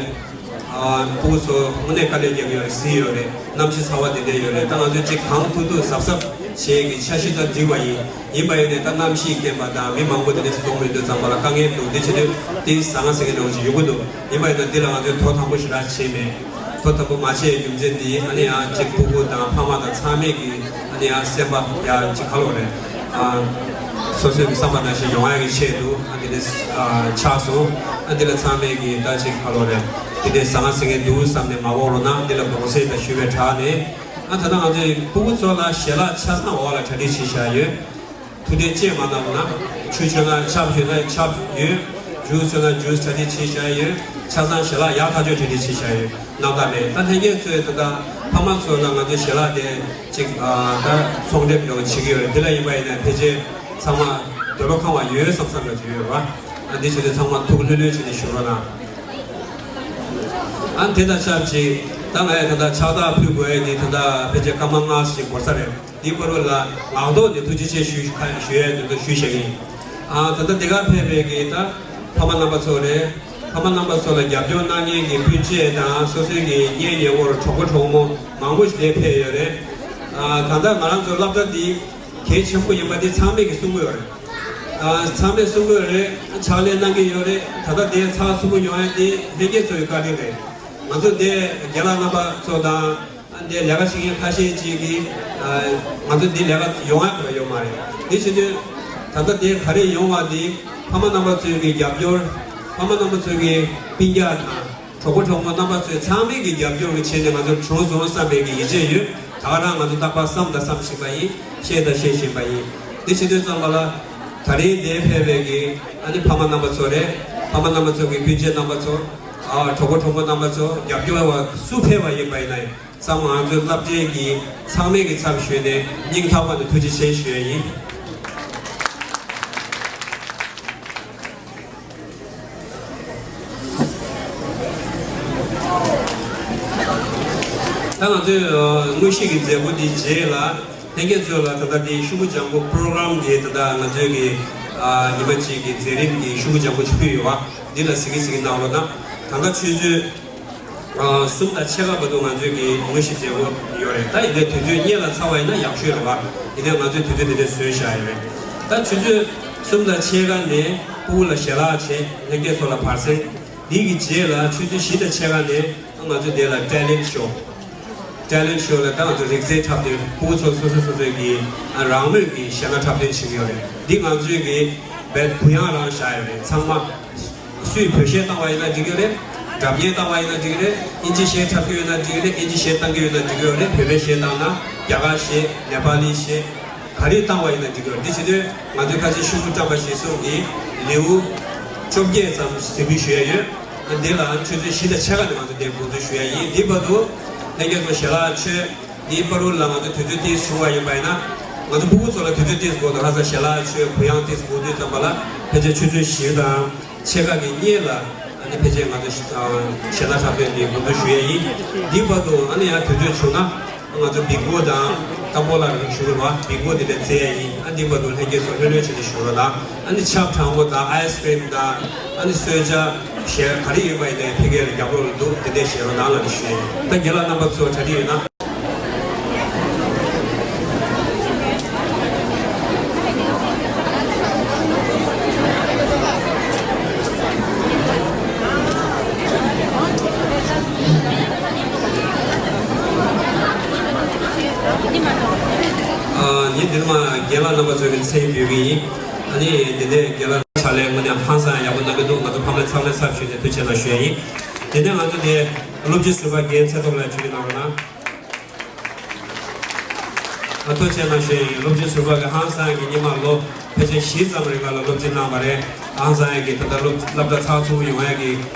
ཨ་ཕྲུ་གུ་ཚོ་དངོས་གནས་དཀའ་ལས་རྒྱག་གི་ཡོད་རེད། གཟིགས་ཡོད་རེད། གནམ་གཤིས་ཚ་བ་དེ་འདྲ་ཡོད་རེད། ད་ང་ཚོས་ཅིག་གང་ཐུབ་ཐུབ་གཟབ་གཟབ་བྱེད་ཀྱི་འཆར་གཞི་དང་འགྲིག་པ་ཡིན། ཡིན་པ་ཡིན་ནའི་ད་གནམ་གཤིས་རྐྱེན་པ་དང་མི་མང་པོ་དེ་འདྲ་འཛོམས་ཡོང་དུས་ཙམ་པ་ལ་དཀའ་ངལ་འདུག། དེ་བྱེད་དུས་དེ་ཟང་ངེ་ཟིང་ངེ་འདྲ་བོ་ཞིག་ཡོང་གི་འདུག། ཡིན་པ་ཡིན་ན་འདི་ལ་ང་ཚོས་དོ་དམ་པོ་ཞེ་དྲག་བྱས་མེད། དོ་དམ་པོ་མ་བྱས་རྒྱུ་མཚན་འདི་ཨ་ནི་ཡང་ཅིག་ཕྲུ་གུ་དང་ཕ་མ་དང་ཚང་མས་ཀྱི་ཨ་ནི་ཡང་སེམས་པ་ཡང་ཅིག་ག་ལོ་རེད། ཨ་སོ་སོའི་གི་བསམ་པ་ནང་བཞིན་ཡོང་ཡ་གི་ཆེད་དུ་ཨ་འདི་འདྲ་ཨ་ཆགས་སོང་། ཨ་འདི་ལ་ཚང་མས་ཀྱི་ད་ཅིག་ག་ལོ་རེད། འདི་འདྲའི་ཟང་ངེ་ཟིང་ངེ་འདུག་བསམ་ནས་མ་འོང་རོགས་གནང་། འདི་ལ་དགོངས་སེལ་དང་ཞུ་བའི་དྲ་ནས། ཨ་ད་ལྟ་ང་ཚོའི་ཕྲུ་གུ་ཚོ་ལ་ཞལ་ལག་ཆ་ཚང་འོག་ལ་གྲ་སྒྲིག་བྱས་བཞག་ཡོད། ཐུགས་རྗེ་ཆེ་མ་གནང་ན། ཆུ་མཆོད་ན་ཆབ་མཆོད་ན་ཆབ་ཡོད། ཇུས་མཆོད་ན་ཇུས་གྲ་སྒྲིག་བྱས་བཞག་ཡོད། ཆ་ཚང་ཞལ་ལག་ཡག་ཐག་ཆོད་གྲ་སྒྲིག་བྱས་བཞག་ཡོད། རྣམ་དག་མེད། ད་ལྷན་རྒྱས་ཚོས་ད་ལྟ་ཕ་མ་ཚོ་ལ་ང་ཚོའི་ཞལ་ལག་དེ་ཅིག་ཨ་ད་ཚོང་འབྲེལ་འདྲ་བོ་བྱེད་ཀྱི་ཡོད་རེད། དེ་ལ་ཡིན་པ་ཡིན་ན་ཕལ་ཆེར་ཚང་མ་འདོད་པ་ཁེངས་པ་ཡོད་བསམ་བསམ་འདྲ་ཅིག་ཡོད་རེད་བ། ཨ་འདི་བྱས་ཏེ་ཚང་མ་ཐུགས་ལྷོད་ལྷོད་བྱས་ནས་བཞུགས་རོགས་གནང་། ཨ་དེ་དང་ཆབས་ཅིག་ད་ང་ཡང་ད་ལྟ་ཕྱག་རྟགས་ཕུལ་དགོས་ཡས་དེ་ད་ལྟ་ཕལ་ཆེར་སྐར་མ་ལྔ་ཞིག་འགོར་ས་རེད། འདི་བར་དུ་ལ་ངག་ཐོག་ནས་ཐུགས་རྗེ་ཆེ་ཞུ་ཞུ་ཡས་དེ་ཚོ་ཞུས་བཞག་གི་ཡིན། ཨ་ད་ལྟ་འདི་གར་ཕེབས་པའི་གི་ད་ཕ་མ་རྣམ་པ་ཚོ་རེད། ཕ་མ་རྣམ་པ་ཚོ་ལ་རྒྱབ་སྐྱོར་གནང་མཁན་གྱི་སྤུན་མཆེད་དང་སོ་སོའི་གི་གཉེན་ཉེ་བོར་གྲོགས་པོ་གྲོགས་མོ་མང་པོ་ཞིག་འདིར་ཕེབས་ཡོད་རེད། ཨ་ད་ལྟ་ང་རང་ཚོའི་སློབ་གྲྭ་འདི་གལ་ཆེན་པོ་ཡིན་པ་འདི་ཚང་མས་གི་གསུང་གི་ཡོད་རེད། ཨ་ཚང་མས་གསུང་གི་ཡོད་རེད། ཕྱག་ལས་གནང་གི་ཡོད་རེད། ད་ལྟ་འདིར་ཚགས་ཚུད་པོ་ཡོང་ཡ་འདི་ལྷན་རྒྱས་ཚོའི་བཀའ་དྲིན་རེད། ང་ཚོ་འདིར་རྒན་ལགས་རྣམ་པ་ཚོ་དང་། ཨ་འདིར་ལས་ཀ་བྱེད་མཁན་ཁ་ཤས་ཅིག་གིས་ཨ་ང་ཚོ་འདིར་ལས་ཀ་ཡོང་ཡག་ཡོད་མ་རེད། འདི་བྱེད་དུས་ད་ལྟ་འདིར་ག་རེ་ཡོང་བ་འདི་ཕ་མ་རྣམ་པ་ཚོའི་གི་རྒྱབ་སྐྱོར། ཕ་མ་རྣམ་པ་ཚོའི་གི་སྤུན་ཀྱག་དང་གྲོགས་པོ་གྲོགས་མོ་རྣམ་པ་ཚོས་ཚང་མས་གི་རྒྱབ་སྐྱོར་གྱི་ཆེད་ནས་ང་ཚོ་བྱུང་སོང་བསམ་པའི་གི་ཡིད་ཆེས་ཡོད། ད་ག་རང་ང་ཚོ་རྟག་པར་བསམ་དང་བསམ་བཞིན་པ་ཡིན། བཤད་དང་བཤད་བཞིན་པ་ཡིན། འདི་བྱེད་དུས་ཙམ་པ་ལ་ད་རིང་འདིར་ཕེབས་པའི་གི་ཨ་ནི་ཕ་མ་རྣམ་པ་ཚོ་རེད། ཕ་མ་རྣམ་པ་ཚོ་གི་སྤུན་མཆེད་རྣམ་པ་ཚོ། ཨ་གྲོགས་པོ་གྲོགས་མོ་རྣམ་པ་ཚོ། རྒྱབ་སྐྱོར་བ་སུ་ཕེབས་པ་ཡིན་པ་ཡིན་ན་ཡང་ཚང་མ་ང་ཚོའི་སློབ་གྲྭའི་གི་ཚང་མའི་གི་ཚབ་ཞུས་ནས་སྙིང་ཐག་པ་ནས་ཐུགས་རྗེ་ཆེ་ཞུ་ཡ་ཡིན། ད་ང་ཚོའི་ཨ་དངོས་གཞི་གི་མཛད་སྒོ་འདིའི་རྗེས་ལ་ལྷན་རྒྱས་ཚོ་ལ་ད་ལྟ་འདི་ཤོག་བུ་ལྗང་གུ་པོ་རོ་གྷ་རམ་གྱི་ད་ལྟ་ང་ཚོའི་གི་ཨ་ཉི་མ་གཅིག་གི་མཛད་རིམ་གྱི་ཤོག་བུ་ལྗང་གུ་ཅིག་ཕུལ་ཡོད་པ། འདི་ལ་གཟིགས་གི་གཟིགས་གི་གནང་རོགས་གནང་། ད་ལྟ་ཆུ་ཚོད་ཨ་གསུམ་དང་ཕྱེད་ཀ་བར་དུ་ང་ཚོའི་གི་དངོས་གཞི་མཛད་སྒོ་ཡོད་རེད། ད་ཡིན་ནའི་དུས་ཚོད་སྔོན་ལ་ཚར་བ་ཡིན་ན་ཡག་ཤོས་རེད་བ། ཡིན་ནའི་ང་ཚོས་དུས་ཚོད་དེ་འདྲ་བཟོས་བཞག་ཡོད་རེད། ད་ཆུ་ཚོད་གསུམ་དང་ཕྱེད་ཀ་ནས་ཕྲུ་གུ་ལ་ཞལ་ལག་བྱས། ལྷན་རྒྱས་ཚོ་ལ་བར་གསེང་། འདི་གི་རྗེས་ལ་ཆུ་ཚོད་བཞི་དང་ཕྱེད་ཀ་ནས་ང་ཚོ་འདི་ལ་ཊེ་ལེན་ཊི་ཤོ། ཊེ་ལེན་ཊི་ཤོ་ལ་ད་ང་ཚོ་རིག་རྩལ་འཁྲབ་སྟོན། ཕྲུ་གུ་ཚོ་སོ་སོ་སོ་སོའི་གི་ཨ་རང་མོས་ཀྱི་གཞས་སྣ་འཁྲབ་སྟོན་བྱེད་ཀྱི་ཡོད་རེད། འདི་ང་ཚོའི་གི་བེད་གུ་ཡངས་རང་བཞག་ཡོད་རེད། ཚང་མ་སུས་བོད་གཞས་བཏང་བ་ཡིན་ན་འགྲིག་གི་རེད། སྒྲ་སྙན་བཏང་བ་ཡིན་ན་འགྲིག་གི་རེད། ཨིན་ཇི་གཞས་འཁྲབ་ཀྱི་ཡོད་ན་འགྲིག་གི་རེད། ཨིན་ཇི་གཞས་བཏང་གི་ཡོད་ན་འགྲིག་གི་རེད། བོད་པའི་གཞས་བཏང་ན། རྒྱ་གར་གཞས། ནེ་པ་ལི་གཞས། ག་རེ་བཏང་བ་ཡིན་ན་འགྲིག་གི་རེད། འདི་བྱེད་དུས་ང་ཚོའི་ཁ་ཆེ་ཤོག་བུ་བཀྲམ་པ་གཞིར་བཟུང་གི་ལེའུ་བཅོ་བརྒྱད་ཙམ་གཟིགས་འབུལ་ཞུ་ཡ་ཡོད། འདི་ལ་ཆུ་ཚོད་བཞི་དང་ཕྱེད་ཀ་ནས་ང་ཚོ་འདིར་འགོ་འཛུགས་ཞུ་ཡ་ཡིན། འདི་བར་དུ་ལྷན་རྒྱས་ཚོ་ཞལ་ལག་མཆོད། འདིའི་བར་དུ་ལ་ང་ཚོ་དུས་ཚོད་ཏོག་ཙམ་བྱུང་བ་ཡིན་པ་ཡིན་ན། ང་ཚོ་ཕྲུ་གུ་ཚོ་ལ་དུས་ཚོད་ཏོག་ཙམ་འགོར་འདུག། ཧ་ས་ཞལ་ལག་མཆོད། གུ་ཡངས་ཏོག་ཙམ་འགོར་དུས་ཙམ་པ་ལ་ཕལ་ཆེར་ཆུ་ཚོད་བཞི་དང་ཕྱེད་ཀ་གི་སྔོན་ལ་ཨ་ནི་ཕལ་ཆེར་ང་ཚོ་ཞལ་ལག་འཁྲབ་སྟོན་འདི་འགོ་འཛུགས་ཞུ་ཡ་ཡིན། འདིའི་བར་དུ་ཨ་ནི་ཡང་དུས་ཚོད་བྱུང་ན་ང་ཚོ་བིང་གོ་དང་ཏམ་བོ་ལ་རིང་ཞུ་རུ་བ་བིང་གོ་འདི་ལས་རྩེ་ཡ་ཡིན། ཨ་འདིའི་བར་དུ་ལྷན་རྒྱས་ཚོ་ལྷོད་ལྷོད་བྱས་ཏེ་བཞུགས་རོགས་གནང་། ཨ་ནི་ཆབ་གྲང་མོ་དང་ཨའི་སི་ཀྲིམ་དང་ཨ་ནི་གསོལ་ཇ་གཞན་ག་རེ་ཡོད་པ་ཡིན་ནའི་ཕ་གིར་རྒྱབ་རོགས་ལ་འདུག། དེ་འདྲས་བཞེས་རོགས་གནང་ལབ་ནས་ཞུ་ཡ་ཡིན། ད་རྒན་ལགས་རྣམ་པ་ཚོ་གྲ་སྒྲིག་ཡོད་ན། ཨ་ནི་འདིར་མ་རྒན་ལགས་རྣམ་པ་ཚོ་གི་མཚན་འབོད་ཀྱི་ཡིན། ཨ་ནི་འདི་ནས་རྒན་ལགས། ཕྱག་ལས་དངོས་གནས་ཧང་སང་ཡག་པོ་གནང་གི་འདུག་ང་ཚོ་ཕ་མ་ཚང་མས་ཚབ་ཞུས་ནས་ཐུགས་རྗེ་གནང་ཞུ་ཡ་ཡིན། དེ་ནས་ང་ཚོ་དེ་སློབ་སྤྱི་ཟུར་པ་རྒན་ཚེ་ཐོབ་ལགས་ཞུ་གི་གནང་རོགས་གནང་། ཨ། ཐུགས་རྗེ་གནང་ཞུ་ཡ་ཡིན། སློབ་སྤྱི་ཟུར་པ་གི་ཧང་སང་གི་སྔོན་མ་ལོ་ཕལ་ཆེར་བཞི་ཙམ་རིང་ལ་སློབ་སྤྱི་གནང་བ་རེད། ཧང་སང་གི་ད་ལྟ་སློབ་སློབ་གྲྭ་ཚགས་ཚུད་ཡོང་ཡ་གི་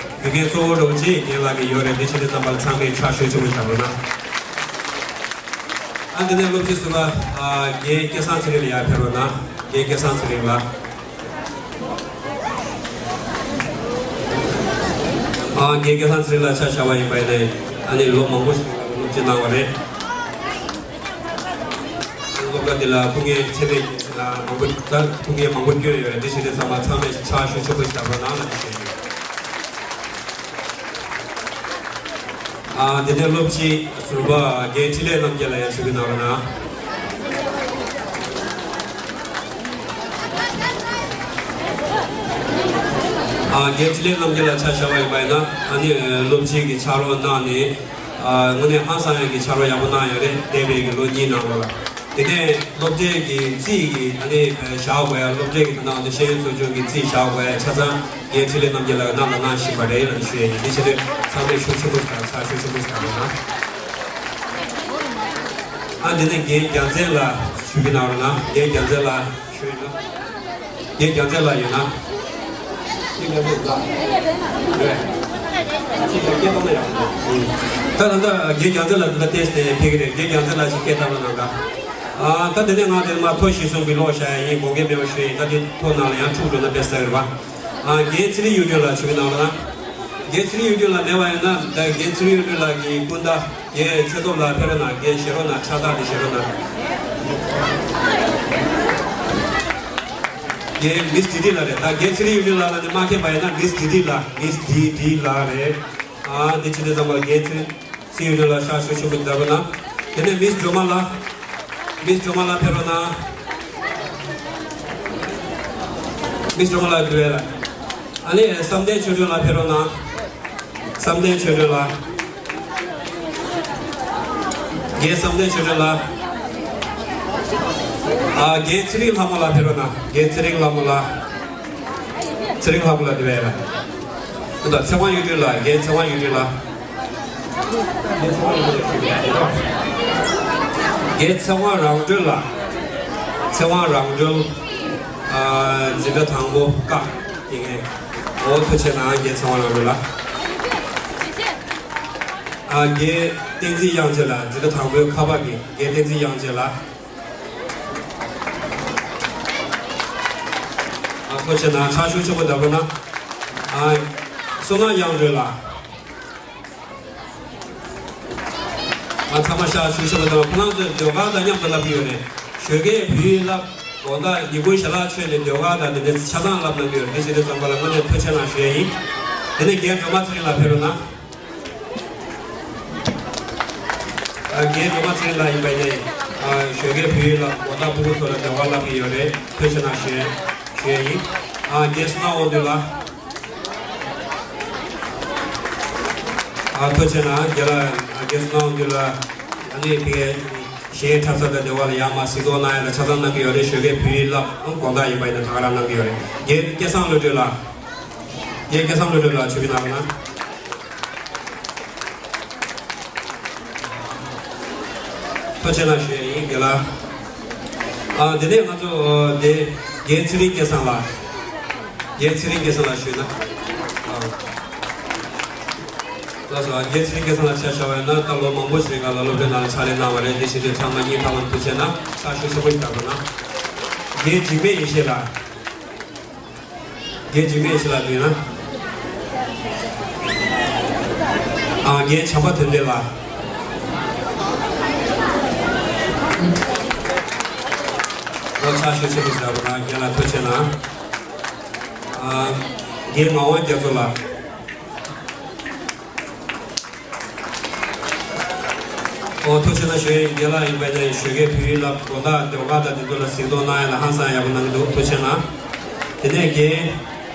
རྒྱུ་རྐྱེན་གཙོ་བོ་འདྲ་བོ་ཅིག་རྒན་ལགས་ཀྱི་ཡོད་རེད། དེ་ཕྱི་དྲོ་ཙམ་པ་ལ་ཚང་མས་ཕྱག་ཞུ་ཆེན་པོ་བཞག་རོགས་གནང་། ཨ། འདི་ནས་སློབ་སྤྱི་ཟུར་པ་ཨ་རྒན་སྐལ་བཟང་ཚེ་རིང་ལགས་ཡར་ཕེབས་རོགས་གནང་། རྒན་སྐལ་བཟང་ཚེ་རིང་ལགས། ཨ། རྒན་སྐལ་བཟང་ཚེ་རིང་ལགས་ཆ་བཞག་པ་ཡིན་པ་ཡིན་ན་ཨ་ནི་ལོ་མང་པོ་ཞིག་ལ་སློབ་སྤྱི་གནང་བ་རེད། སློབ་གྲྭ་འདི་ལ་སྐུ་ངལ་ཆེ་བའི་མང་པོ་ད་སྐུ་ངལ་མང་པོ་བསྐྱོན་ཡོད་རེད། དེ་བཞིན་དུ་ཚང་མ་ཚང་མས་ཕྱག་ཞུ་ཆེན་པོ་ཞིག་བཞག་རོགས་གནང་ལ་ཞུ་ཞུ། ཨ། དེ་ནས་སློབ་སྤྱི་ཟུར་པ་རྒན་འཕྲིན་ལས་རྣམ་རྒྱལ་ལགས་ཡར་ཞུ་གི་གནང་རོགས་གནང་། ཨ། རྒན་འཕྲིན་ལས་རྣམ་རྒྱལ་ལགས་ཆ་བཞག་པ་ཡིན་པ་ཡིན་ན་ཨ་ནི་སློབ་སྤྱི་གི་ཕྱག་རོགས་གནང་ནས། ཨ། དངོས་གནས་ཧང་སང་ཡག་གི་ཕྱག་རོགས་ཡག་པོ་གནང་ཡོད་རེད། འདས་པའི་གི་ལོ་གཉིས་ནང་ལོགས་ལ། དེ་ནས་སློབ་གྲྭའི་གི་རྩིས་ཀྱི་ཨ་ནི་བཞག་དགོས་ཡ། སློབ་གྲྭའི་གི་ད་ནང་དུ་ཤེས་ཡོན་ཚོགས་ཆུང་གི་རྩིས་བཞག་དགོས་ཡ་ཆ་ཚང་རྒན་འཕྲིན་ལས་རྣམ་རྒྱལ་ལགས་ཀྱིས་གནང་དང་གནང་བཞིན་པ་རེད་ལབ་ནས་ཞུ་ཡ་ཡིན། དེ་བཞིན་དུ་ཚང་མས་ཤུགས་ཆེན་པོ་བཞག་ཕྱག་ཤུགས་ཆེན་པོ་བཞག་རོགས་གནང་། ཨ། དེ་ནས་རྒན་རྒྱལ་མཚན་ལགས་ཞུ་གི་གནང་རོགས་གནང་། རྒན་རྒྱལ་མཚན་ལགས་ཞུ་ཡིན་ན། རྒན་རྒྱལ་མཚན་ལགས་ཡོད་ན། རྒན་རྒྱལ་མཚན་ལགས་རེད། ཅིག་སྐད་བཏང་ན་ཡག་པོ་འདུག་ད་ད་ལྟ་རྒན་རྒྱལ་མཚན་ལགས་འདི་ལ་བལྟས་ཏེ་ཕེབས་ཀྱི་རེད། རྒན་རྒྱལ་མཚན་ལགས་ཅིག་སྐད་བཏང་ན་ན་ག་ཨ། ད་དེ་ནས་ང་དེ་མ་ཐོ་ཞིག་གསུང་གི་ལོག་བྱ་ཡ་ཡིན། དགོངས་འགལ་མེད་པ་ཞུ་ཡིན། ད་དེ་ཐོ་ནང་ལ་ཡང་འཁྲུག་འགྲོ་ན་དཔེ་ཟ་གི་རེད་པ། ཨ། རྒན་ཚེ་རིང་གཡུ་སྒྲོན་ལགས་ཞུ་གི་གནང་རོགས་གནང་། རྒན་ཚེ་རིང་གཡུ་སྒྲོན་ལགས་མེད་པ་ཡིན་ན་ད་རྒན་ཚེ་རིང་གཡུ་སྒྲོན་ལགས་ཀྱི་སྐུ་ཟླ་རྒན་ཚེ་སྟོབས་ལགས་ཕེབས་རོགས་གནང་། རྒན་བཞེས་རོགས་གནང་། ཕྱག་རྟགས་དེ་བཞེས་རོགས་གནང་། རྒན་མིས་ཌི་ཌི་ལགས་རེད། ད་རྒན་ཚེ་རིང་གཡུ་སྒྲོན་ལགས་ལ་ནི་མ་མཁྱེན་པ་ཡིན་ན་མིས་ཌི་ཌི་ལགས། མིས་ཌི་ཌི་ལགས་རེད། ཨ། འདི་ཕྱི་དྲོ་ཙམ་པ་ལ་རྒན་ཚེ་རིང་གཡུ་སྒྲོན་ལགས་ཕྱག་ཞུ་ཆེན་པོ་བརྡབ་རོགས་གནང་། དེ་ནས་མིས་སྒྲོལ་མ་ལགས། མིས་སྒྲོལ་མ་ལགས་ཕེབས་རོགས་གནང་། མིས་སྒྲོལ་མ་ལགས་འདུག་གས་ལགས། ཨ་ནི་བསམ་གཏན་ཆོས་སྒྲོན་ལགས་ཕེབས་རོགས་གནང་། བསམ་གཏན་ཆོས་སྒྲོན་ལགས། རྒན་བསམ་གཏན་ཆོས་སྒྲོན་ལགས། ཨ། རྒན་ཚེ་རིང་ལྷ་མོ་ལགས་ཕེབས་རོགས་གནང་། རྒན་ཚེ་རིང་ལྷ་མོ་ལགས། ཚེ་རིང་ལྷ་མོ་ལགས་འདུག་གས་ལགས། ད་ཚེ་དབང་གཡུ་སྒྲོན་ལགས། རྒན་ཚེ་དབང་གཡུ་སྒྲོན་ལགས། རྒན་ཚེ་དབང་རང་གྲོལ་ལགས། ཚེ་དབང་རང་གྲོལ། ཨ། འཛིན་གྲྭ་དང་པོ་ཀ་ཡིན་ངེས། འོ་ཐུགས་རྗེ་གནང་། རྒན་ཚེ་དབང་རང་གྲོལ་ལགས། ཨ། རྒན་བསྟན་འཛིན་དབྱངས་ཅན་ལགས། འཛིན་གྲྭ་དང་པོའི་ཁ་པར་གྱི་རྒན་བསྟན་འཛིན་དབྱངས་ཅན་ལགས། ཨ། ཐུགས་རྗེ་གནང་། ཕྱག་ཤུགས་ཆེན་པོ་བརྡབ་རོགས་གནང་། ཨ། བསོད་ནམས་དབྱངས་སྒྲོན་ལགས། ང་ཚང་མ་ཕྱག་ཤུགས་ཆེན་པོ་བརྡབ། ཁོ་རང་ཚོས་ཟློས་གར་དང་མཉམ་དུ་བསླབ་ཀྱི་ཡོད་རེད། ཞོགས་ཀས་བོད་ཡིག་བསླབ། དགོང་དག་ཉིན་གུང་ཞལ་ལག་མཆོད་ནས་ཟློས་གར་དང་དེ་འདྲའི་ཆ་ཚང་བསླབ་གནང་གི་ཡོད་རེད། དེ་བྱེད་དུས་ཙམ་པ་ལ་དངོས་གནས་ཐུགས་རྗེ་གནང་ཞུ་ཡ་ཡིན། དེ་ནས་རྒན་སྒྲོལ་མ་ཚེ་རིང་ལགས་ཕེབས་རོགས་གནང་། ཨ། རྒན་སྒྲོལ་མ་ཚེ་རིང་ལགས་ཡིན་པ་ཡིན་ནའི། ཨ། ཞོགས་ཀས་བོད་ཡིག་བསླབ། དགོང་དག་སྤུ་གུ་ཚོ་ལ་ཟློས་གར་བསླབ་ཀྱི་ཡོད་རེད། ཐུགས་རྗེ་གནང་ཞུ་ཡ་ཞུ་ཡ་ཡིན། ཨ། རྒན་བསོད་ནམས་དབང་འདུས་ལགས། ཨ། ཐུགས་རྗེ་གནང་། རྒན་ལགས། ཨ། རྒན་བསོད་ནམས་དབང་འདུས་ལགས། ཨ་ནི་དེ་གའི་གཞས་འཁྲབ་ས་དང་འབྲེལ་བ་ལ་ཡར་མར་གཟིགས་རྟོག་གནང་ཡ་ལ་ཆ་ཚང་གནང་གི་ཡོད་རེད། ཞོགས་ཀས་བོད་ཡིག་བསླབ། དགོང་དག་ཡིན་པ་ཡིན་ན་ད་ག་རང་གནང་གི་ཡོད་རེད། རྒན་སྐལ་བཟང་བློ་གྲོས་ལགས། རྒན་སྐལ་བཟང་བློ་གྲོས་ལགས་ཆུ་བི་ནང་ལ། ཐུགས་རྗེ་གནང་ཞུ་ཡ་ཡིན། རྒན་ལགས། ཨ། དེ་ནས་ང་ཚོ་དེ་རྒན་ཚེ་རིང་སྐལ་བཟང་ལགས། རྒན་ཚེ་རིང་སྐལ་བཟང་ལགས་ཞུས་ན། ཨ། ལགས་སོ། རྒན་ཚེ་རིང་སྐལ་བཟང་ལགས་ཆ་བཞག་པ་ཡིན་ན་ད་ལོ་མང་པོ་ཞིག་རིང་ལ་སློབ་གྲྭའི་ནང་ལ་ཕྱག་ལས་གནང་བ་རེད། དེ་བྱེད་དུས་ཚང་མ་སྙིང་ཐག་པ་ནས་ཐུགས་རྗེ་གནང་། ཕྱག་ཤུགས་ཆེན་པོ་ཞིག་བརྡབ་རོགས་གནང་། རྒན་འཇིགས་མེད་ཡེ་ཤེས་ལགས། རྒན་འཇིགས་མེད་ཡེ་ཤེས་ལགས་འདུག་ན། ཨ། རྒན་བྱམས་པ་དོན་ལྡན་ལགས། ལོ་ཕྱག་ཤུགས་ཆེན་པོ་ཞིག་བརྡབ་རོགས་གནང་། རྒན་ལགས་ཐུགས་རྗེ་གནང་། ཨ། རྒན་ངག་དབང་རྒྱ་མཚོ་ལགས། ཨོ། ཐུགས་རྗེ་གནང་ཞུ་ཡ་ཡིན། རྒན་ལགས་ཡིན་པ་ཡིན་ན་ཞོགས་ཀས་བོད་ཡིག་བསླབ། དགོང་དག་ཟློས་གར་དང་དེ་ཚོ་ལ་གཟིགས་རྟོག་གནང་ཡ་ལ་ཧང་སང་ཡག་པོ་གནང་གི་འདུག་ཐུགས་རྗེ་གནང་། དེ་ནས་རྒན་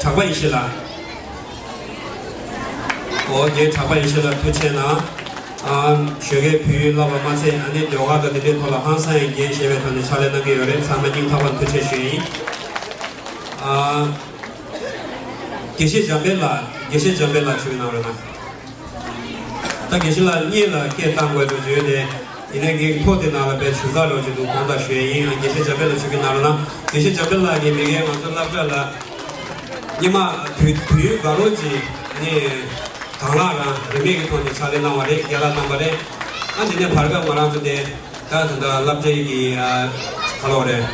གྲགས་པ་ཡེ་ཤེས་ལགས། ཨོ། རྒན་གྲགས་པ་ཡེ་ཤེས་ལགས་ཐུགས་རྗེ་གནང་། ཨ། ཞོགས་ཀས་བོད་ཡིག་བསླབ་པ་མ་ཚད་ཨ་ནི་ཟློས་གར་དང་དེ་འདྲའི་ཐོག་ལ་ཧང་སང་ཡང་འགན་བཞེས་པའི་ཐོག་ནས་ཕྱག་ལས་གནང་གི་ཡོད་རེད། ཚང་མ་སྙིང་ཐག་པ་ནས་ཐུགས་རྗེ་ཆེ་ཞུ་ཡ་ཡིན། ཨ། དགེ་བཤེས་འཇམ་དཔལ་ལགས། དགེ་བཤེས་འཇམ་དཔལ་ལགས་ཞུ་གནང་རོགས་གནང་། ད་དགེ་བཤེས་ལགས་གཉིས་ལ་སྐད་བཏང་དགོས་འགྲོ་བརྗོད་དེ། ཡིན་ནའི་ངའི་ཐོག་དེ་ནང་ལ་དཔེ་ཞུ་ས་རོགས་ཅིག་འདུག་དགོངས་དག་ཞུ་ཡས་ཡིན། ཨ། དགེ་བཤེས་འཇམ་དཔལ་ལགས་ཞུ་གི་ནང་ལ་ན། དགེ་བཤེས་འཇམ་དཔལ་ལགས་ཀྱིས་མི་སྒེར་ང་ཚོ་སློབ་གྲྭ་ལ་སྔོན་མ་དུས་དུས་ཡུན་འགའ་ལོ་ཅིག་ནས་དང་བླངས་རང་རིན་མེད་ཀྱི་ཐོག་ནས་ཕྱག་ལས་གནང་བ་རེད། རྒན་ལགས་གནང་བ་རེད། ཨ། དེ་ནས་བར་སྐབས་ང་རང་ཚོ་དེ་ད་ད་ལྟ་སློབ་གྲྭའི་གི། ཨ། ག་ལབ་རེད།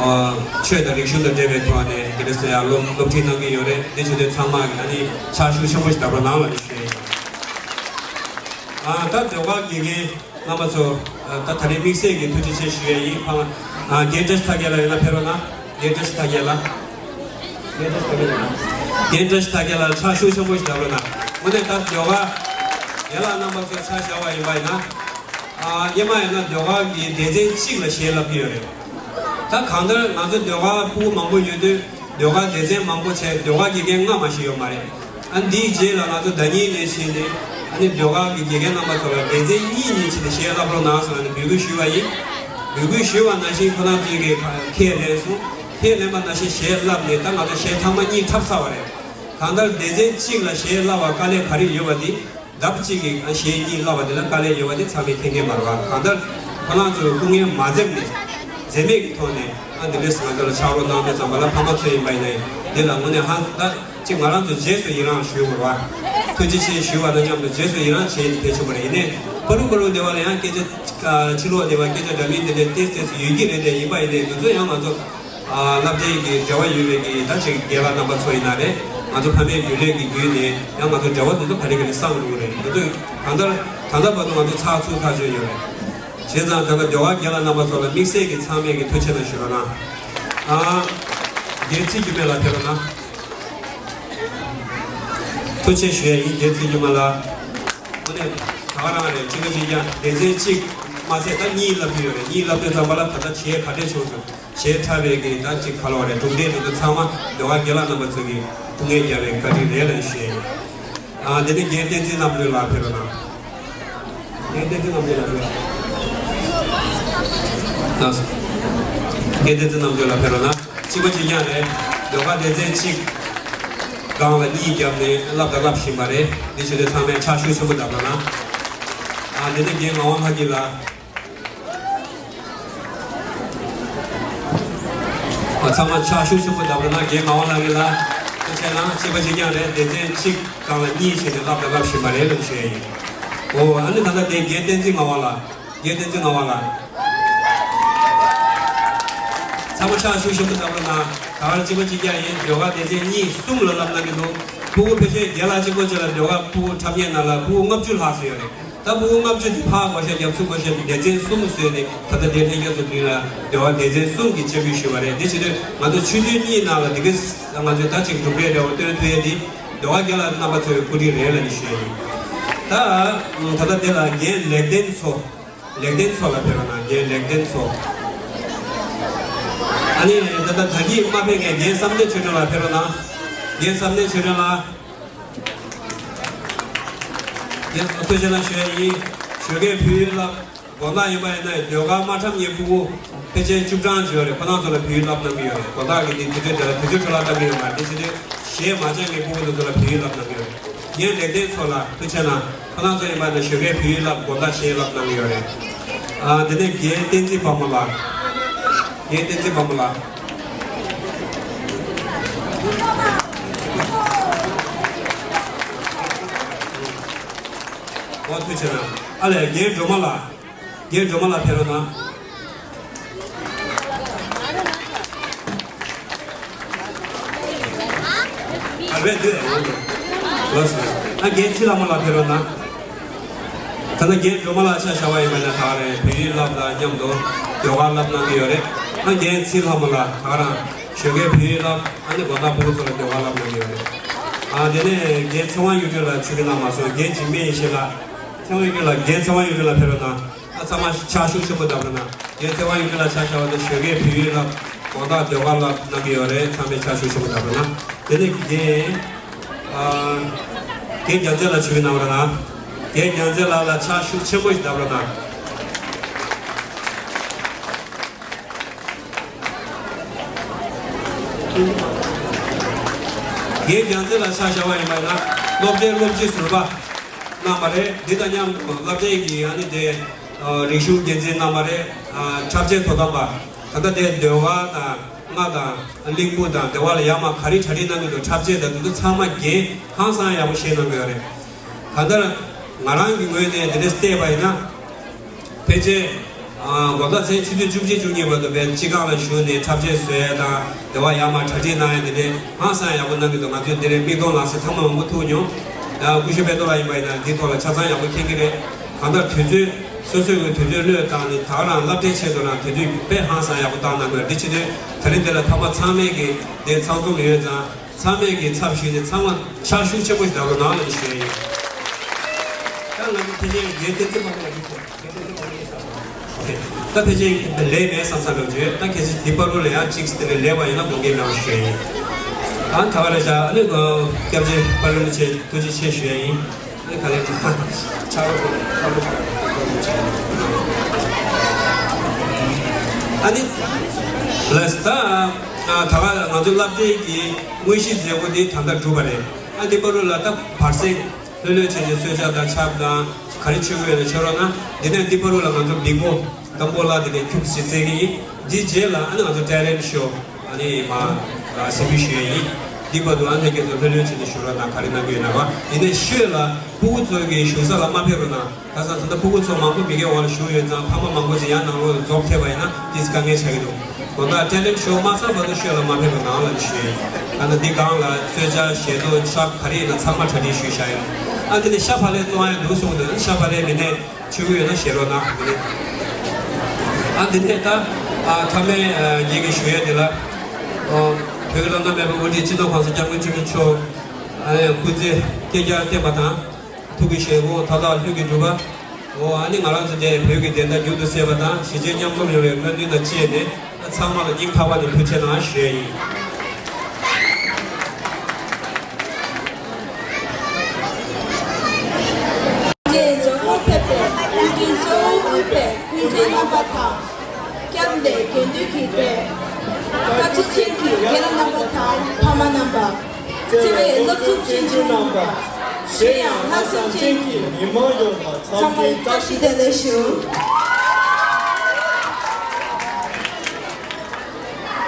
ཨ། ཆོས་དང་རིག་གཞུང་དང་འབྲེལ་བའི་ཐོག་ནས་དེ་འདྲ་ཟེར་ཡ་སློབ་སློབ་ཁྲིད་གནང་གི་ཡོད་རེད། དེ་བྱེད་དུས་ཚང་མ་གི་ཨ་ནི་ཕྱག་ཤུགས་ཆེན་པོ་ཞིག་བརྡབ་རོགས་གནང་ལབ་ནས་ཞུ་ཡ་ཡིན། ཨ། ད་ཟློས་གར་དགེ་རྒན་རྣམ་པ་ཚོ། ཨ། ད་ད་རེས་དམིགས་བསལ་གྱི་ཐུགས་རྗེ་ཆེ་ཞུ་ཡ་ཡིན། ཕ་མ། ཨ། རྒན་བཀྲ་ཤིས་ཐར་རྒྱས་ལགས་ཡོད་ན་ཕེབས་རོགས་གནང་། རྒན་བཀྲ་ཤིས་ཐར་རྒྱས་ལགས། རྒན་བཀྲ་ཤིས་ཐར་རྒྱས་ལགས། རྒན་བཀྲ་ཤིས་ཐར་རྒྱས་ལགས་ཕྱག་ཤུགས་ཆེན་པོ་ཞིག་བརྡབ་རོགས་གནང་། དངོས་གནས་ད་ཟློས་གར་རྒན་ལགས་རྣམ་པ་ཚོས་ཆ་བཞག་པ་ཡིན་པ་ཡིན་ན། ཨ། སྔོན་མ་ཡིན་ན་ཟློས་གར་གྱི་སྡེ་ཚན་གཅིག་ལ་གཞས་བསླབ་ཀྱི་ཡོད་རེད། ད་གང་ལྟར་ང་ཚོ་ཟློས་གར་ཕྲུ་གུ་མང་པོ་ཡོད་དུས་ཟློས་གར་སྡེ་ཚན་མང་པོ་བྱས། ཟློས་གར་དགེ་རྒན་ལྔ་མ་ཞིག་ཡོད་མ་རེད། ཨ། འདིའི་རྗེས་ལ་ང་ཚོ་ཟླ་ཉིན་ནས་བྱས་ཏེ། ཨ་ནི་ཟློས་གར་གྱི་དགེ་རྒན་རྣམ་པ་ཚོ་ལ་སྡེ་ཚན་གཉིས་གཉིས་བྱས་ཏེ་གཞས་བསླབ་རོགས་གནང་ཟེར་ནས་འབོད་སྐུལ་ཞུས་པ་ཡིན། འབོད་སྐུལ་ཞུས་པ་ནང་བཞིན་ཁོ་རང་ཚོས་ཀྱིས་ཁས་ལེན་སོང་། ཁས་ལེན་པ་ནང་བཞིན་གཞས་བསླབས་ནས་ད་ང་ཚོ་གཞས་ཐེངས་མ་གཉིས་འཁྲབ་ཚར་བ་རེད། གང་ལྟར་སྡེ་ཚན་གཅིག་ལ་གཞས་བསླབ་པར་དཀའ་ལས་ག་རེ་ཡོད་པ་དེ། ལྡབ་གཅིག་གིས་ཨ་གཞས་གཉིས་བསླབ་པ་དེ་ལ་དཀའ་ལས་ཡོད་པ་དེ་ཚང་མས་མཁྱེན་མཁྱེན་པ་རེད་པ། གང་ལྟར་ཁོ་རང་ཚོས་སྐུ་ངལ་མ་འཛེམས་ནས་འཛེམ་མེད་ཀྱི་ཐོག་ནས། ཨ། འདི་འདྲས་ང་ཚོ་ལ་ཕྱག་རོགས་གནང་དུས་ཙམ་པ་ལ་ཕ་མ་ཚོ་ཡིན་པ་ཡིན་ན་ཡང་འདི་ལ་དངོས་གནས་ཧ་ད་ཅིག་ང་རང་ཚོ་རྗེས་སུ་ཡི་རང་ཞུ་དགོས་པ། ཐུགས་རྗེ་ཆེ་ཞུ་བ་དང་མཉམ་དུ་རྗེས་སུ་ཡི་རང་བྱེད་ཡས་དེ་གལ་ཆེན་པོ་རེད། ཡིན་ནའི་ཕ་རུ་ཕ་རུ་སྡེ་བ་ལ་ཡང་སྐད་ཆ། ཨ། ཕྱི་ལོགས་སྡེ་བ་སྐད་ཆ་འདྲ་མིན་དེ་འདྲས་ཏོག་ཙམ་ཡོད་ཀྱི་རེད་དེ། ཡིན་པ་ཡིན་ནའི་འདི་ཚོ་ཡང་ང་ཚོ། ཨ། སློབ་གྲྭའི་གི་འབྲེལ་བ་ཡོད་པའི་གི་ད་ཅིག་རྒན་ལགས་རྣམ་པ་ཚོ་ཡིན་ན་རེད། ང་ཚོ་ཕ་མའི་རྒྱུན་ལས་ཀྱི་བརྒྱུད་ནས་ཡང་ང་ཚོ་འབྲེལ་བ་འདི་ཚོ་ག་རེ་ག་རེ་སངས་འགྲོ་གི་རེད། འདི་ཚོ་གང་ལྟར་ད་ལྟ་བར་དུ་ང་ཚོ་ཚགས་ཚུད་ཐག་ཆོད་ཡོད་རེད། བྱས་ཙང་ད་ལྟ་ཟློས་གར་རྒན་ལགས་རྣམ་པ་ཚོ་ལ་དམིགས་བསལ་གྱི་ཚང་མས་ཀྱི་ཐུགས་རྗེ་གནང་ཞུ་རོགས་གནང་། ཨ། རྒན་ཚེ་འགྱུར་མེད་ལགས་ཕེབས་རོགས་གནང་། ཐུགས་རྗེ་ཆེ་ཞུ་ཡ་ཡིན། རྒན་ཚེ་འགྱུར་མེད་ལགས། དངོས་གནས་ད་ག་རང་རེད། གཅིག་པ་གཅིག་རྐྱང་། སྡེ་ཚན་གཅིག་མ་ཟད་ད་གཉིས་བསླབ་ཀྱི་ཡོད་རེད། གཉིས་བསླབ་དུས་ཙམ་པ་ལ་ད་ལྟ་གཞས་ག་འདྲས་བྱུང་སོང་། གཞས་འཁྲབ་པའི་གི་ད་ཅིག་ག་ལབ་རེད། གྲུབ་འབྲས་དེ་ཚོ་ཚང་མ་ཟློས་གར་རྒན་ལགས་རྣམ་པ་ཚོ་གིས་སྐུ་ངལ་རྒྱབ་པའི་བཀའ་དྲིན་རེད་ལབ་ནས་ཞུ་ཡ་ཡིན། ཨ། དེ་ནས་རྒན་བསྟན་འཛིན་རྣམ་གྲོལ་ལགས་ཕེབས་རོགས་གནང་། རྒན་བསྟན་འཛིན་རྣམ་གྲོལ་ལགས་ཕེབས་རོགས་གནང་། རྒན་བསྟན་འཛིན་རྣམ་གྲོལ་ལགས་ཕེབས་རོགས་གནང་། གཅིག་པ་གཅིག་རྐྱང་རེད། ཟློས་གར་སྡེ་ཚན་གཅིག་སྒང་ལ་གཉིས་བརྒྱབ་ནས་བསླབ་དང་བསླབ་བཞིན་པ་རེད། འདི་བྱེད་དུས་ཚང་མས་ཕྱག་ཤུགས་ཆེན་པོ་བརྡབ་རོགས་གནང་། ཨ། དེ་ནས་རྒན་ངག་དབང་ལྷ་སྐྱིད་ལགས། ཨ། ཚང་མ་ཕྱག་ཤུགས་ཆེན་པོ་བརྡབ་རོགས་གནང་། རྒན་ངག་དབང་ལགས་ཀྱིས་ལ་ཐུགས་རྗེ་གནང་། གཅིག་པ་གཅིག་རྐྱང་རེད། སྡེ་ཚན་གཅིག་སྒང་ལ་གཉིས་བྱས་ནས་བསླབ་དང་བསླབ་བཞིན་པ་རེད་ལབ་ཞུ་ཡ་ཡིན། འོ། ཨ་ནི་ད་ལྟ་དེ་རྒན་བསྟན་འཛིན་ངག་དབང་ལགས། རྒན་བསྟན་འཛིན་ངག་དབང་ལགས། ཚང་མ་ཕྱག་ཤུགས་ཆེན་པོ་བརྡབ་རོགས་གནང་། ད་ག་རང་གཅིག་པ་གཅིག་རྐྱང་ཡིན། ཟློས་གར་སྡེ་ཚན་གཉིས་གསུམ་ལ་བསླབ་གནང་གི་འདུག་ཕྲུ་གུ་ཕལ་ཆེར་རྒན་ལགས་གཅིག་པོ་གཅིག་ལ་ཟློས་གར་ཕྲུ་གུ་འཁྲབ་མཁན་ནང་ལ་ཕྲུ་གུ་ལྔ་བཅུ་ལྷག་ཙམ་ཡོད་རེད། ད་ཕྲུ་གུ་ལྔ་བཅུ་དེ་ཕར་བགོ་བཤའ་རྒྱབ། ཚུར་བགོ་བཤའ་རྒྱབ། སྡེ་ཚན་གསུམ་བཟོས་ནས་ད་ལྟ་དེ་ལྷན་རྒྱས་ཚོ་མདུན་ལ་ཟློས་གར་སྡེ་ཚན་གསུམ་གྱི་སྤྱན་འབུལ་ཞུས་པ་རེད། དེ་བྱེད་དུས་ང་ཚོ་ཆུ་ཚོད་གཉིས་ནང་ལ་འདི་ག་ང་ཚོས་ད་ཅིག་གྲུབ་འབྲས་འདྲ་བོ་སྟོན་ཐུབ་ཡས་དེ་ཟློས་གར་རྒན་ལགས་རྣམ་པ་ཚོའི་སྐུ་དྲིན་རེད་ལབ་ནས་ཞུ་ཡ་ཡིན། ད་ད་ལྟ་དེ་ལ་རྒན་ལེགས་ལྡན་མཚོ། ལེགས་ལྡན་མཚོ་ལགས་ཕེབས་རོགས་གནང་། རྒན་ལེགས་ལྡན་མཚོ། ཨ་ནི་ད་ལྟ་ད་གིན་མ་ཕེབས་མཁན་རྒན་བསམ་གཏན་ཆོས་སྒྲོན་ལགས་ཕེབས་རོགས་གནང་། རྒན་བསམ་གཏན་ཆོས་སྒྲོན་ལགས། རྒན་ཚོ་ཐུགས་རྗེ་གནང་ཞུ་ཡ་ཡིན། ཞོགས་ཀས་བོད་ཡིག་བསླབ། དགོང་དག་ཡིན་པ་ཡིན་ན་ཟློས་གར་མ་འཁྲབ་མཁན་ཕྲུ་གུ་ཕལ་ཆེར་བཅུ་གྲངས་ཅིག་ཡོད་རེད། ཁོ་རང་ཚོ་ལ་བོད་ཡིག་བསླབ་གནང་གི་ཡོད་རེད། དགོང་དག་གི་དེ་དུས་ཚོད་དེ་ལ་དུས་ཚོད་འཕྲོ་བརླག་གཏང་གི་ཡོད་མ་རེད། དེ་བྱེད་དུས་གཞས་མ་སྦྱངས་མཁན་ཕྲུ་གུ་དེ་ཚོ་ལ་བོད་ཡིག་བསླབ་གནང་གི་ཡོད་རེད། རྒན་ལེགས་ལྡན་མཚོ་ལགས་ཐུགས་རྗེ་གནང་། ཁོ་རང་ཚོ་ཡིན་པ་ན་ཞོགས་ཀས་བོད་ཡིག་བསླབ། དགོང་དག་གཞས་བསླབ་གནང་གི་ཡོད་རེད། ཨ། དེ་ནས་རྒན་བསྟན་འཛིན་དཔལ་མོ་ལགས། རྒན་བསྟན་འཛིན་དཔལ་མོ་ལགས། འོ། ཐུགས་རྗེ་གནང་། ཨ་ལས། རྒན་སྒྲོལ་མ་ལགས། རྒན་སྒྲོལ་མ་ལགས་ཕེབས་རོགས་གནང་། ཨ། རེད་འདུག་ལགས་སོ། ཨ། རྒན་ཚེ་ལྷ་མོ་ལགས་ཕེབས་རོགས་གནང་། ད་ནི་རྒན་སྒྲོལ་མ་ལགས་ཆ་བཞག་པ་ཡིན་པ་ན་ད་རེས་བོད་ཡིག་བསླབ་དང་མཉམ་དུ་ཟློས་གར་བསླབ་གནང་གི་ཡོད་རེད། ཨ། རྒན་ཚེ་ལྷ་མོ་ལགས་ད་རང་ཞོགས་ཀས་བོད་ཡིག་བསླབ། ཨ་ནི་དགོང་དག་ཕྲུ་གུ་ཚོ་ལ་ཟློས་གར་བསླབ་གནང་གི་ཡོད་རེད། ཨ། དེ་ནས་རྒན་ཚེ་དབང་གཡུ་སྒྲོན་ལགས་ཆུ་གི་ནང་མ་སོང་། རྒན་འཇིགས་མེད་ཡེ་ཤེས་ལགས། ཚེ་དབང་གཡུ་སྒྲོན་ལགས། རྒན་ཚེ་དབང་གཡུ་སྒྲོན་ལགས་ཕེབས་རོགས་གནང་། ཨ། ཚང་མ་ཕྱག་ཤུགས་ཆེན་པོ་བརྡབ་རོགས་གནང་། རྒན་ཚེ་དབང་གཡུ་སྒྲོན་ལགས་ཆ་བཞག་པ་ན་ཞོགས་ཀས་བོད་ཡིག་བསླབ། དགོང་དག་ཟློས་གར་བསླབ་གནང་གི་ཡོད་རེད། ཚང་མས་ཕྱག་ཤུགས་ཆེན་པོ་བརྡབ་རོགས་གནང་། དེ་ནས་རྒན། ཨ། རྒན་རྒྱལ་མཚན་ལགས་ཆུ་གི་ནང་རོགས་གནང་། རྒན་རྒྱལ་མཚན་ལགས་ལ་ཕྱག་ཤུགས་ཆེན་པོ་ཞིག་བརྡབ་རོགས་གནང་། རྒན་རྒྱལ་མཚན་ལ་ཆ་བཞག་པ་ཡིན་པ་ཡིན་ན། སློབ་གྲྭའི་སློབ་སྤྱི་ཟུར་པ་གནང་བ་རེད། འདི་དང་མཉམ་དུ་སློབ་གྲྭའི་གི་ཨ་ནི་དེ་རིག་གཞུང་འགན་འཛིན་གནང་བ་རེད། འཁྲབ་ཆས་དོ་དམ་པ། ད་ལྟ་དེ་ཟློས་གར་དང་། ང་དང་གླིང་བུ་དང་སྡེ་བ་ལ་ཡར་མར་ག་རེ་གྲ་སྒྲིག་གནང་གི་འདུག་འཁྲབ་ཆས་དང་དེ་ཚོ་ཚང་མ་རྒན་ཧང་སང་ཡག་པོ་ཤེས་གནང་གི་ཡོད་རེད། གང་ལྟར་ང་རང་གི་ངོས་ནས་འདི་འདྲ་བལྟས་པ་ཡིན་ན། ཕལ་ཆེར་དགོང་དག་མཚན་ཆུ་ཚོད་བཅུ་གཅིག་བཅུ་གཉིས་བར་དུ་བས་སྤྱི་ཁང་ལ་བཞུགས་ནས་འཁྲབ་ཆས་བཟོ་ཡ་དང་སྡེ་བ་ཡར་མར་གྲ་སྒྲིག་གནང་ཡ་འདི་འདྲ་ཧང་སང་ཡག་པོ་གནང་གི་འདུག་ང་ཚོས་འདི་འདྲའི་མིག་མཐོང་ལག་ཟིན་ཚང་མ་མང་པོ་ཐུག་མྱོང་། ཡང་སྐུ་ཞབས་དཔལ་རྡོར་ལགས་ཡིན་པ་ཡིན་ན་འདིའི་ཐོག་ལ་ཆ་ཚང་ཡག་པོ་མཁྱེན་གྱི་རེད། གང་ལྟར་དུས་ཚོད་སོ་སོའི་དུས་ཚོད་བློས་བཏང་ནས་ད་ག་རང་སློབ་གྲྭའི་ཆེད་དུ་རང་དུས་ཚོད་དཔེ་ཧང་སང་ཡག་པོ་བཏང་གནང་དགོས། འདི་ཕྱི་དོན་ད་རིང་འདི་ལ་ཕ་མ་ཚང་མས་ཀྱི་འདི་ཚང་འཛོམས་ཡོད་ཙང་ཚང་མས་ཀྱི་ཚབ་ཞུས་ནས་ཚང་མ་ཕྱག་ཤུགས་ཆེན་པོ་ཞིག་རྒྱག་རོགས་གནང་ལ་ཞུ་ཡ་ཡིན། ད་ང་ཚོ་ཕལ་ཆེར་རྒན་བསྟན་འཛིན་དཔལ་རྡོར་ལགས་ཡིན་ཚེ། ད་ཕལ་ཆེར་ལས་མེད་བསམ་བསམ་རེད་བརྗོད། ད་གལ་སྲིད་འདི་བར་དུ་ལ་ཡང་གཅིག་དེ་འདྲ་ལས་པ་ཡིན་ན་དགོངས་འགལ་མེད་པ་ཞུ་ཡ་ཡིན། ད་ད་ག་རེ་བྱ། ཨ་ནི་སྐྱབས་རྗེ་དཔལ་ལྡན་ཆེ་ཐུགས་རྗེ་ཆེ་ཞུ་ཡ་ཡིན། ཨ་ནི་ག་ལེར་ཕྱག་རོགས་ཕྱག་རོགས་ཨ་ནི་ལགས་ད་ད་ག་ང་ཚོ་སློབ་གྲྭའི་གི་དངོས་གཞི་མཛད་སྒོ་འདི་ད་ལྟ་གྲུབ་པ་རེད། ཨ་འདི་བར་དུ་ལ་ད་བར་གསེང་ལྷོད་ལྷོད་བྱས་ནས་གསོལ་ཇ་དང་ཆབ་དང་ག་རེ་མཆོད་ཀྱི་ཡོད་ན་མཆོད་རོགས་གནང་། འདི་ནས་འདི་བར་དུ་ལ་ང་ཚོ་མི་མགོ་དང་པོ་ལ་འདི་ནས་ཁྱུག་ཙམ་བརྩི་གི་ཡིན། འདིའི་རྗེས་ལ་ཨ་ནི་ང་ཚོ་ཊེ་ལེན་ཊི་ཤོ་ཨ་ནི་མ་གཟིགས་འབུལ་ཞུ་ཡ་ཡིན། འདི་བར་དུ་ཨ་ནི་ཁྱེད་ཚོ་ལྷོད་ལྷོད་བྱས་ནས་བཞུགས་རོགས་གནང་། ག་རེ་གནང་གི་ཡོད་ན་བ། འདི་ནས་ཤོད་ལ་སྤུ་གུ་ཚོ་གི་བཞུགས་ས་ལ་མ་ཕེབས་རོགས་གནང་། ཁ་སང་ད་ལྟ་སྤུ་གུ་ཚོ་མང་པོ་མི་སྒེར་འོག་ལ་བཞུགས་ཡོད་ཙང་ཕ་མ་མང་པོ་ཅིག་ཡང་ནང་ལོགས་ལ་འཛོམས་ཐེབས་པ་ཡིན་ན་ཏིས་དཀའ་ངལ་ཆགས་ཀྱི་འདུག་དགོང་དག་ཊེ་ལེན་ཊི་ཤོ་མ་ཚར་བར་དུ་ཤོད་ལ་མ་ཕེབས་པ་གནང་ལ་ཞུ་ཡིན། ད་ནི་འདི་སྒང་ལ་གསོལ་ཇ་ཞལ་ཏོག་ཤ་ག་རེ་ཡིན་ན་ཚང་མ་གྲ་སྒྲིག་ཞུས་བཞག་ཡོད། ཨ་འདི་ནས་ཤ་བག་ལེབ་བཙོང་ཡ་འདུག་གསུངས་འདུག་ཨ་ཤ་བག་ལེབ་མི་ནས་མཆོད་ཀྱི་ཡོད་ན་བཞེས་རོགས་གནང་། འདི་ནས་ཨ་འདི་ནས་ད་ཨ་མཐའ་མའི་ཨ་ངེད་ཀྱི་ཞུ་ཡ་འདི་ལ་ཨོ་བོད་ཀྱི་བླ་ན་མེད་པའི་དབུ་ཁྲིད་སྤྱི་ནོར་༸གོང་ས་༸སྐྱབས་མགོན་ཆེན་པོ་མཆོག་ཨ་སྐུ་ཚེ་བསྐལ་བརྒྱར་བརྟན་པ་དང་། ཐུགས་ཀྱི་བཞེད་དགོངས་མཐའ་དག་ལྷུན་གྱིས་གྲུབ་པ། འོ་ཨ་ནི་ང་རང་ཚོ་འདིར་བོད་ཀྱི་བདེན་མཐའ་མྱུར་དུ་གསལ་བ་དང་གཞིས་བྱེས་མཉམ་འཛོམས་ཡོང་བའི་སྨོན་འདུན་དང་བཅས་ཏེ་ཚང་མ་ལ་སྙིང་ཐག་པ་ནས་ཐུགས་རྗེ་གནང་ཞུ་ཡ་ཡིན། རྗེས་འཇོག་པར་ཕེབས་པའི་དབུ་འཛིན་གཙོ་བོ་དབུས་པའི་སྐུ་མགྲོན་རྣམ་པ་དང་། སྐྱབས་མགོན་དགེ་འདུན་གྱི་སྡེ། བཀའ་དྲིན་ཅན་གྱི་སྒེར་རྣམ་པ་དང་ཕ་མ་རྣམ་པ། བརྩེ་བའི་སློབ་ཕྲུག་ཆུང་ཆུང་རྣམ་པ། གཞན་ཡང་ལྷག་བསམ་ཅན་གྱི་མི་མང་ཡོངས་ལ་འཚམས་འདྲིའི་བཀྲ་ཤིས་བདེ་ལེགས་ཞུ།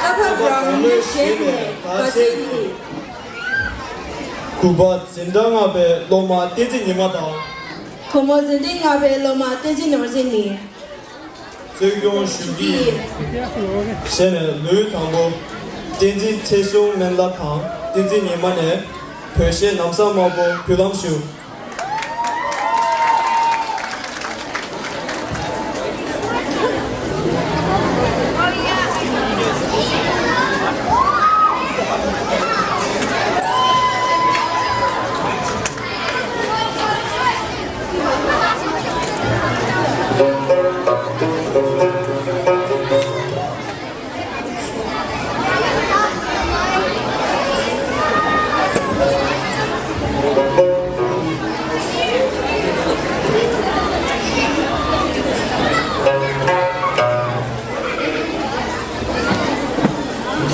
བཀའ་བབས་རང་ལུས་བཞེས་ནས་དགའ་ཚལ་གྱི། གུས་པ་འཛིན་གྲྭ་ལྔ་པའི་སློབ་མ་བསྟན་འཛིན་ཉི་མ་དང་། གུས་མོ་འཛིན་གྲྭ་ལྔ་པའི་སློབ་མ་བསྟན་འཛིན་ནོར་འཛིན་ནི། གཙོས་སྐྱོང་ཞུ་གི་ཡིན། ཞེས་ནས་ལོའི་དང་པོ། བསྟན་འཛིན་ཚེ་བཟུང་སྨན་བླ་དང་བསྟན་འཛིན་ཉི་མ་ནས་བོད་གཞས་ལམ་བཟང་དམར་པོ་འབུལ་ལམ་ཞུ།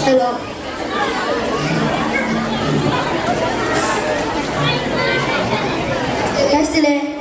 Hello. Guys, today.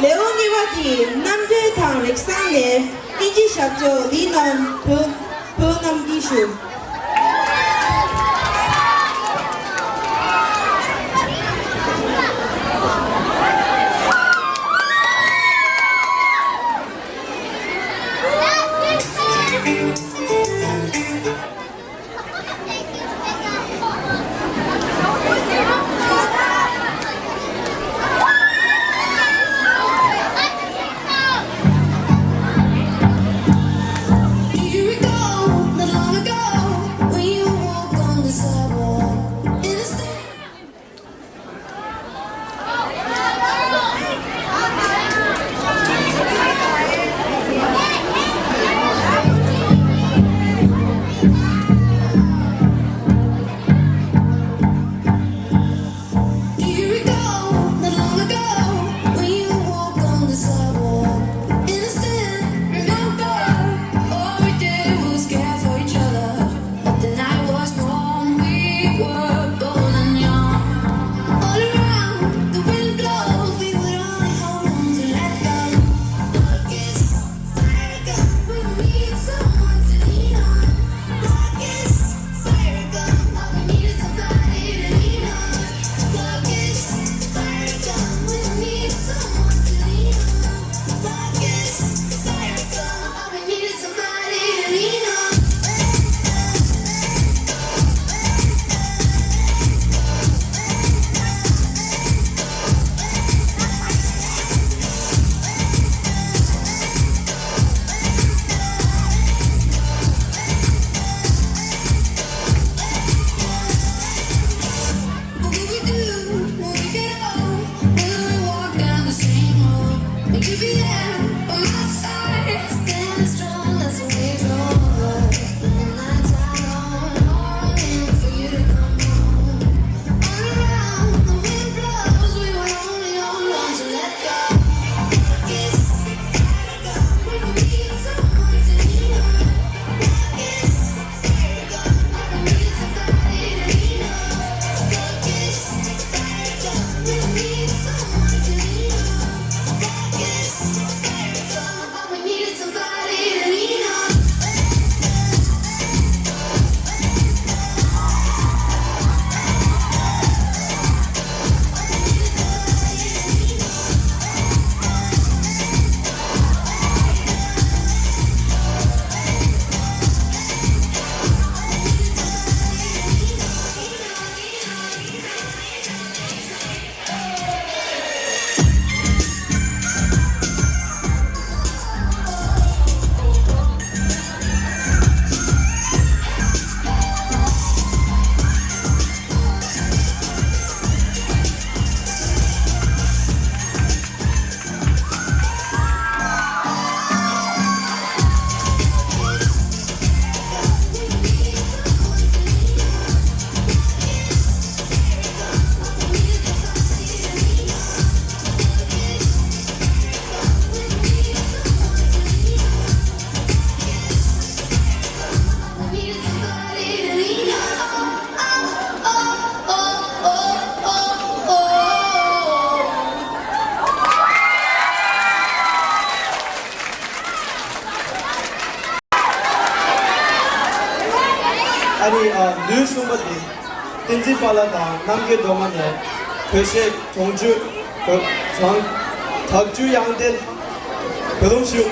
ལེའུ་གཉིས་པ་དེ་རྣམ་གྲོལ་དང་རིག་གསར་ནས་དབྱིན་ཇི་ཞབས་ཕྱོགས་ལི་ནོན་བོད་བོད་རྣམས་ཀྱིས་ཞུ། ཨ་ནི་ཨ་ལུས་གསུམ་པ་དེ། བསྟན་འཛིན་པཱ་ལགས་དང་རྣམ་རྒྱལ་སྒྲོལ་མ་ནས་བོད་གཞས་གྲོང་ཆོས་གྲོང་དག་བཅུ་དབྱངས་ལྡན་བོད་ལུང་ཞུ།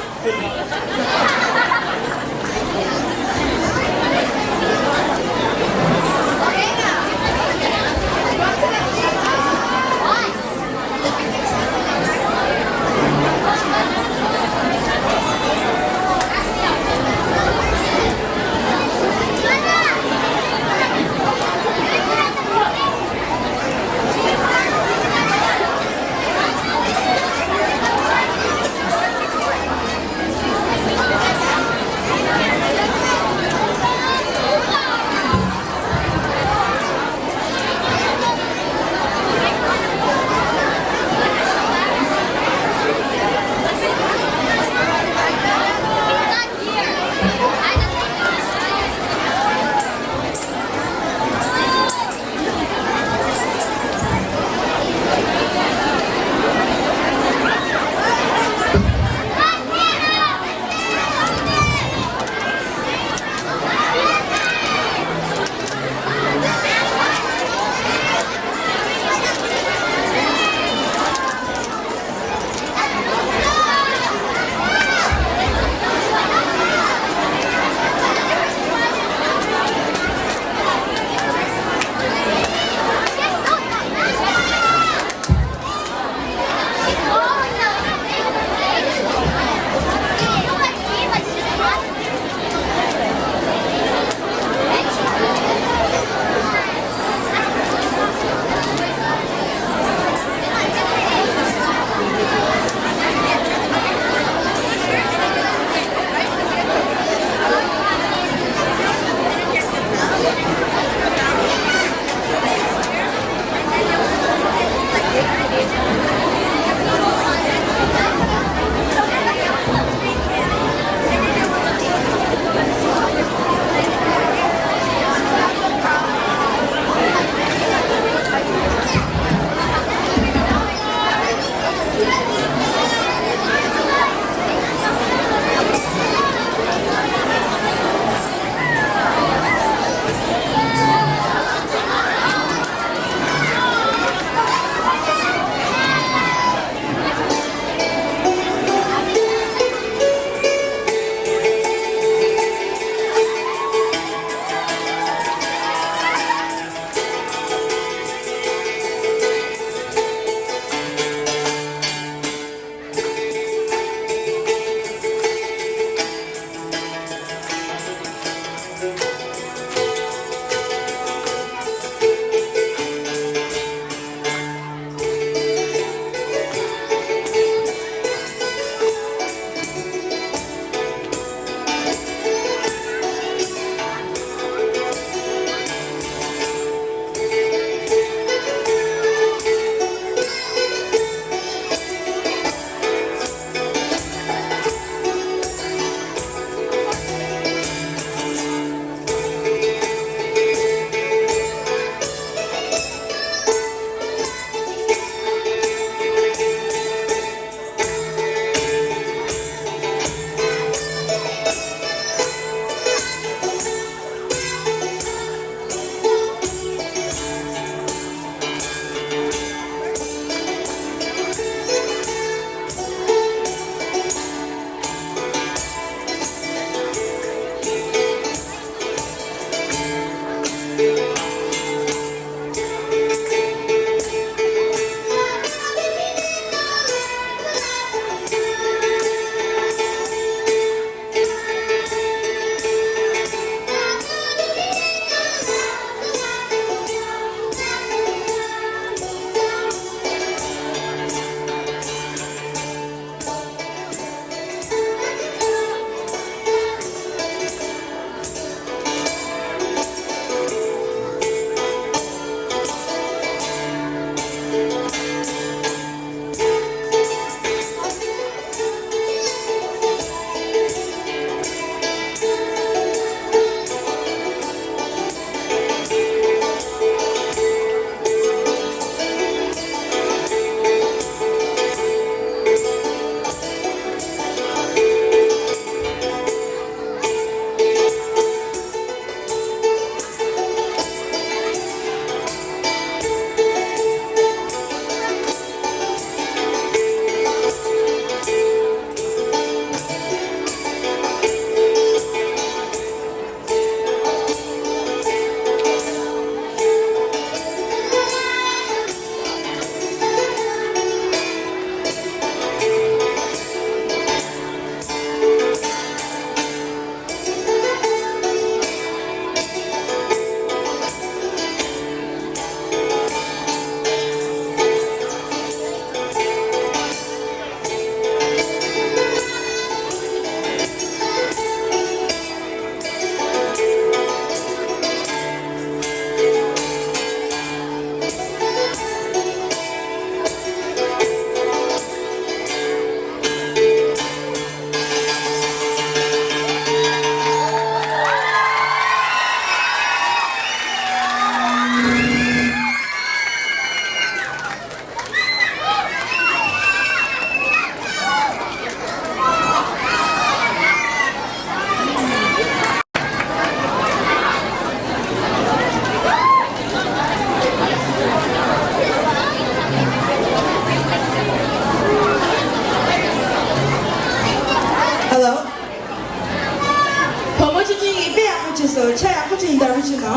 ཅེས་སོ། ཆ་ཡག་པོ་བྱིན་དར་བྱིན་ནོ།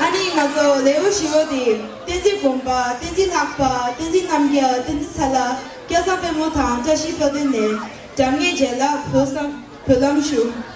ཨ་ནི་ང་ཚོ་ལེའུ་བཞི་བོ་དེ་བསྟན་འཛིན་དགོན་པ། བསྟན་འཛིན་ལྷག་པ། བསྟན་འཛིན་རྣམ་རྒྱལ། བསྟན་འཛིན་ཚ་ལ། སྐལ་བཟང་དཔལ་མོ་དང་བཀྲ་ཤིས་དཔལ་ལྡན་ནས། འགྲམ་ངེས་རྗེས་ལ་བོད་བཟང་བོད་ལམ་ཞུ།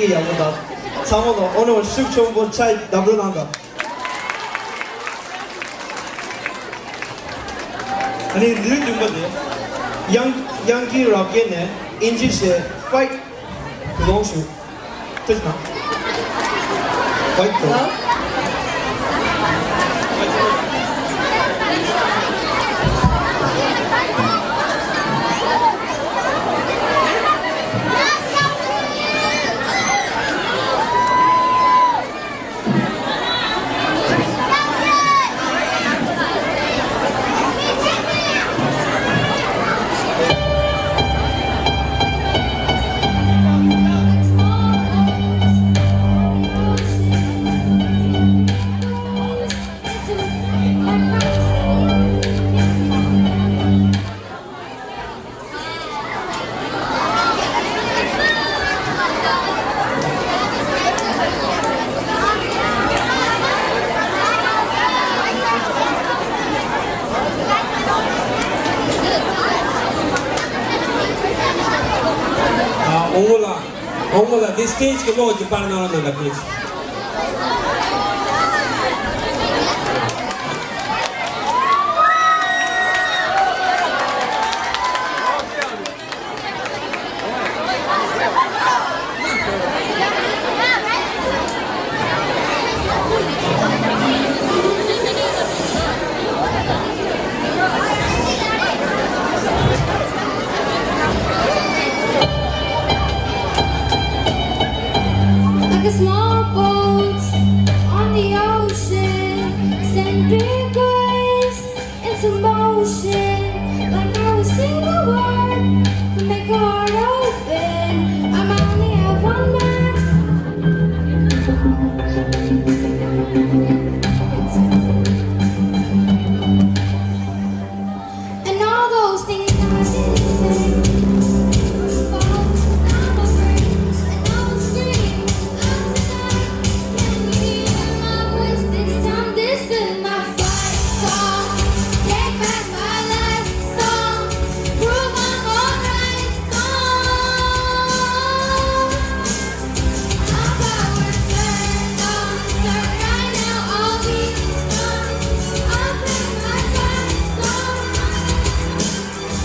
ཡག་པོ་དང་། ཚང་མ་ལ་ཨོ་ནོར་ཤུགས་ཆེན་པོ་ཆ་ཡི་རྡབ་རོལ་གནང་དང་། ཨ་ནི་ལེའུ་བདུན་པ་དེ། དབྱངས་དབྱངས་སྐྱིད་རབ་རྒྱས་ནས་ཨིན་ཇི་ཞེས་ཕའིཊ་བུ་ལོང་ཞུ། ཐུགས་རྗེ་གནང་། ཕའིཊ་བུ་ལོང་། ཨ། ཨོ་མོ་ལགས། ཨོ་མོ་ལགས། འདི་སི་ཊེ་ཇི་གི་ལོགས་ཀྱི་པར་ནང་ལ་ནང་ལ་ཕེབས། Like a small boat on the ocean, send big waves into motion. Like how a single word can make a heart open. I'm only a one man. And all those things I didn't say. Falls, I'm afraid, and I was screaming out tonight. Can you hear my voice this time? This is my fight song. Take back my life song. Prove I'm alright song. My power turned on, turn right now, all we strong. I'll play my fight song.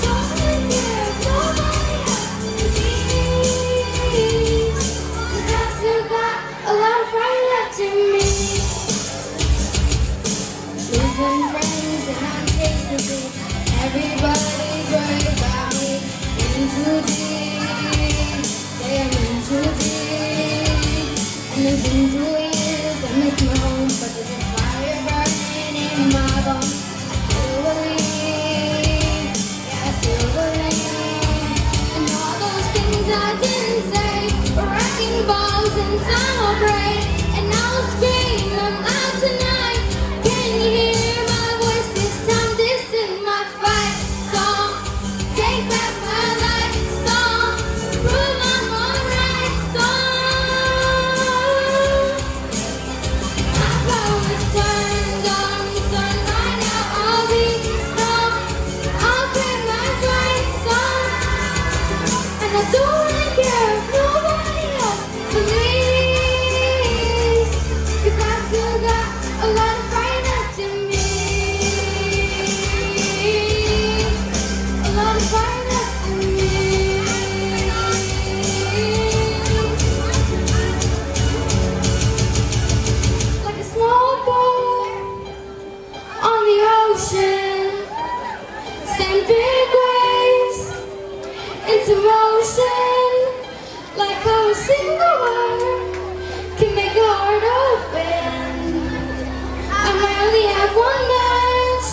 Don't care if nobody else believes. 'Cause I still got a lot of fight left in me. Losing friends and I'm chasing it. Everybody worried about me. In too deep, say I'm in too deep. And it's been two years, I miss my home, but there's a fire burning in my bones. I still believe. Yeah, I still believe in all those things I didn't say. We're wrecking balls and celebrate. And I'll scream them out tonight. Can you hear my voice this time? This is my fight song. Take back my life song. Prove I'm alright song. My power is turned on, turn right now, I'll be strong. I'll play my fight song. And I don't wanna care if nobody else believes. 'Cause I still got a lot of fight left in me. A lot of fight left in me. Like a small boat on the ocean, send big waves into motion. Like how a single word can make a heart open. I might only have one match,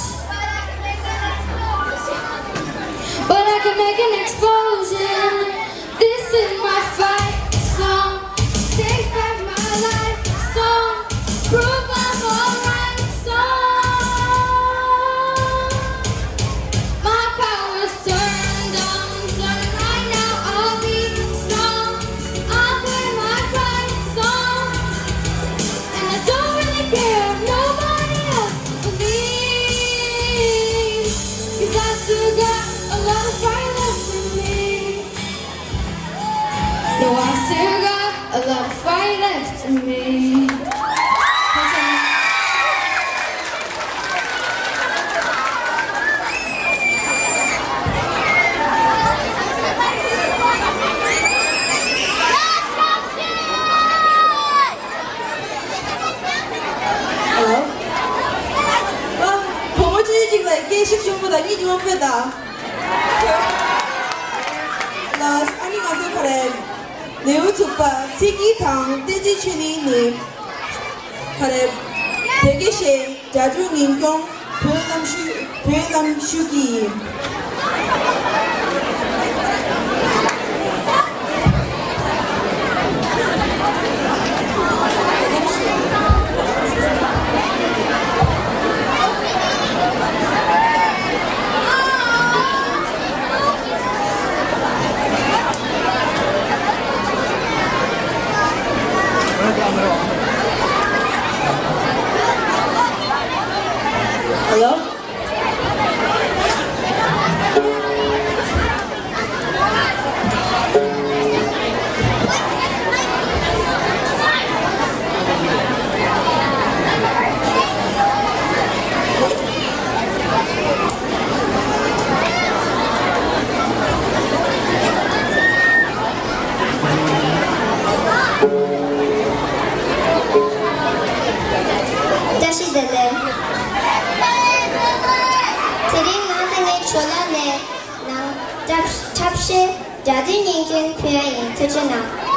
but I can make an explosion. This is my fight song. Take back my life song. Prove I'm alright song. My power's turned on, turn right now, I'll be strong. I'll play my fight song. And I don't really care if nobody else believes. 'Cause I still got a lot of fight left in me. No, I still got a lot པོ་དང་གཉིས་ཀྱི་དབང་པོ་དང་། ལགས། ཨ་ནི་ང་ཚོ་ག་རེ། ལེའུ་དྲུག་པ་ཚེ་སྐྱིད་དང་བསྟན་འཛིན་ཆོས་གླིང་ནི། ག་རེ། བོད་དགེ་བཤེས་རྒྱ་སྒྲོན་ཉིན་སྐྱོང་བོད་ལམ་ཞུ་བོད་ལམ་ཞུ་གི་ཡིན། Hello? བཀྲ་ཤིས་བདེ་ལེགས། དེ་རིང་ང་དང་ངའི་ཇོ་ལགས་ནས་ནང་འཁྲབ་འཁྲབ་གཞས་སྒྲ་དོན་སྙན་སྒྲོན་ཕུལ་ཡ་ཡིན། ཐུགས་རྗེ་གནང་།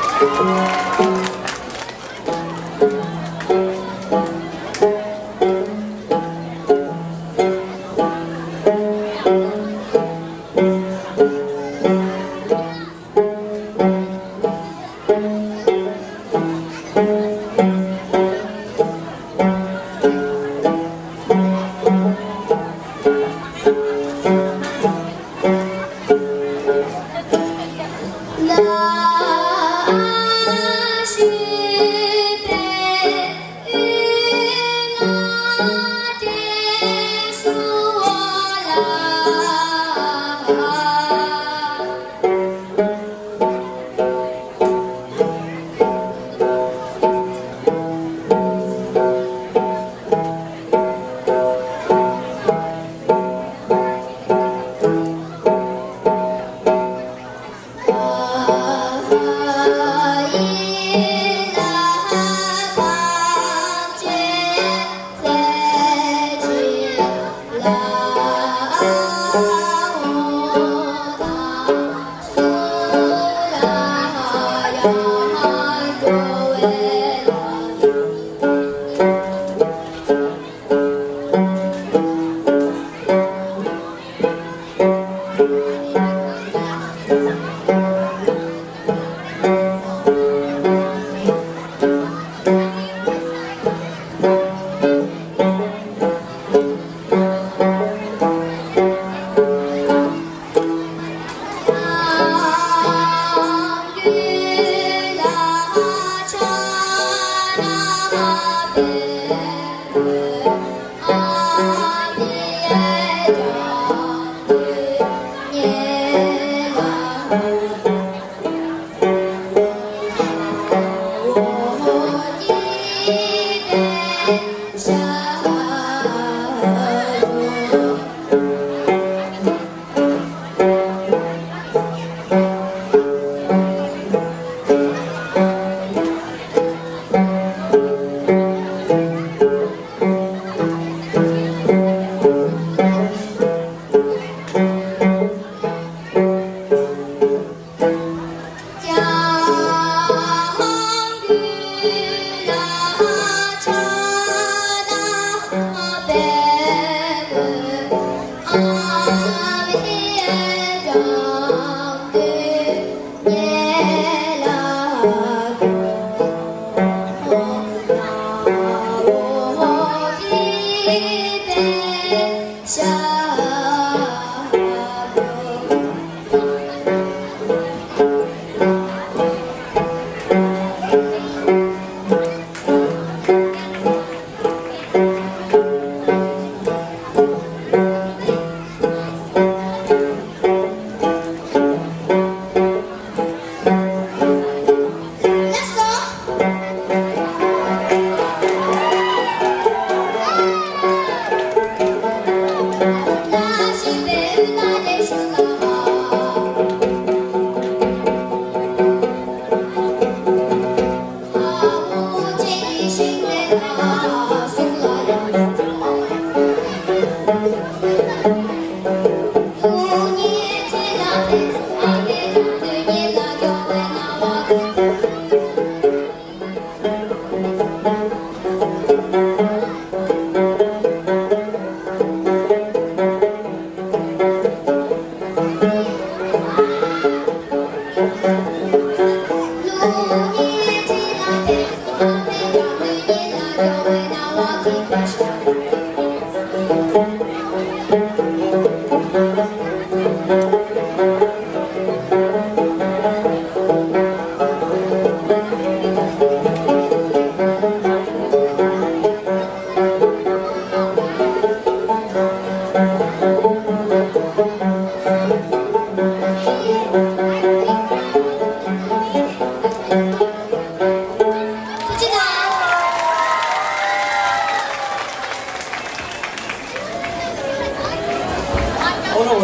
ཨོ་རོ།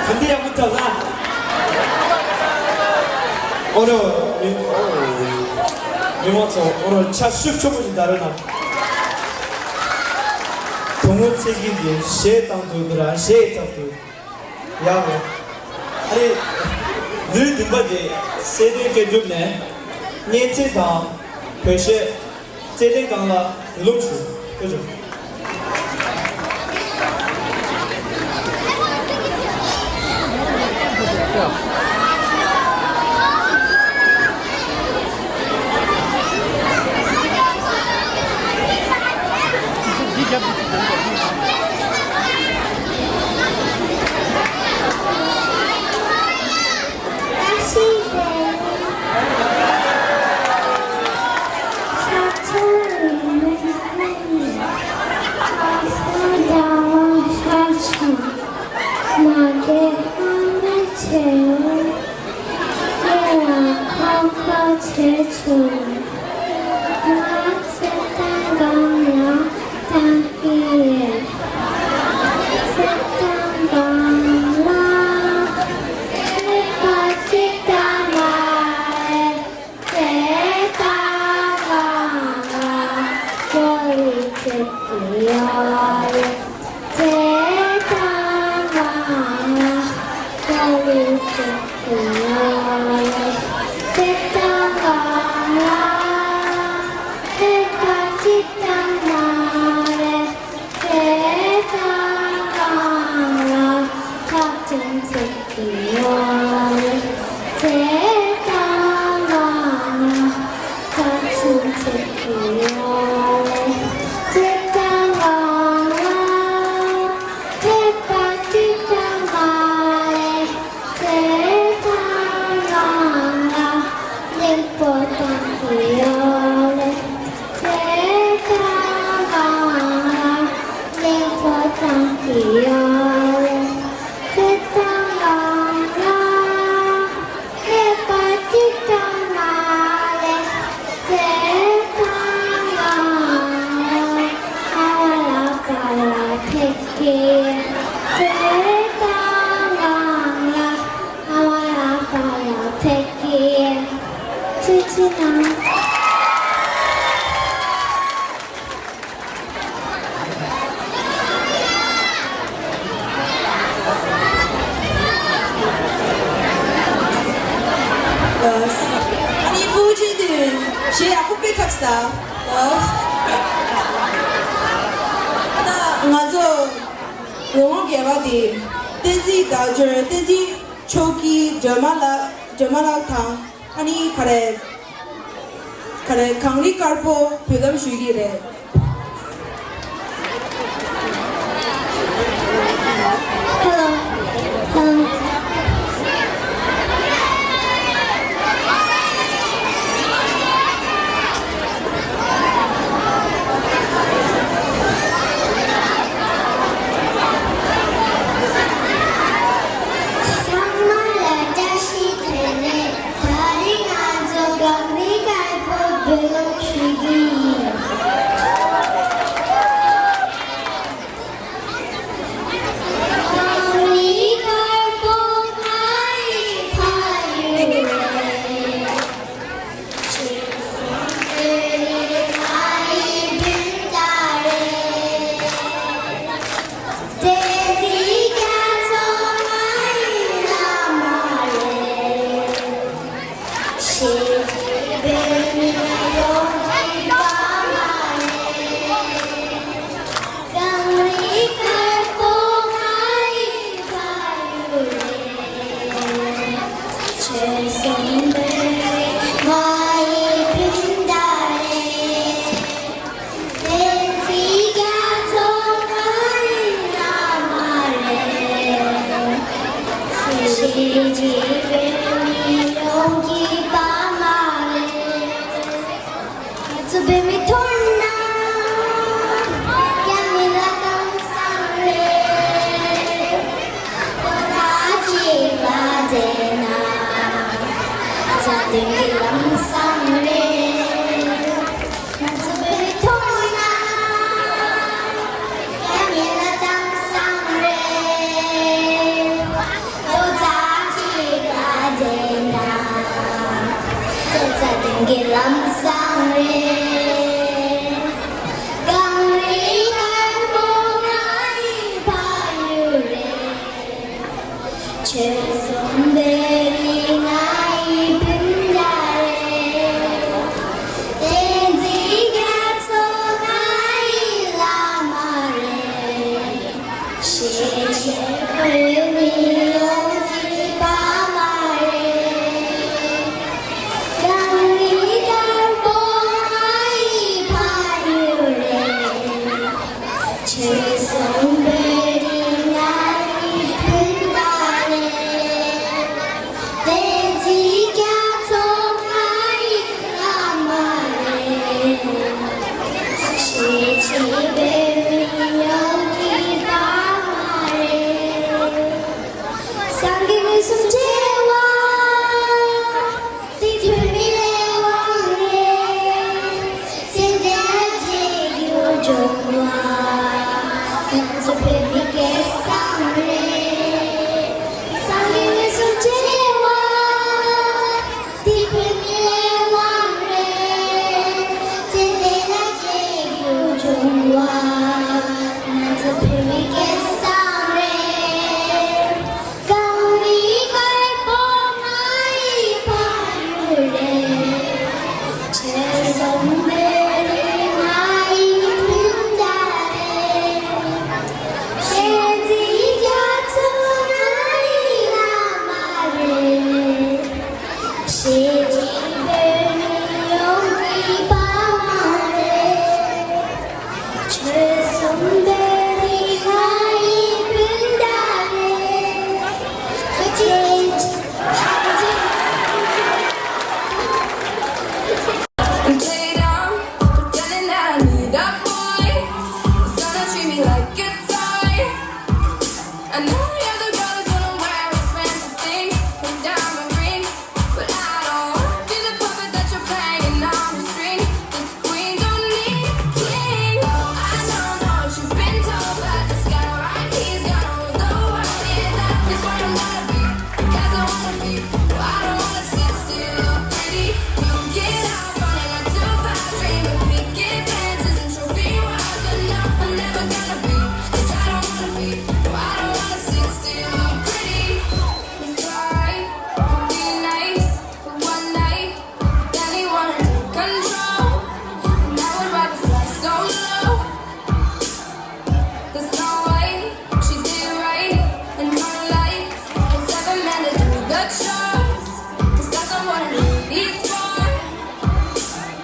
ག་འདི་ཡག་པོ་ཐོབ་ལ། ཨོ་རོ། མི་མི་མང་ཚོ། ཨོ་རོ། ཆ་ཤུགས་ཆེན་པོ་ཞིག་ད་རེས་ན། དོན་དངོས་ཚེ་གི་འདི་གཞས་བཏང་འདུག་འདི་ར་གཞས་བཏང་འདུག་ཡག་རེད། ཨ་རེ། ལུས་འདུན་པ་དེ་གསལ་སྟོན་སྐད་སྒྲུབ་ནས་སྙན་ཚིག་དང་བོད་གཞས། རྩེད་འགྲན་སྒང་ལ་བོད་ལུགས་ཞུ། ཐུགས་རྗེ་ཆེ། ཨ་ནི་ཕུ་ཅི་དུ་ཞེ་ཡག་པོ་དཔེ་ཁག་ས། ད་ང་ཚོ་ལོ་ངོ་བརྒྱད་པ་དེ་བསྟན་འཛིན་བདག་སྐྱོང་བསྟན་འཛིན་ཆོས་སྐྱིད་སྒྲོལ་མ་ལགས། སྒྲོལ་མ་ལགས་དང་། ཨ་ནི་ག་རེ། ག་རེ། གངས་རི་དཀར་པོ་འབུལ་ལམ་ཞུ་གི་རེད། Hello. Hello. ཚང་མ་ལ་བཀྲ་ཤིས་བདེ་ལེགས། ད་རིང་ང་ཚོ་གངས་རི་དཀར་པོ་འབུལ་ལམ་ཞུ་གི་ཡིན། ཆོས་གསུངས་པའི་རིང་ང་ཡི་སྤུན་ཟླ་རེད། བསྟན་འཛིན་རྒྱ་མཚོ་ང་ཡི་བླ་མ་རེད། ཤེས་བྱའི་བོད་མི་ཡོངས་ཀྱི་པདྨ་རེད། སངས་རྒྱས་མངོན་སུམ་བྱེ་བ། དེ་ཐོས་མི་ལས་དབང་རེད། ཚེ་འདི་ལ་རྗེས་འཇུག་འབྱུང་བ། ང་ཚོ་བོད་མི་སྐལ་བཟང་རེད། སངས་རྒྱས་མངོན་སུམ་བྱེ་བ། དེ་ཐོས་མི་ལས་དབང་རེད། ཚེ་འདི་ལ་རྗེས་འཇུག་འབྱུང་བ། ང་ཚོ་བོད་མི་སྐལ་བཟང་རེད། གངས་རི་དཀར་པོ་ང་ཡི་ཕ་ཡུལ་རེད། ཆོས་གསུངས་པའི་རིང་ང་ཡི་སྤུན་ཟླ་རེད། བསྟན་འཛིན་རྒྱ་མཚོ་ང་ཡི་བླ་མ་རེད། ཤེས་བྱའི་བོད་མི་ཡོངས་ཀྱི་པདྨ་རེད། ཆོས་གསུངས་པའི་རིང་ང་ཡི་སྤུན་ཟླ་རེད། ཐུགས་རྗེ་ཆེ། Play down, pretending that I need a boy. It's gonna treat me like a toy. I know you're the girl who's gonna wear expensive things and diamond rings, but I don't wanna be the puppet that you're playing on the string. This queen don't need a king. Oh, I don't know what you've been told, but this guy right here's gonna rule the world. Yeah, that is what I'm gonna be, because I wanna be. No, I don't wanna sit still, look pretty. You get out, running like two five dream, and picket fences and trophy wives, but no, I'm never gonna be, 'cause I don't wanna be. No, I don't wanna sit still, look pretty. It's alright, could be nice for one night, but then you wanna take control, and I would rather fly solo. There's no way she did right in her life. And seven men to do the chores. 'Cause that's not what a lady's for.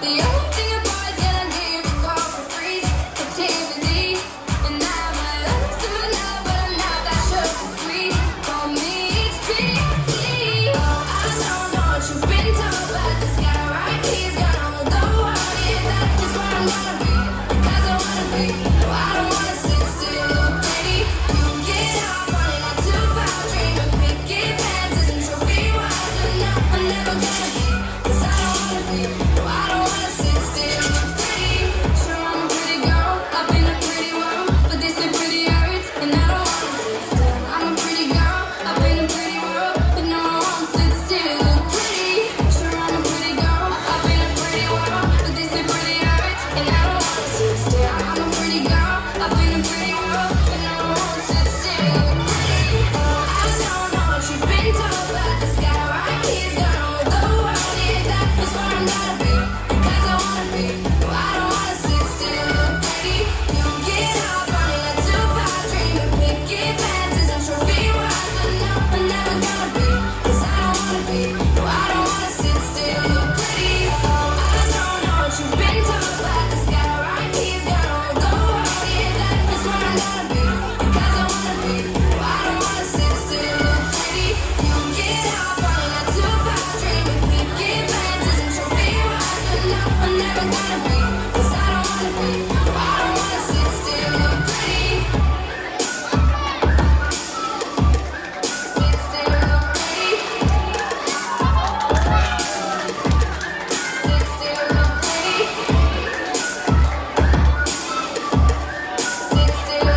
The only thing a boy's gonna do is go for free is captivity. And I'm a lover, I'm a lover, but I'm not that sugar sweet. Call me H P C. Oh, I don't know what you've been told, but this guy right here's gonna rule the world. Yeah, that is what I'm gonna be, because I wanna be. No, I don't wanna sit still, look pretty. You get off on it, not too far, dream of picket fences and trophy wives. But no, I'm never gonna be, 'cause I don't wanna be. No, I don't wanna sit still, look pretty. Sure, I'm a pretty girl, I've been a pretty world, but this is pretty earth, and I don't wanna sit still. I'm a pretty girl, I've been a pretty world, but no, I won't sit still, look pretty. Sure, I'm a pretty girl, I've been a pretty world, but this is pretty earth, and I don't wanna sit still. I'm a pretty girl, I've been a pretty world, but no, I won't sit still, look pretty. I don't know what you've been told, but this guy right here's gonna rule the world. Yeah, that is what I'm gonna be, because I wanna be. No, I don't wanna sit still, look pretty. You get off on it, not too far, dream of picket fences and trophy wives, but no, I'm never gonna be, 'cause I don't wanna be. No, I don't wanna sit still, look pretty. I don't know what you've been told, but this guy right here's gonna rule the world. Yeah, that is what I'm gonna be, because I wanna be. No, I don't wanna sit still, look pretty. You get off on it, not too far, dream of picket fences and trophy wives, but no, I'm never gonna be, 'cause I don't wanna be. No, I don't wanna sit still, look pretty. Sit still, look pretty. Sit still, look pretty. Sit still, look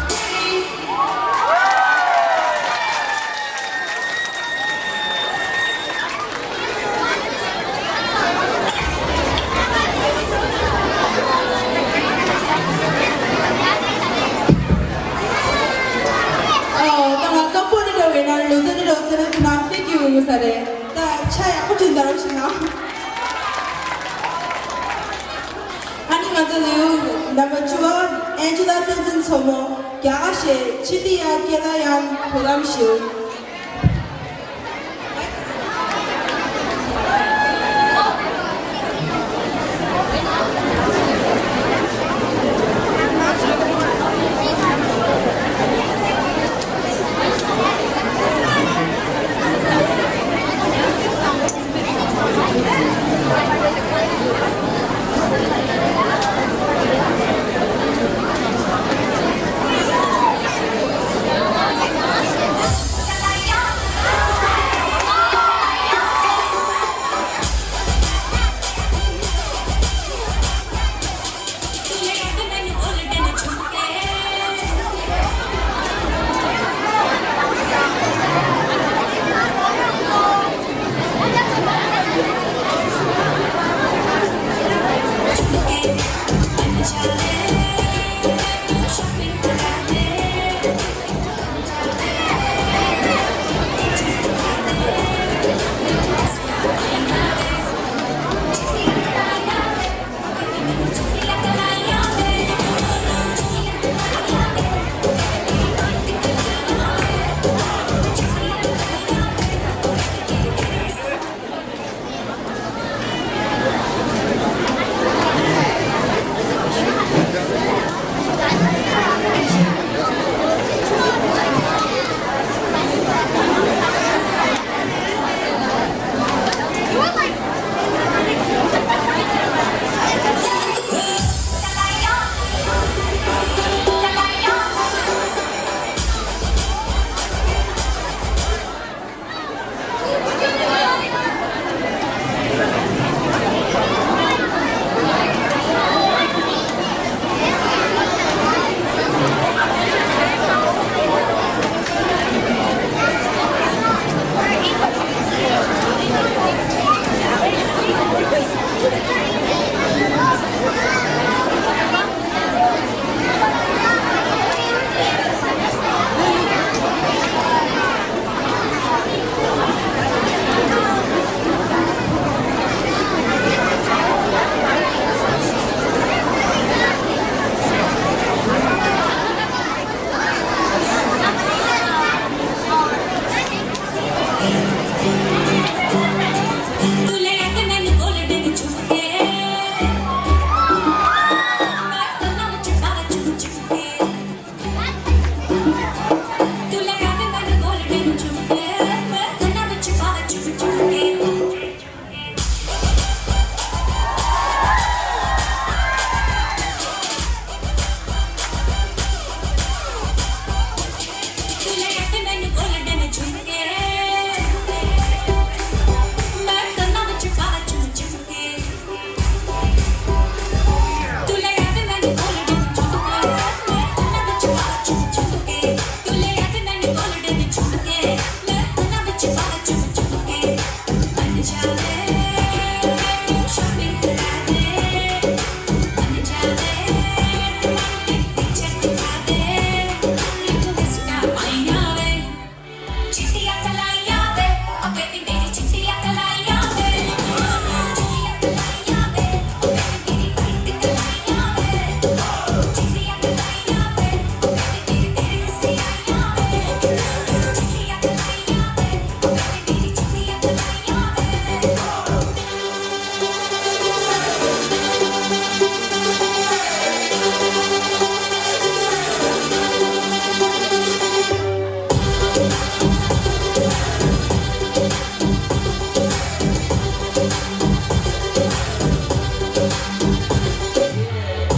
pretty. ཨོ། ད་ང་རྐང་པོ་འདི་འདྲ་བས་ན་ལུས་རྩལ་འདི་འདྲ་ཟེར་ན་ཁྱེད་རང་ཏིག་གི་འོས་ས་རེད། ད་ཆ་ཡག་པོ་བྱུང་ད་རོགས་ཞིག་ན། ཨ་ནི་ང་ཚོ་ལེའུ་ནམ་བར་བཅུ་པ་ཨན་ཇི་ལ་བསྟན་འཛིན་མཚོ་མོ། རྒྱ་གར་གཞས་ཆི་ཏི་ཡ་སྐེ་ལ་ཡང་བུ་ལམ་ཞིག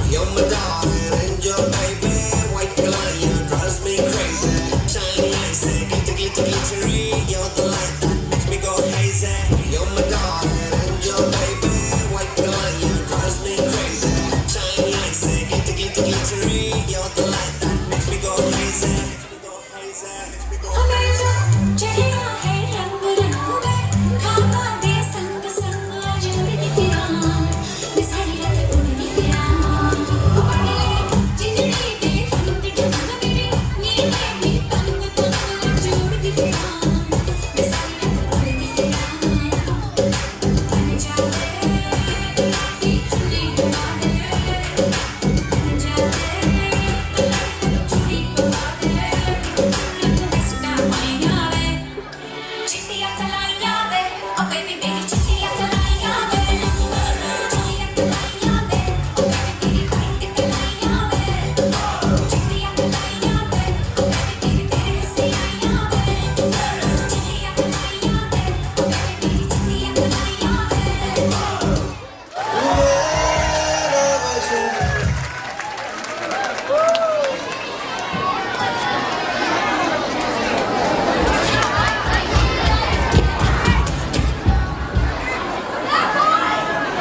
You're my darling angel, baby. White color, you drives me crazy. Shiny, icy, glitter, glitter, glittery. You're the light that makes me go hazy. You're my darling angel, baby. White color, you drives me crazy. Shiny, icy, glitter, glitter, glittery. You're the light that makes me go hazy.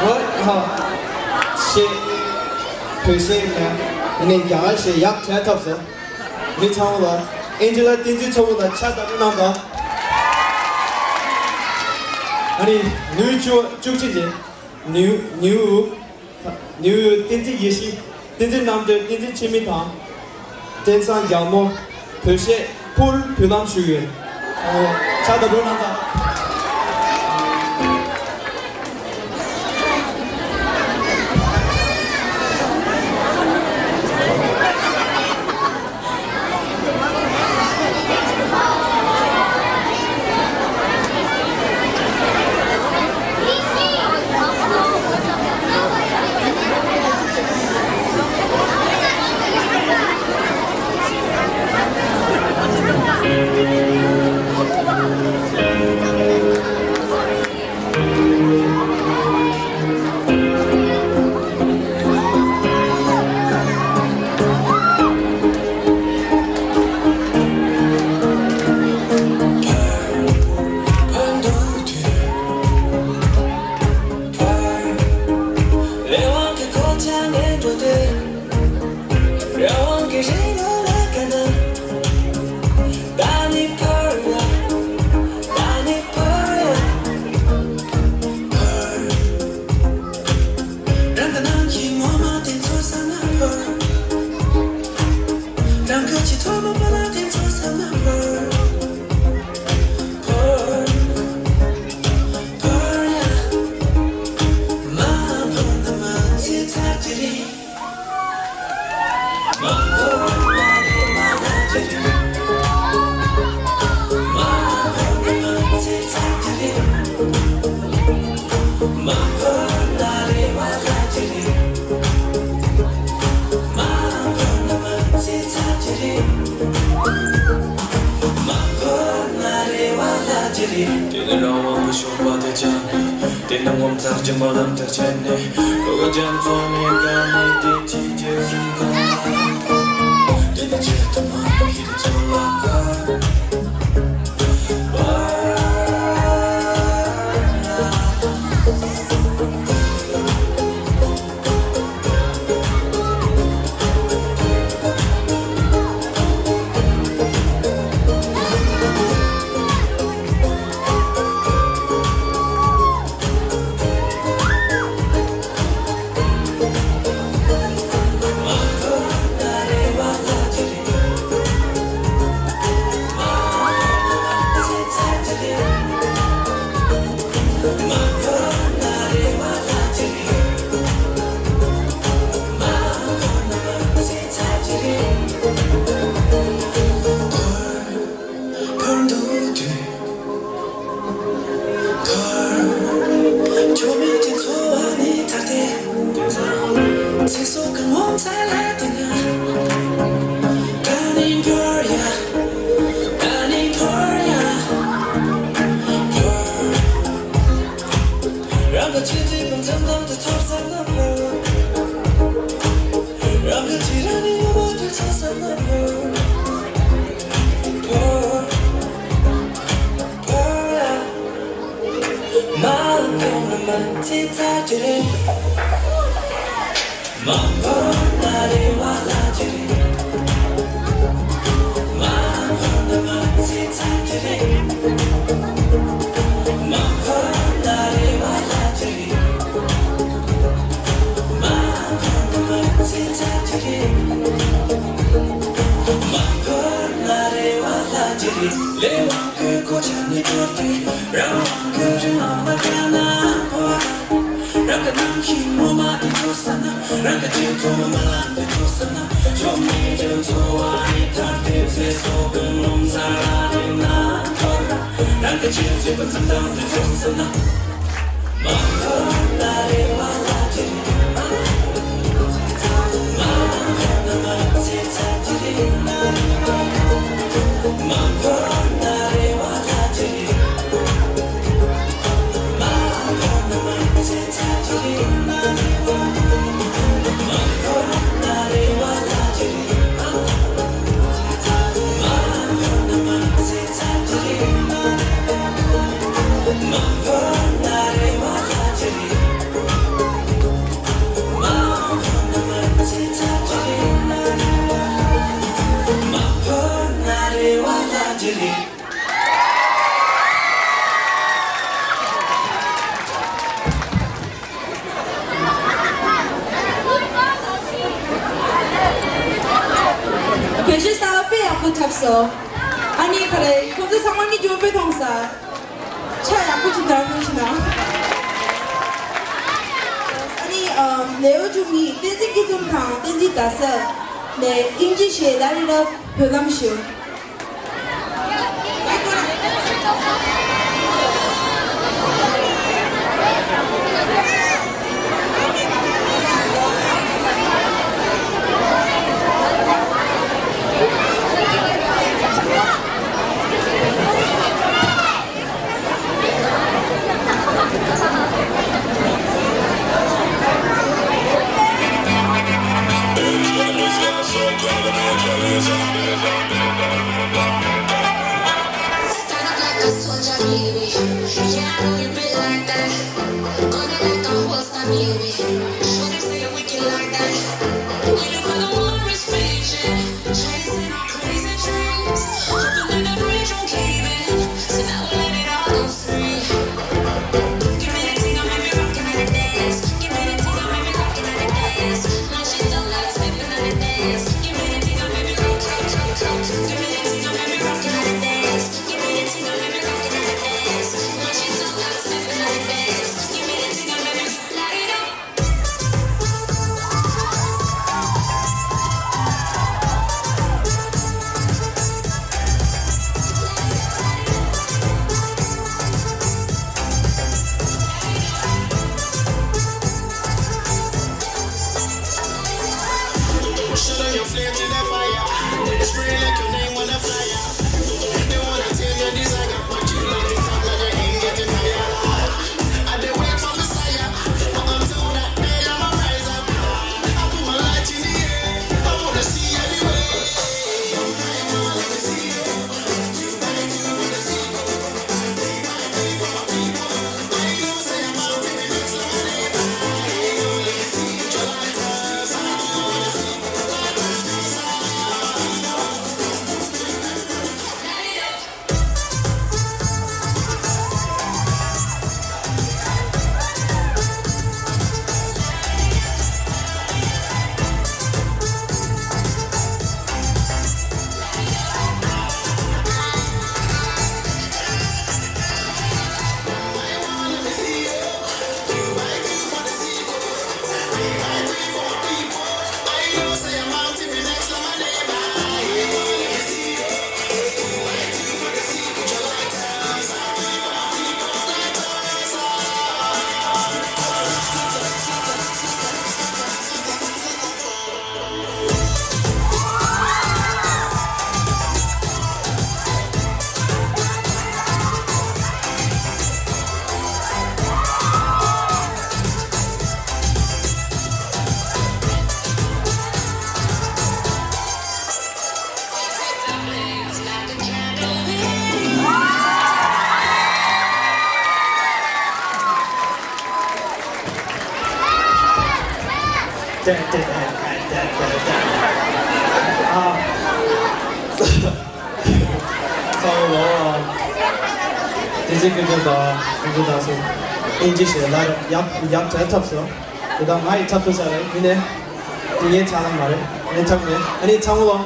ཧོ། ཧ། ཤེས། བོད་གཞས་མེད། ཡིན་ནའི་རྒྱ་གར་གཞས་ཡག་དྲན་ཐབས་སོང་། མི་ཚང་མ་ལ། ཨེན་ཇི་ལ་བསྟན་འཛིན་མཚོ་བོད་ལ་ཕྱག་བརྡབ་གནང་དང་། ཨ་ནི་ནིའུ་བཅུ་བཅུ་གཅིག་རེད། ནིའུ་ནིའུ་ནིའུ་བསྟན་འཛིན་ཡེ་ཤེས། བསྟན་འཛིན་རྣམ་གྲོལ། བསྟན་འཛིན་འཆི་མེད་དང་། བསྟན་བཟང་རྒྱལ་མོ། བོད་གཞས་ཕུར་བུ་ལམ་ཞུ་ཡོད། ཨོ། ཕྱག་བརྡབ་གནང་དང་། དེ་ནི་རང་དབང་གི་ཞོགས་པ་དེ་ཆགས་ནས། དེ་ནི་ངོ་མཚར་གྱི་རྨི་ལམ་དེ་བྱས་ནས། ཁོ་གི་རྒྱ་མཚོ་ནས་དགའ་ནས་དེ་ཅི་བྱེད་བཞིན་གང་ལ། དེ་ནི་ཆེད་དུ་མ་གཏོགས་ཤེས་ཚོད་ལ་དཀའ། བོད་གཞས་གསར་པ་དཔེ་ཡག་པོ་འཁྲབ་སོང་། ཨ་ནི་ག་རེ་ཁོང་ཚོ་ཚང་མ་གཉིད་སྐྱོ་པོ་མཐོང་ས། ཆ་ཡག་པོ་ཅིག་འདྲ་མོ་ཞིག་ན། ཨ་ནི་ཨམ་ལེའུ་བཅུ་གཉིས། བསྟན་འཛིན་སྐྱིད་འཛོམས་དང་བསྟན་འཛིན་ཟླ་གསལ་ནས་ཨིན་ཇི་གཞས་Light It Up བོད་ལམ་ཞུ། Stand up like a soldier, baby. Yeah, I know you been like that. Got it like a holster, baby. Show them say you're wicked like that. We live where the war is raging. Chasing our crazy dreams. Hoping that the bridge won't cave in. So now we let it all go free. Give me the thing, I'll make me rockin' at the dance. Give me the thing, I'll make me rockin' at the dance. My shit don't like slipping at the dance. Give me the thing, I'll make me rock, rock, rock, rock. Give me the thing, I'll make me rockin' at the dance. Give me the thing, I'll make me rockin' at the dance. My shit don't like slipping at the dance. Give me the thing, I'll make me light it up. ཨ། ཚང་མ་ལོ། དེ་ཚེ་ཀུན་སློང་དང་ཀུན་སློང་དང་སོ། ཨིན་ཇི་ཞེས་ལར་ཡབ་ཡབ་བྲལ་ཐབས་སོ། དེ་དག་ང་ཡི་འཁྲབ་ཐུབ་ས་རེད་མི་ནས། དེ་ངའི་ཆ་ལ་མ་རེད་ངའི་འཁྲབ་མེད། ཨ་ནི་ཚང་མ་ལོ།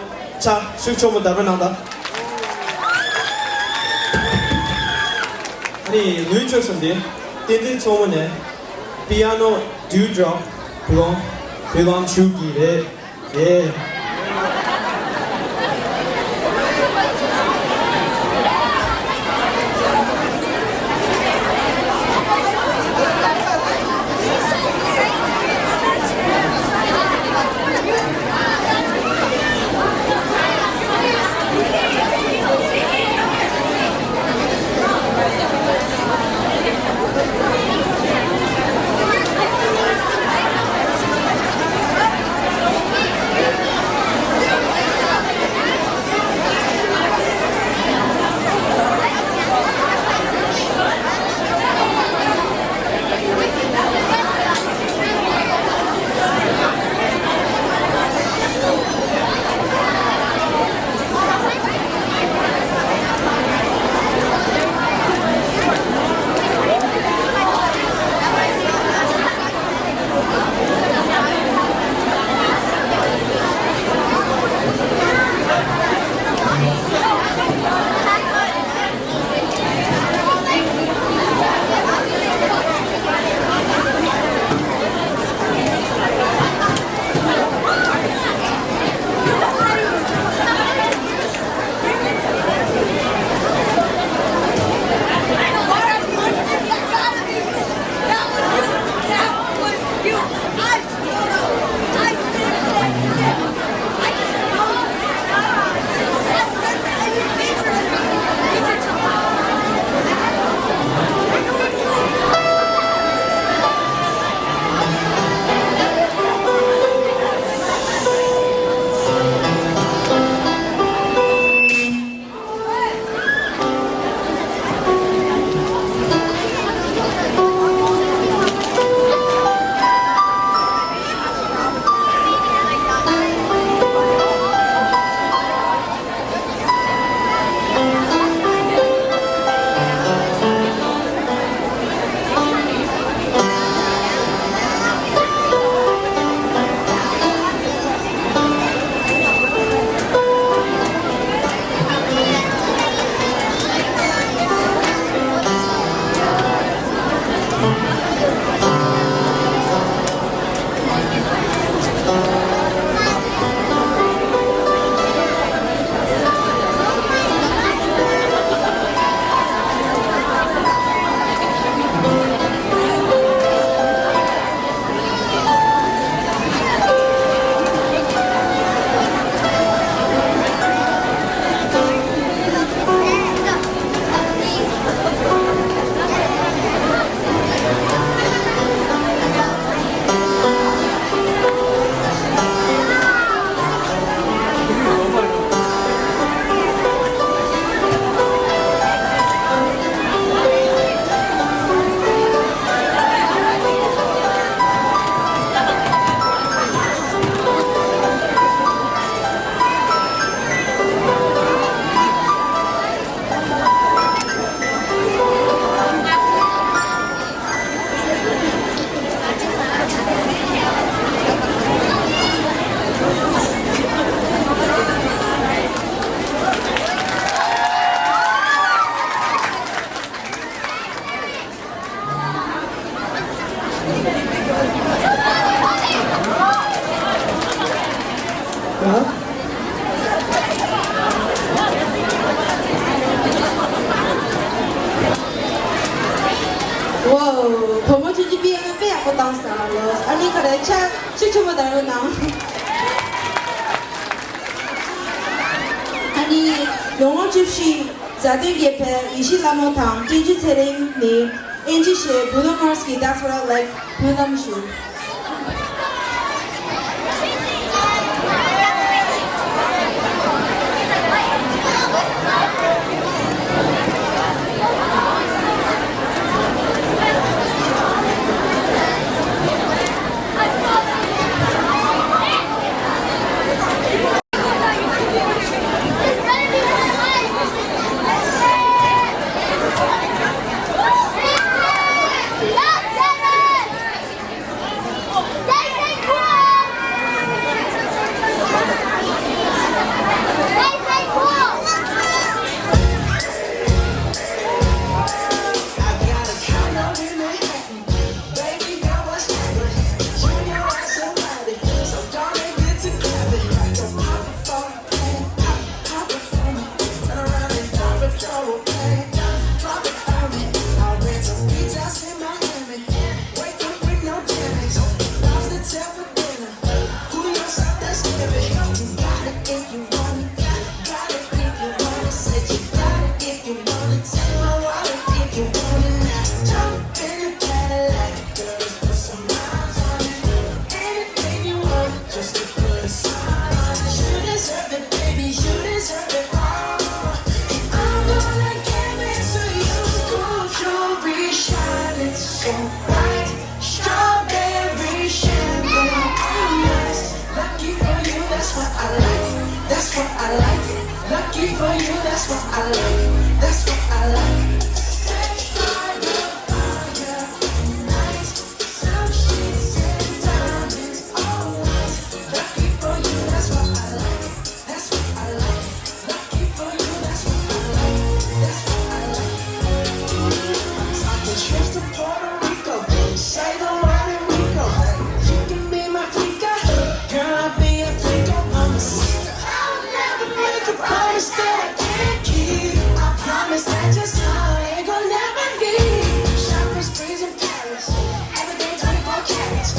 ཆ་ཤུགས་ཆེན་པོ་དར་སྤེལ་གནང་དང་། ཨ་ནི་ལུས་ཆོས་སམ་དེ། བསྟན་འཛིན་མཚོ་མོ་ནས། པི་ཡ་ནོ་ཌིའུ་ཌོག་བུ་ལོང་བུ་ལོང་ཞུགས་ཀྱི་རེད། ཡེ། ཝའོ། བུ་མོ་ཆུང་ཆུང་པི་ཡ་ནོ་དཔེ་ཡག་པོ་བཏང་སོང་ལོ། ཨ་ནི་ག་རེ་ཆ་ཆུ་ཆུ་མོ་ད་རུ་ནང་། ཨ་ནི་ལོ་ངོ་བཅུ་བཞི། མཛའ་དོན་རྒྱལ་ཕྲན་ཡེ་ཤེས་ལྷ་མོ་དང་བསྟན་འཛིན་ཚེ་རིང་ནི། ཨིན་ཇི་ཞེས་Bruno Mars གི That's What I Like འབུལ་ལམ་ཞུ། For you, that's what I like. That's what I like. Sex by the fire, night, some sheets and diamonds, all white. Lucky for you, that's what I like. That's what I like. Lucky for you, that's what I like. That's what I like. I can trip to Puerto Rico. Say the word and we go. You can be my flica. Girl, I'll be your flico. I'ma I would never make a promise that I can't keep. I promise that your smile ain't gonna never leave. Shopping sprees in Paris, everything twenty-four carats.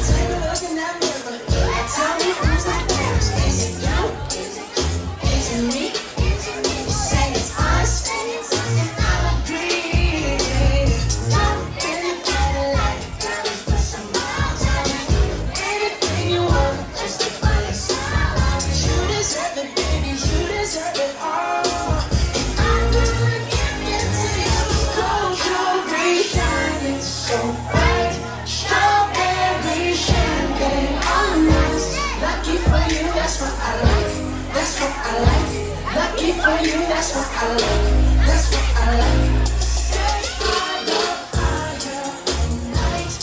Take a look in that mirror and tell me who's that fairest. Is it you? Is it me? Say it's us, and I agree. Jump in the Cadillac. Anything you want, just to find a smile. You deserve it, baby, you deserve it all. And I'm gonna give it to you. Gold jewelry shining so bright, strawberry champagne on us. Lucky for you, that's what I like. That's what I like. Lucky for you, that's what I like. That's what I like. Sex by the fire at night.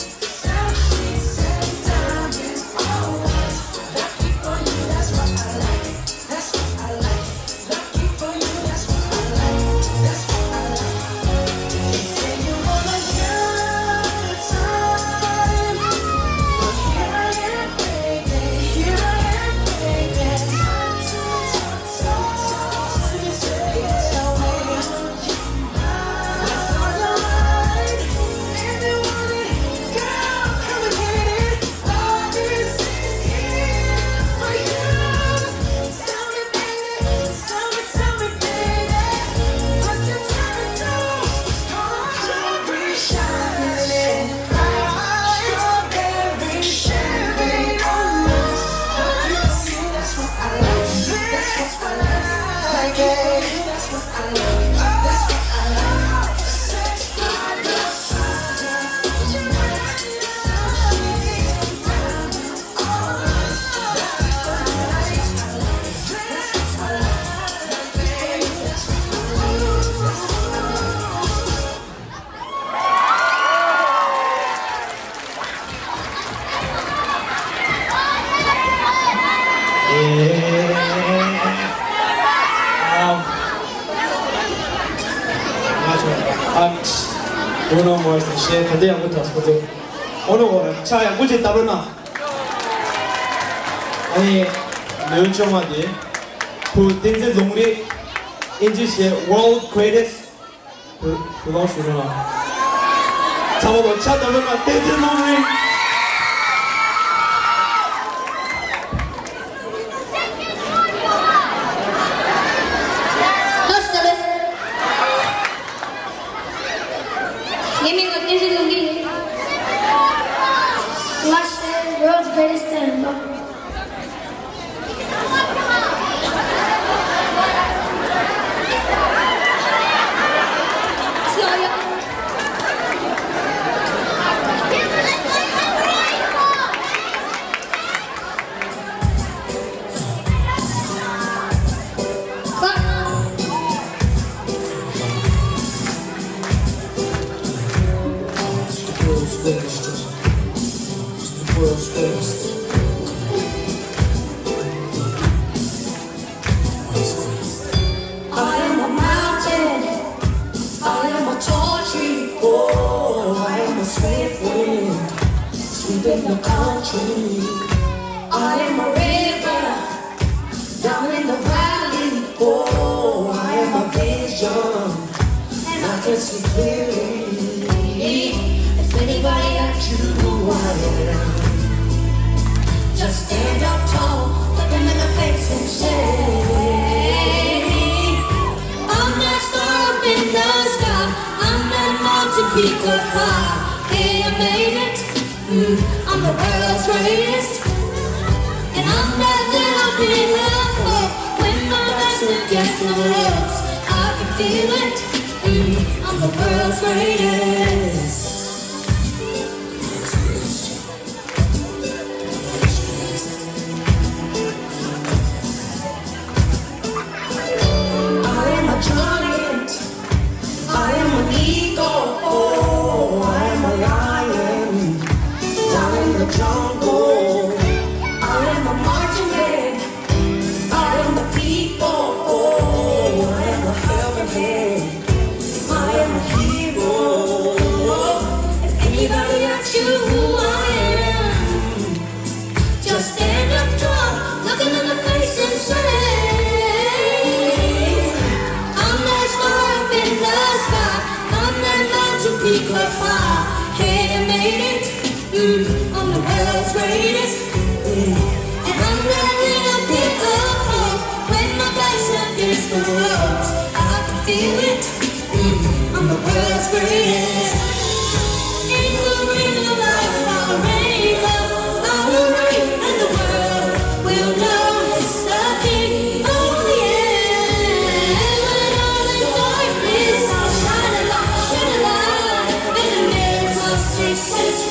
ཨོ་ནོ་མོ་ཞེས་ག་འདྲ་ཡག་པོ་འདུག་ཁོ་ཚོ། ཨོ་ནོ་མོ་ཕྱག་ཡག་པོ་ཅིག་བརྡབ་རོགས་གནང་། ཨ་ནི་ལེའུ་ཆུང་མ་དེ་ཁུ་བསྟན་འཛིན་ལུང་རིགས། ཨིན་ཇི་ཞེས་World Greatest། བུ་བུ་ལོང་ཞུ་རོགས་གནང་། ཚང་མ་ལོ་ཕྱག་བརྡབ་རོགས་གནང་། བསྟན་འཛིན་ལུང་རིགས། ལགས་སོ། ངའི་མིང་ལ་བསྟན་འཛིན་ལུང་རིགས་ཡིན། ང་ཞེས་World's Greatest ཟེར་ཡོད། I am a mountain, I am a tall tree, oh, I am a swift wind, sweeping the country. I am a river, down in the valley, oh, I am a vision, and I can see clearly. If anybody asks you who I am, just stand up tall, look 'em in the face and say, I'm that star up in the sky, I'm that mountain peak up high. Hey, I made it. Mm, I'm the world's greatest. And I'm that little bit of hope. When my back's against the ropes, I can feel it. Mm, I'm the world's greatest. I'm the world's greatest. Mm. And I'm not gonna pick up hope when my back's up against the ropes. I can feel it. Mm. I'm the world's greatest. It's a real life, a rainbow, all the rain in the world. We'll know it's nothing, only air. When all the darkness, I'll shine a light, shine a light. And the miracles take place.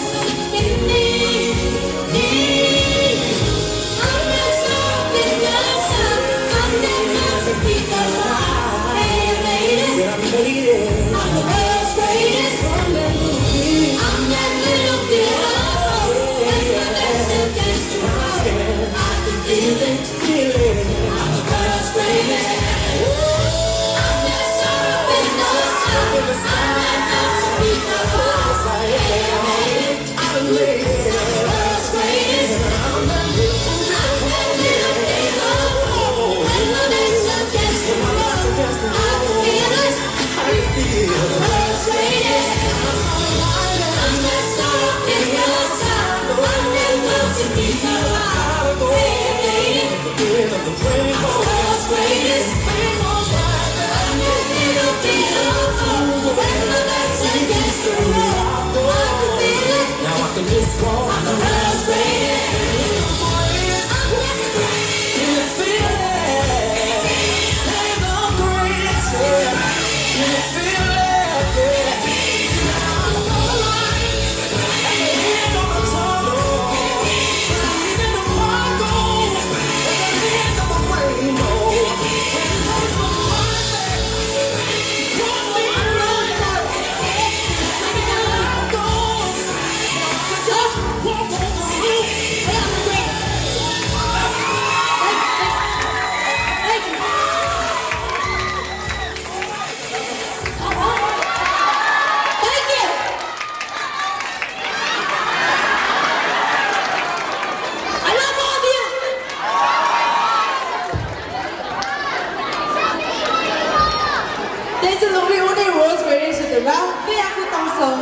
བསྟན་འཛིན་ལུང་རིགས་དབུ་ནས་Rose Berry་ཞེས་དེ་ལ་དཔེ་ཡག་པོ་བཏང་སོང་།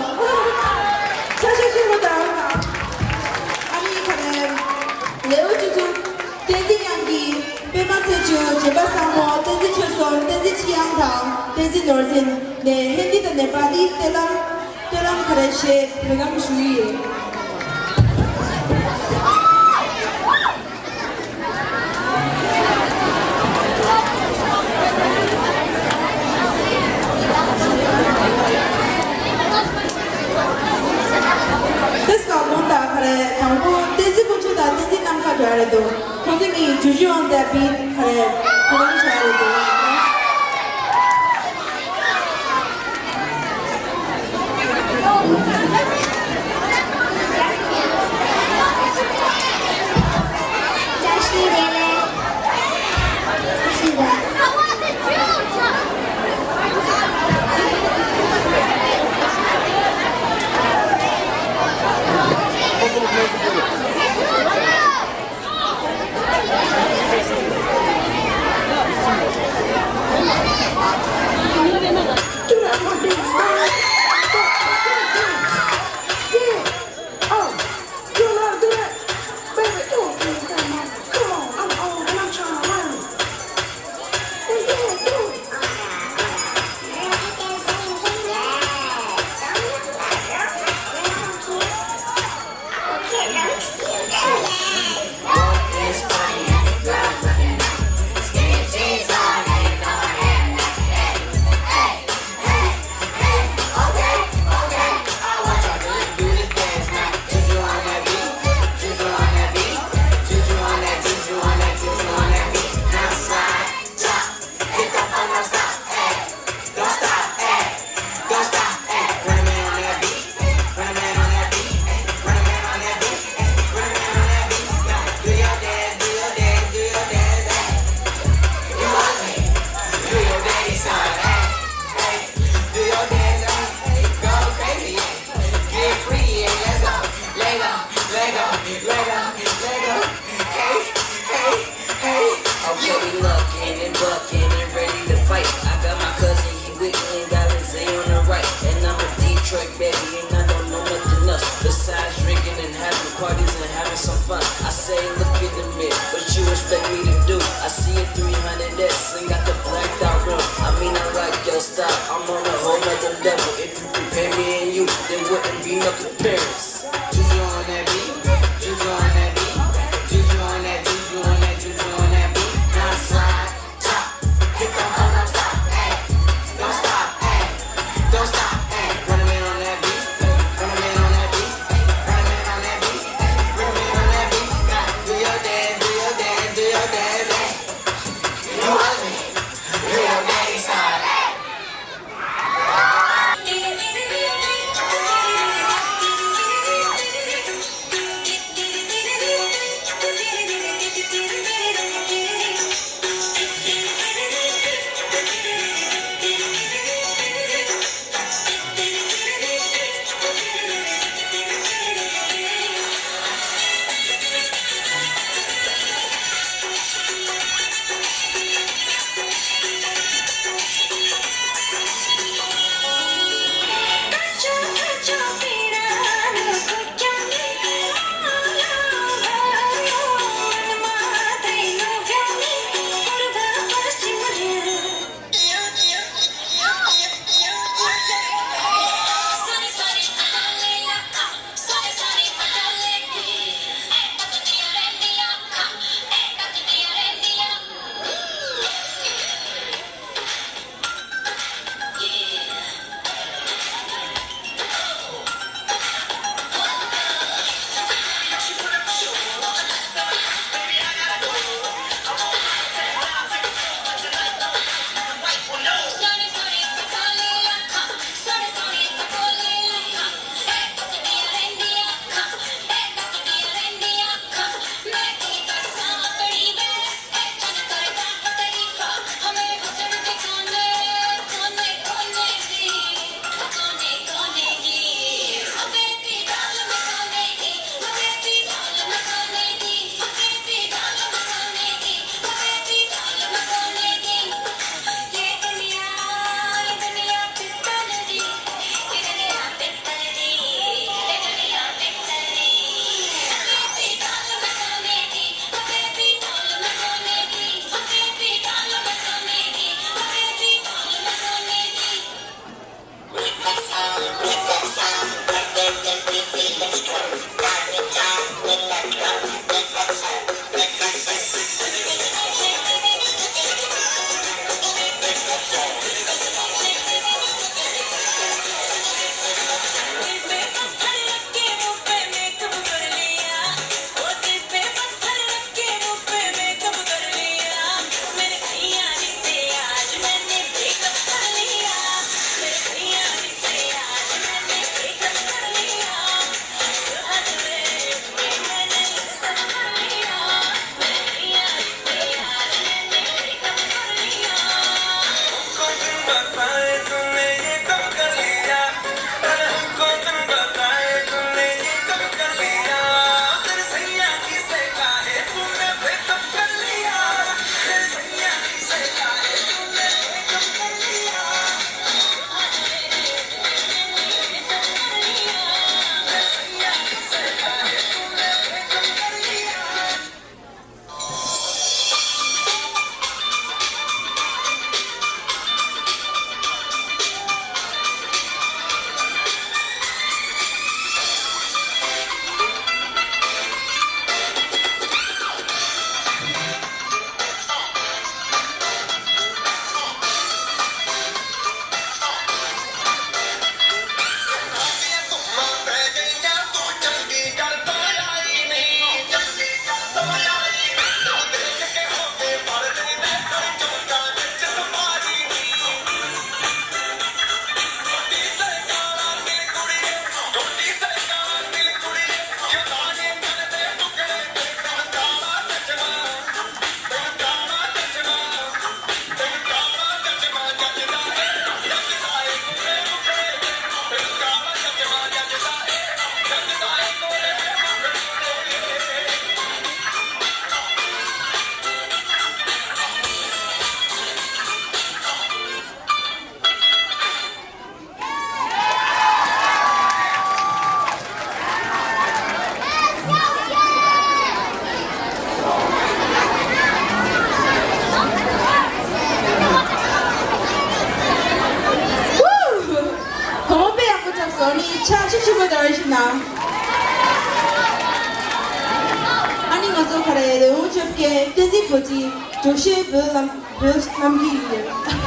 ཤ་ཤ་ཤ་ལོ་དང་། ཨ་ནི་ཁ་ནས་ལེའུ་བཅུ་དྲུག་བསྟན་འཛིན་དབྱངས་སྐྱིད། པད་མ་ཚེ་བཅུ། སྦྱིན་པ་བཟང་མོ། བསྟན་འཛིན་ཆོས་གསུམ། བསྟན་འཛིན་ཆོས་དབྱངས་དང་བསྟན་འཛིན་ནོར་འཛིན་ནས་ཧིན་དི་དང་ནེ་པ་ལི་སྟོད་ལམ་སྟོད་ལམ་ག་རེ་བཤད་བོད་ལམ་ཞུ་ཡི་ཡོད། དེ་སྐབས་མོ་ད་ག་རེ་དང་པོ་བསྟན་འཛིན་དཀོན་མཆོག་དང་བསྟན་འཛིན་རྣམ་དཀར་འགྲོ་ཡ་རེད་འདུག་ཁོང་ཚོ་གཉིས་ཇུ་ཇུ་ཨོན་ད་བིཊ་ག་རེ་བོད་ལམ་བྱ་ཡ་རེད་འདུག Parties and having some fun. I say, look in the mirror, what you expect me to do? I see a three hundred S and got the blacked out rims. I mean, I like your style. I'm on a whole nother level. If you compare me and you, there wouldn't be no comparison. Juju on that beat, juju on that beat, juju on that, juju on that, juju on that beat. Now slide, drop, hit the hoe, don't stop, ayy, don't stop, ayy, don't stop, ayy. Run a man on that beat, run a man on that beat, run a man on that beat, run a man on that beat. Now do your dance, do your dance, do your dance, ayy. You ugly, do your daddy style. ཚོ་ག་རེ་རེ་བོ་ཅོབ་ཀྱི་བསྟན་འཛིན་རྡོ་རྗེ་གྲོགས་ཤེས་བོད་ལམ་བོད་ལམ་གྱི་ཡོད།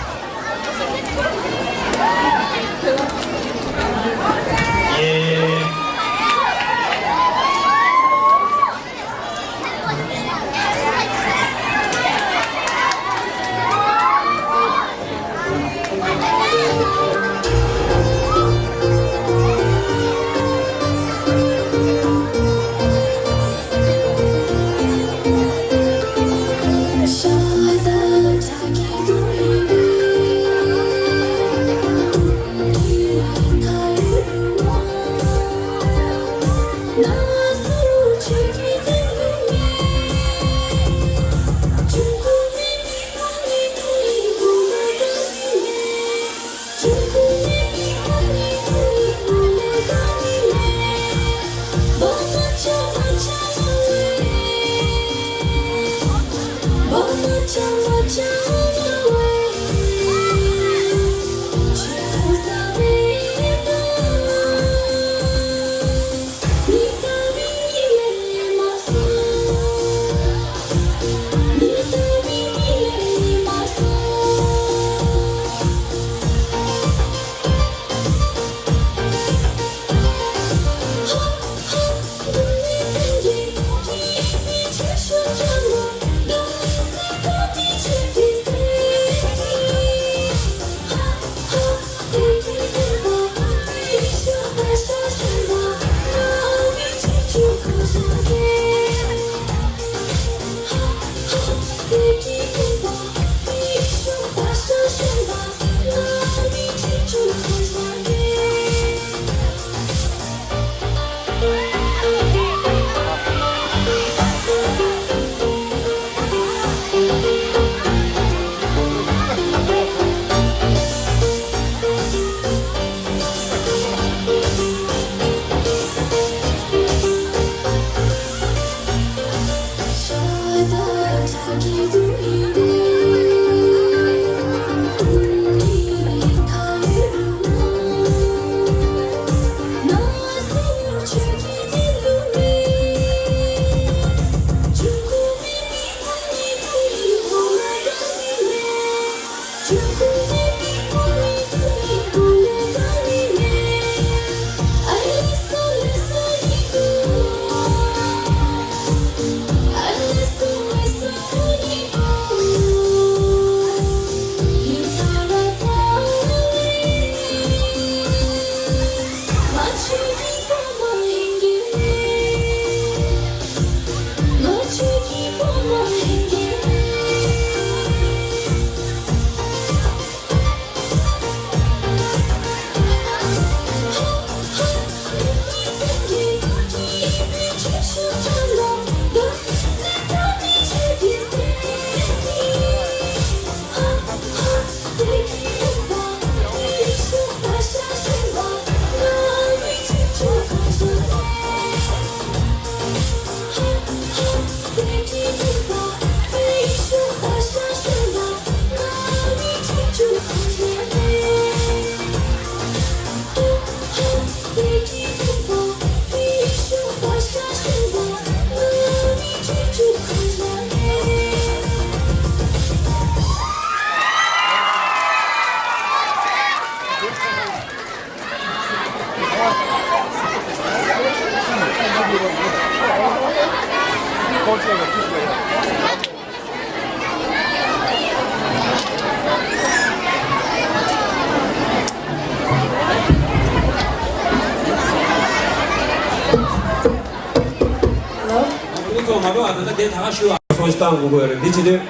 ཁོང་ཚོ་མ་འགྲོ་བ་ད་ལྟ་དེ་ད་ག་ཞུ་བ་སོང་ཞིག་བཏང་དགོས་ཀྱི་ཡོད་རེད། འདི་བྱེད་དུས་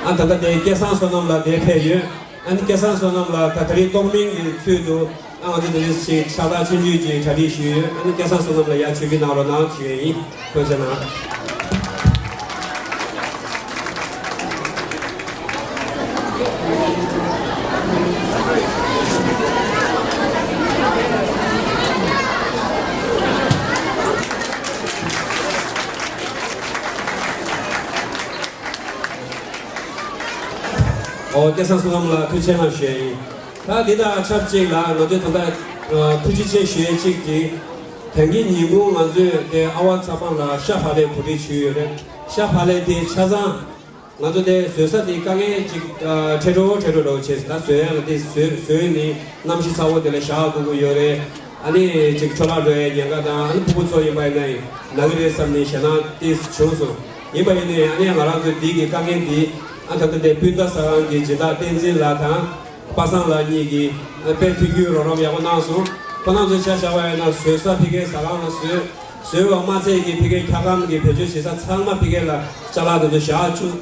ཨ་ད་ལྟ་དེ་སྐལ་བཟང་བསོད་ནམས་ལགས་དེ་ཕེབས་ཡོད། ཨ་ནི་སྐལ་བཟང་བསོད་ནམས་ལགས་ད་ད་རེས་གཏོགས་མིང་གི་ཚུལ་དུ་ཨ་ང་ཚོ་འདི་རིང་ཞིག་ཕྱག་རྟགས་ཆུང་ཆུང་ཅིག་གྲ་སྒྲིག་ཞུས་ཡོད། ཨ་ནི་སྐལ་བཟང་བསོད་ནམས་ལགས་ཡར་ཆོས་ཞུ་གནང་རོགས་གནང་ཞུ་ཡས་ཡིན། ཐུགས་རྗེ་གནང་། ཨོ་སྐལ་བཟང་བསོད་ནམས་ལགས་ཐུགས་རྗེ་གནང་ཞུ་ཡས་ཡིན། ད་འདི་དང་ཆབས་ཅིག་ལ་ང་ཚོས་ད་ལྟ་ཐུགས་རྗེ་ཆེ་ཞུ་ཡས་གཅིག་དེ། ད་གིན་ཉིན་གུང་ང་ཚོས་དེ་ཨ་བ་ཚ་པང་ལ་ཤ་བག་ལེབ་གོ་སྒྲིག་ཞུས་ཡོད་རེད། ཤ་བག་ལེབ་དེ་ཆ་ཚང་ང་ཚོ་དེ་བཟོ་ས་དེ་དཀའ་ངལ་ཅིག་ཨ་འཕྲད་འགྲོ་འཕྲད་འགྲོ་འདྲ་བོ་བྱས། ད་བཟོ་ཡ་ལ་དེ་བཟོས་བཟོས་ནི་གནམ་གཤིས་ཚ་བོ་དེ་ལ་ཞག་འགོར་གི་ཡོད་རེད། ཨ་ནི་ཅིག་འཕྲོ་བརླག་འགྲོ་ཡའི་ཉེན་ཁ་དང་། ཨ་ནི་ཕྲུ་གུ་ཚོ་ཡིན་པ་ཡིན་ན་ཡང་ན་གི་རེད་བསམ་ནས་ཞེད་སྣང་དེ་བྱུང་སོང་། ཡིན་པ་ཡིན་ནའི་ཨ་ནི་ང་རང་ཚོའི་འདི་གི་དཀའ་ངལ་འདི་ཨ་ད་ལྟ་དེ་སྤུན་ཟླ་ཟ་ཁང་གི་སྦྱིན་བདག་བསྟན་འཛིན་ལགས་དང་། པ་སངས་ལགས་གཉིས་ཀྱིས་དཔེ་མཐུན་འགྱུར་རོགས་རམ་ཡག་པོ་གནང་སོང་། ཁོ་རང་ཚོའི་ཆ་བཞག་པ་ཡིན་ན་བཟོ་ས་ཕ་གིའི་ཟ་ཁང་ལ་བཟོས། བཟོས་པ་མ་ཚད་ཀྱི་ཕ་གིའི་འཁྱག་སྒམ་གྱི་བེད་སྤྱོད་བྱེད་ས་ཚང་མ་ཕ་གི་ལ་ཅ་ལག་དེ་ཚོ་བཞག་བཅུག་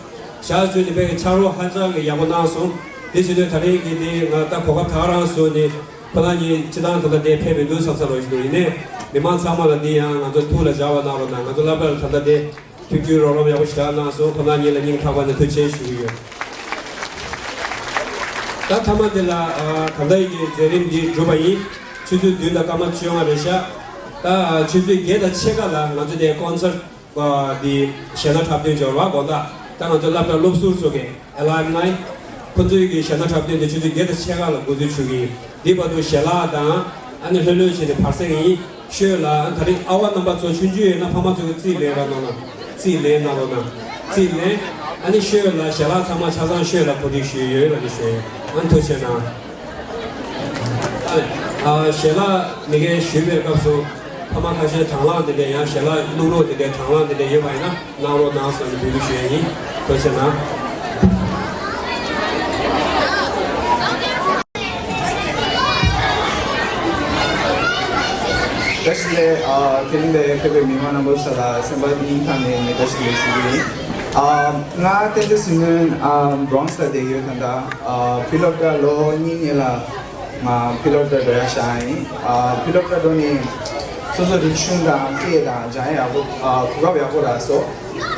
བཞག་བཅུག་ནས་ཕ་གིའི་ཕྱག་རོགས་ཧ་ཅང་གི་ཡག་པོ་གནང་སོང་། དེ་བྱེད་དུས་ད་རིང་གི་དེ་ང་ད་གོ་སྐབས་ད་ག་རང་བཟོས་ནས་ཁོ་རང་གཉིས་སྤྱིར་བཏང་ད་ལྟ་དེ་ཕེབས་མི་འདུག་བསམ་བསམ་རོགས་ཞིག་འདུག་ཡིན་ནའི་མི་མང་ཚང་མ་ལ་འདི་ཡང་ང་ཚོ་ཐུགས་ལ་འཇགས་པ་གནང་རོགས་གནང་། ང་ཚོ་སློབ་གྲྭ་ལ་ད་ལྟ་དེ། མཐུན་འགྱུར་རོགས་རམ་ཡག་པོ་ཞེ་དྲག་གནང་སོང་། ཁོང་རྣམ་གཉིས་ལ་སྙིང་ཐག་པ་ནས་ཐུགས་རྗེ་ཆེ་ཞུ་གི་ཡོད། ད་མཐའ་མ་དེ་ལ་ཨ་ད་ལྟ་ཡི་གི་མཛད་རིམ་འདི་གྲུབ་པ་ཡིན། ཆུ་ཚོད་བདུན་དང་སྐར་མ་བཅོ་ལྔ་རེད་ཤག་ད་ཆུ་ཚོད་བརྒྱད་དང་ཕྱེད་ཀ་ལ་ང་ཚོ་དེ་ཀོན་སར་འདི་གཞས་སྣ་འཁྲབ་སྟོན་འབྱོར་བ་དགོང་དག་ད་ང་ཚོ་སློབ་གྲྭ་སློབ་ཟུར་ཚོ་གི་ཨེ་ལམ་ནའི་ཁོ་ཚོའི་གི་གཞས་སྣ་འཁྲབ་སྟོན་དེ་ཆུ་ཚོད་བརྒྱད་དང་ཕྱེད་ཀ་ལ་འགོ་འཛུགས་ཞུ་གི་ཡིན། འདི་བར་དུ་ཞལ་ལག་དང་ཨ་ནི་ལྷོད་ལྷོད་བྱས་ནས་བར་གསེང་ཡིན། ཤོད་ལ་ད་རིང་ཨ་བ་རྣམ་པ་ཚོ་ཆུང་ཆུང་ཡོད་ན་ཕ་མ་ཚོ་གི་རྩིས་ལེན་ར་གནང་ན། རྩིས་ལེན་གནང་རོགས་གནང་། རྩིས་ལེན། ཨ་ནི་ཤོད་ལ་ཞལ་ལག་ཚང་མ་ཆ་ཚང་ཤོད་ལ་གོ་སྒྲིག་ཞུས་ཡོད་ལ་ནི་ཞུ་ཡོད། ཨ་ནི་ཐུགས་རྗེ་གནང་། ཨ་ནི་ཨ་ཞལ་ལག་མི་འགའ་ཞུས་པའི་སྐབས་སུ་ཕ་མ་ཁ་ཤས་དང་བླངས་དེ་འདྲས་ཡང་ཞལ་ལག་བླུག་རོགས་དེ་འདྲས་དང་བླངས་དེ་འདྲས་ཡོད་པ་ཡིན་ན། གནང་རོགས་གནང་ཟེར་ནས་འབོད་སྐུལ་ཞུ་ཡ་ཡིན། ཐུགས་རྗེ་གནང་། བཀྲ་ཤིས་བདེ་ལེགས། ཨ་དེ་རིང་འདིར་ཕེབས་པའི་མི་མང་རྣམ་པ་ཚོ་ལ་སེམས་པ་སྙིང་ཐག་ནས་ངས་བཀྲ་ཤིས་བདེ་ལེགས་ཞུ་གི་ཡིན། ཨ་ང་བསྟན་འཛིན་ཚེ་རིང་། ཨ་བྷོ་རོང་སི་ལ་བསྡད་ཡོད། ད་ལྟ་ཨ་ཕྱི་སློབ་གྲྭ་ལོ་གཉིས་སྔོན་ལ་ང་ཕྱི་སློབ་གྲྭ་འགྲོ་ཡ་བཞག་ཡིན། ཨ་ཕྱི་སློབ་གྲྭ་འགྲོ་ནས་སོ་སོ་རིག་གཞུང་དང་སྐད་དང་སྦྱང་ཡག་ཡག་པོ། ཨ་གོ་སྐབས་ཡག་པོ་རག་སོང་།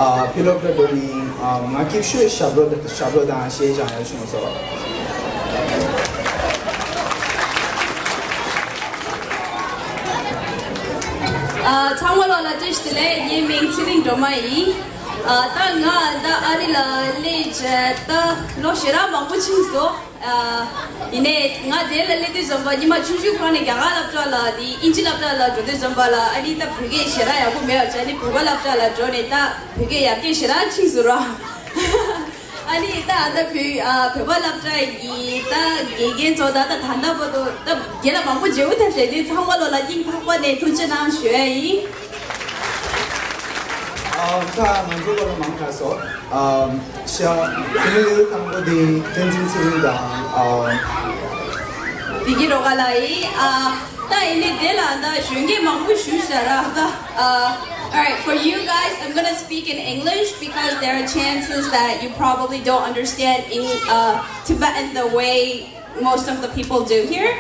ཨ་ཕྱི་སློབ་གྲྭ་འགྲོ་ནས་ཨ་ང་ཀིབ་ཤོས་ཞབས་བྲོ་ཞབས་བྲོ་དང་གཞས་སྦྱང་ཡག་བྱུང་སོང་། ཨ་ཚང་མ་ལོ་ལ་བཀྲ་ཤིས་བདེ་ལེགས། ངའི་མིང་ཚེ་རིང་སྒྲོལ་མ་ཡིན། ཨ་ད་ང་ད་ཨ་རི་ལ་སླེབས་རྗེས་ད་ལོ་ཞེ་དྲག་མང་པོ་ཕྱིན་སོང་། ཨ་ཡིན་ནའི་ང་དེ་ལ་སླེབས་དུས་ཙམ་པ་ཉི་མ་ཆུང་ཆུང་ཁོ་ནས་རྒྱ་གར་སློབ་གྲྭ་ལ་དེ་ཨིན་ཇི་སློབ་གྲྭ་ལ་འགྲོ་དུས་ཙམ་པ་ལ་ཨ་ནི་ད་བོད་སྐད་ཞེ་དྲག་ཡག་པོ་མེད་པ་བྱས་ནས་བོད་པ་སློབ་གྲྭ་ལ་འགྲོ་ནས་ད་བོད་སྐད་ཡར་རྒྱས་ཞེ་དྲག་ཕྱིན་སོང་ར། ཨ་ནི་ད་ད་བོད་ཨ་བོད་པ་སློབ་གྲྭ་ཡི་ད་དགེ་རྒན་ཚོ་ད་ད་ད་ལྟ་བར་དུ་ད་རྒན་ལགས་མང་པོ་མཇལ་ཐུབ་བྱས་ཏེ་ཚང་མ་ལོ་ལ་སྙིང་ཐག་པ་ནས་ཐུགས་རྗེ་གནང་ཞུ་ཡ་ཡིན། ཨ་ད་ང་ཚོ་ལོ་ལ་མང་དྲགས་སོང་། ཨ་ཤ་དེ་ནས་ལས་དང་པོ་དེ་བསྟན་འཛིན་ཚེ་རིང་དང་། ཨ་བདེ་སྐྱིད་སྒྲོལ་དཀར་ལགས་ཡིན། ཨ་ད་ཡིན་ནའི་དེ་ལ་ད་གཞོན་སྐྱེས་མང་པོ་ཞུ་ཤ་ར་ད། ཨ་All right, for you guys, I'm gonna speak in English because there are chances that you probably don't understand in uh, Tibetan the way most of the people do here.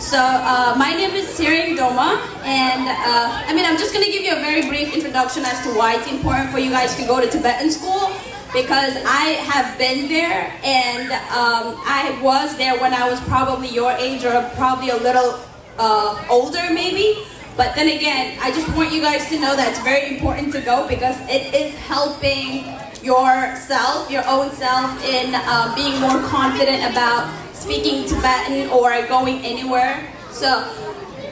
So, uh, my name is Tsering Doma, and uh, I mean, I'm just going to give you a very brief introduction as to why it's important for you guys to go to Tibetan school, because I have been there, and um, I was there when I was probably your age or probably a little uh, older, maybe. But then again, I just want you guys to know that it's very important to go because it is helping yourself, your own self, in uh, being more confident about speaking Tibetan or going anywhere. So,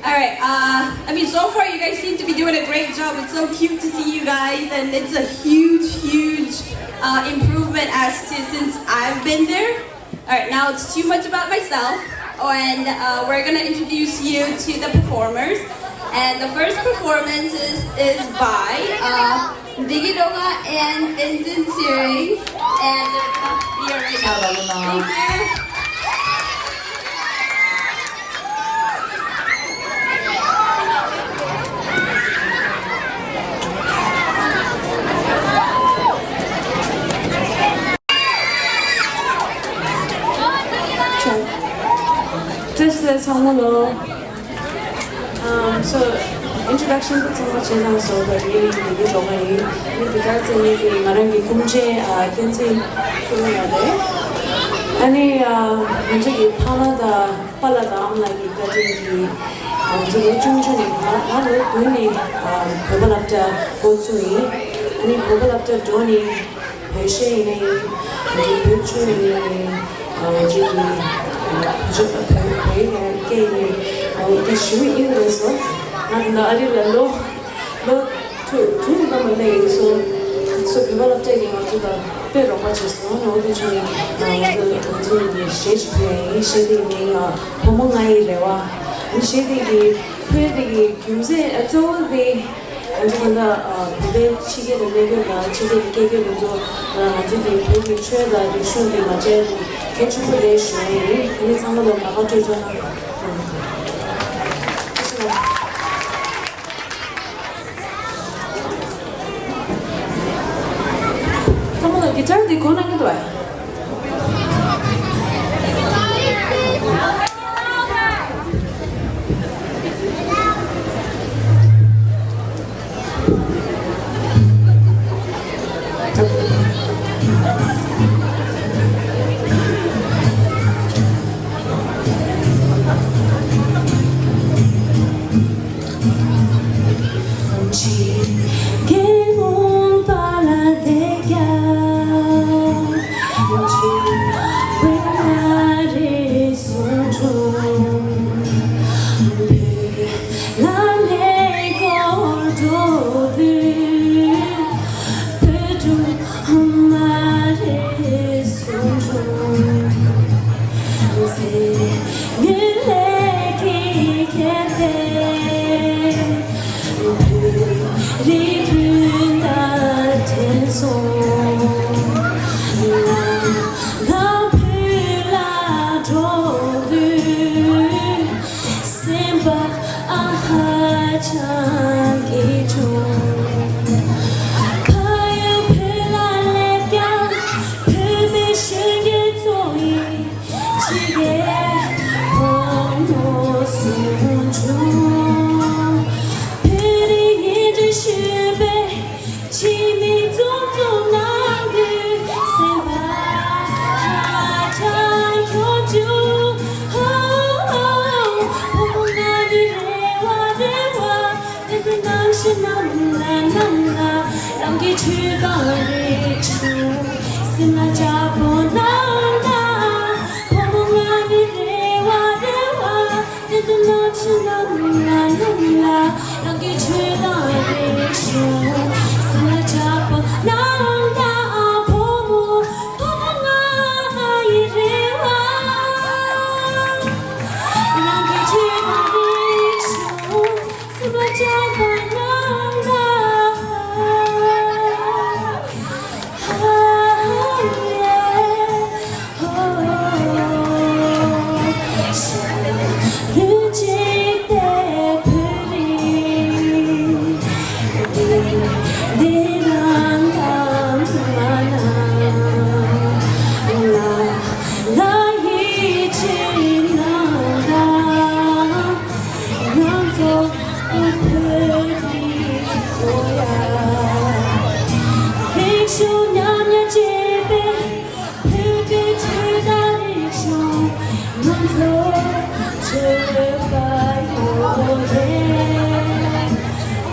all right. Uh, I mean, so far you guys seem to be doing a great job. It's so cute to see you guys, and it's a huge, huge uh, improvement as to since I've been there. All right, now it's too much about myself, and uh, we're gonna introduce you to the performers. And the first performance is, is by uh, Digi Donga and Tenzin Tsering. And uh, you're ready. Thank you. བཀྲ་ཤིས་བདེ་ལེགས་ཚང་མ་ལོ། ཨམ་so introduction དེ་ཚང་མ་བྱས་ཚར་སོང་། ད་ངའི་མིང་ལ་ཌོ་མ་ཡིན། ངས་འདི་གར་བཙལ་མཁན་དེ་ང་རང་གི་སྐུ་མཆེད་ཨ་བསྟན་འཛིན་ཕུན་ཚོགས་ལགས་རེད། ཨ་ནི་ཨ་ང་ཚོ་གི་ཕ་མ་དང་པཱ་ལགས་དང་ཨ་མ་ལགས་ཀྱི་བཀའ་དྲིན་གྱིས་ང་ཚོ་ལོ་ཆུང་ཆུང་ནས་ང་ང་ལོ་དགུ་ནས་ཨ་བོད་པ་སློབ་གྲྭ་འགོ་བཙུགས་ཡིན། ཨ་ནི་བོད་པ་སློབ་གྲྭ་འགྲོ་ནས་བོད་གཞས་ཡིན་ནའི་ཡིན། བོད་ཆོས་ཡིན་ནའི་ཡིན། ང་ཚོ་གི་བོད་བོད་བོད་ཡིན་ནའི་སྐད་ཡིན་ནའི་དེ་ཞུ་ཡིན་རེད་སོ། ཨ་རི་ལ་ལོ་ལོ་དྲུག་དྲུག་ཙམ་མ་གནས་ཡིན་སོང་། སོ་བོད་པ་སློབ་གྲྭ་ཡིན། ང་ཚོ་དང་དཔེ་རོགས་པ་བྱས་སོང་། ཨོ་དེ་ཆུང་ཡིན། ང་ཚོ་ང་ཚོ་ཡིན་གཞས་ཤིག་ཕུལ་ཡིན། གཞས་དེ་ཡིན་ཡང་བུ་མོ་ང་ཡི་རེ་བ། གཞས་དེ་གི་ཕུལ་དེ་གི་རྒྱུ་མཚན་གཙོ་བོ་དེ། ང་ཚོ་ད་ལྟ་བོད་པའི་ཕྱི་རྒྱལ་དུ་གནས་སྐབས་ལ་ཕྱི་རྒྱལ་གྱི་སྐད་སྒྱུར་དེ་ཚོ་ང་ཚོ་གི་བོད་ཀྱི་ཆོས་དང་རིག་གཞུང་དེ་མ་བརྗེད་དེ་གལ་ཆེན་པོ་རེད་ཞུ་ཡ་ཡིན། དེ་ནི་ཚང་མ་ལ་ལག་པ་སྤྲོད་ཆོག་ན། ཚང་མ་ལ་གི་ཊར་དེ་གོ་གནང་གི་འདུག་ཨ། སེམས་པ་ཨ་ཧ་ཅང་སྐྱིད་བྱུང་། ཕ་ཡུལ་བོད་ལ་སླེབས་ཀྱང་། བོད་པའི་གཞོན་སྐྱེས་ཚོ་ཡི་ཕྱི་རྒྱལ་བུ་མོ་སུན་བྱུང་། བོད་རིགས་ཡིན་དུ་ཞུས་པའི། ཕྱི་མིག་ཙོག་ཙོག་ནང་གི་སེམས་པ་ཧ་ཅང་སྐྱོ་བྱུང་། ཧོ་ཧོ། བུ་མོ་ང་གི་རེ་བ་རེ་བ། དེ་དུས་ནམ་ཞིག་ནམ་ལ་ནམ་ལ། རང་གི་ཆོས་དང་རིག་གཞུང་། སེམས་ལ་ཅག་པོ་གནང་དང་། བུ་མོ་ང་གི་རེ་བ་རེ་བ། དེ་དུས་ནམ་ཞིག་ནམ་ལ་ནམ་ལ། རང་གི་ཆོས་དང་རིག་གཞུང་། སེམས་ལ་ཅག་པོ་གནང་དང་། བུ་མོ་བུ་མོ་ང་ཡི་རེ་བ། རང་གི་ཆོས་དང་རིག་གཞུང་། སེམས་ལ་ཅག་པོ་གནང་དང་། ང་ཚོ་བོད་རིགས་ཚོ་ཡ། རིག་གཞུང་མཉམ་ཉར་བྱེད་པའི་བོད་ཀྱི་ཆོས་དང་རིག་གཞུང་། ང་ཚོ་ཆོས་པ་ཡོད་རེད།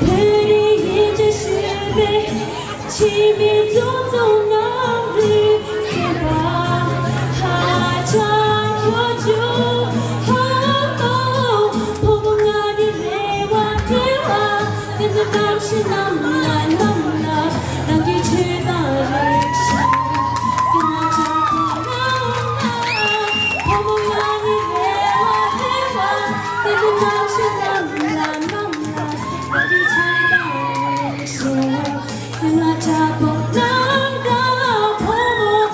བོད་རིགས་ཡིན་ཅེས་ཞུས་པའི། ཕྱི་མིག་ཙོག་ཙོག་ནང་གི་སེམས་པ་ཧ་ཅང་སྐྱོ་བྱུང་། ཧ་ཧ། བུ་མོ་ང་གི་རེ་བ་རེ་བ། དེ་ནི་ནམ་ཞིག་ནམ་ལ་ནམ་ལ། རང་གི་ཆོས་དང་རིག་གཞུང་། སེམས་ལ་ཅག་པོ་གནང་དང་། བུ་མོ་ང་གི་རེ་བ་རེ་བ། དེ་ནི་ནམ་ཞིག་ནམ་ལ་ནམ་ལ། རང་གི་ཆོས་དང་རིག་གཞུང་། སེམས་ལ་ཅག་པོ་གནང་དང་། བུ་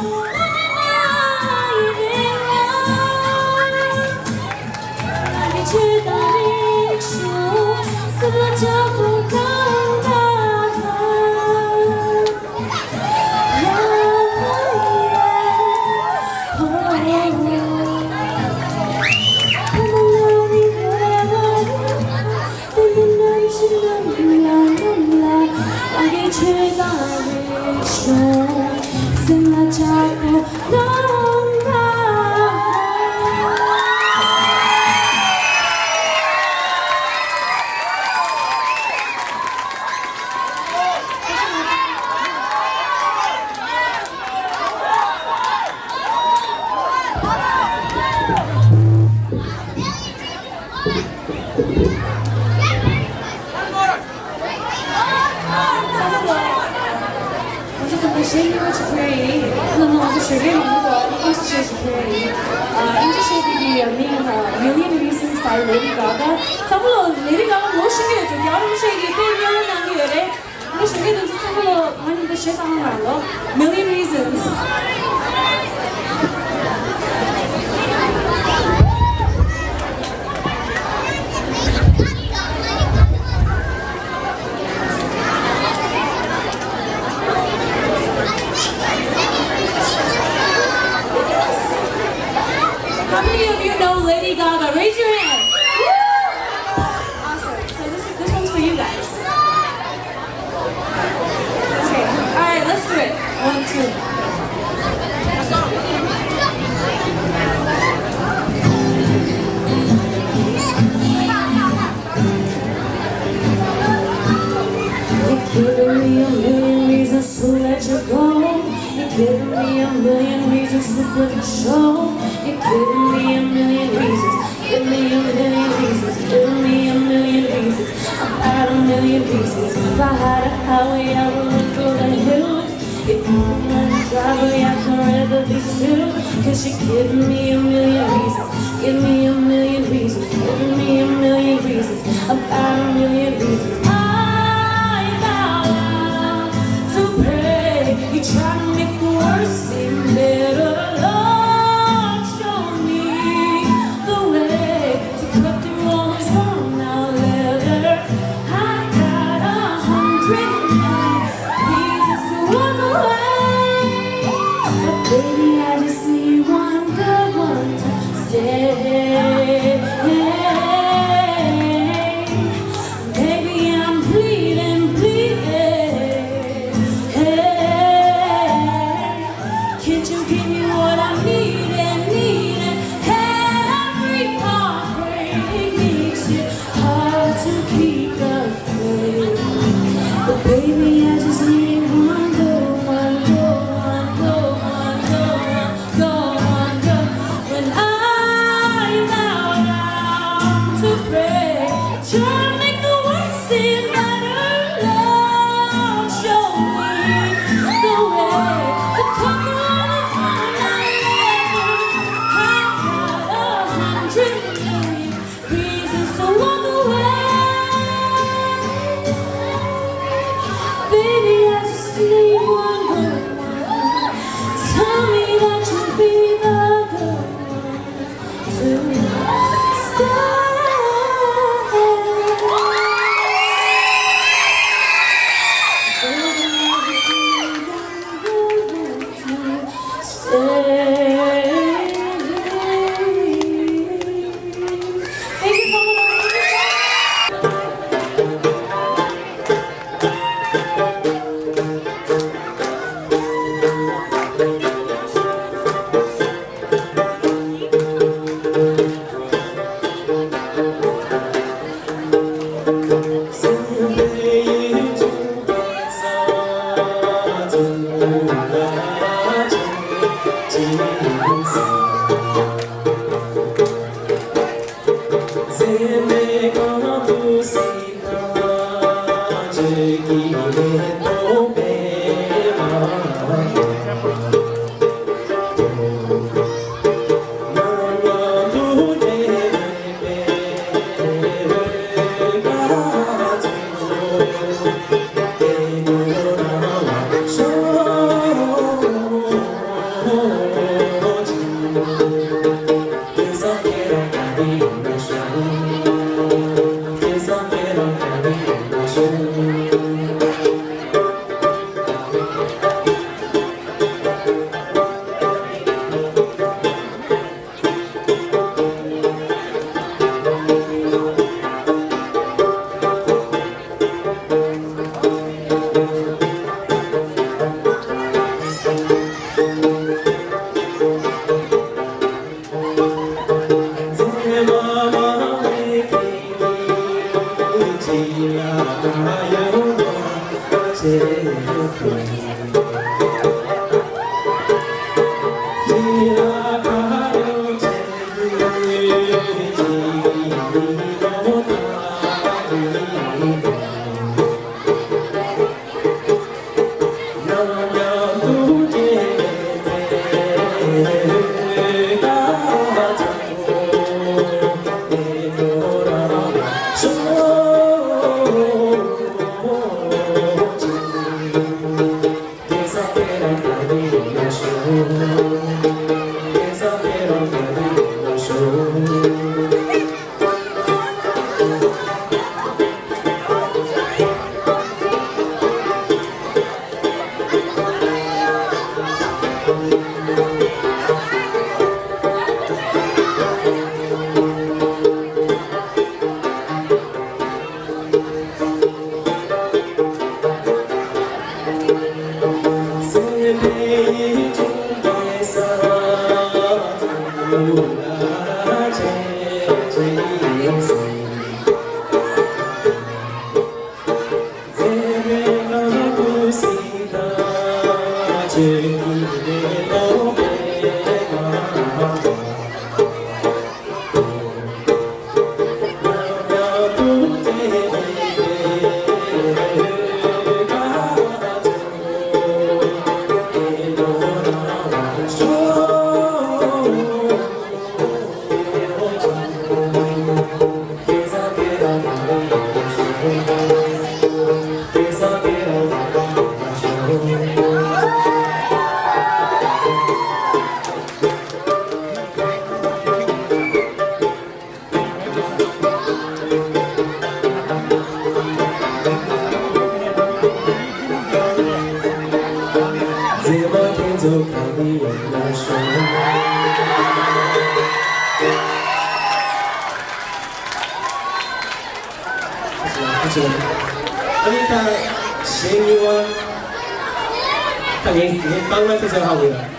མོ་ང་ཡི་རེ་བ། ང་གི་ཆོས་དང་རིག་གཞུང་། སེམས་ལ་ཅག་པོ་གནང་དང་། བུ་མོ་ང་ཡི་རེ་བ། དེ་ཡི་ནམ་ཞིག་ནམ་ལ་ནམ་ལ། རང་གི་ཆོས་དང་རིག་གཞུང་། སེམས་ལ་ཅག་པོ་གནང་དང་། ཤེས་ཡོན་ཅིག་ཕུལ་ཡིན། ཁོང་ཚོ་ང་ཚོ་ཞོགས་ཀས་མང་པོ་ཨིན་ཇི་གཞས་ཤིག་ཕུལ་ཡིན། ཨ་ཨིན་ཇི་གཞས་དེ་གི་མིང་ཨ་Million Reasons by Lady Gaga། ཚང་མ་Lady Gaga་ངོ་ཤེས་ཀྱི་ཡོད་འདུག་རྒྱལ་བ་རིན་པོ་ཆེ་གིས་དཔེ་བརྙན་ལོ་གནང་གི་ཡོད་རེད། ང་ཞོགས་ཀས་དེ་ཚོ་ཚང་མ་ང་གཉིས་ཀ་གཞས་བཏང་ན་རང་ལོ། Million Reasons. How many of you know Lady Gaga? Raise your hand. Woo! Awesome. So this is, this one's for you guys. Okay. All right, let's do it. One, two. You're giving me a million reasons to let you go. You're giving me a million reasons to quit the show. You're giving me a million reasons. Give me a million reasons. Give me a million reasons. About a million reasons. If I had a highway, I would run through the hills. If you were my driver, I could rather be still. 'Cause you're giving me a million reasons. Give me a million reasons. Give me a million reasons. About a million reasons. I vow to pray. You try to make the worst seem better. Lord, show me the way to cut through all this worn out leather. I got a hundred million reasons to walk away. But baby, I just need one good one to stay. Baby, I'm pleading, pleading. Can't you give me what I need and need and every heartbreak needs you hard to keep the faith. But baby, I just need one good, one good, one good, one good, one good, one good. When I bow down to pray, try to make the worst seem better. Lord, show me the way to come on. I got a hundred million reasons to walk away. Baby, I just need one good one. Tell me that you'll be the good one. ཨ་ནི་ད་གཞན་གཉིས་པ། ད་ངས་ངས་རྟགས་མ་ཁྱེད་ཚོས་ཧ་གོ་ཡ།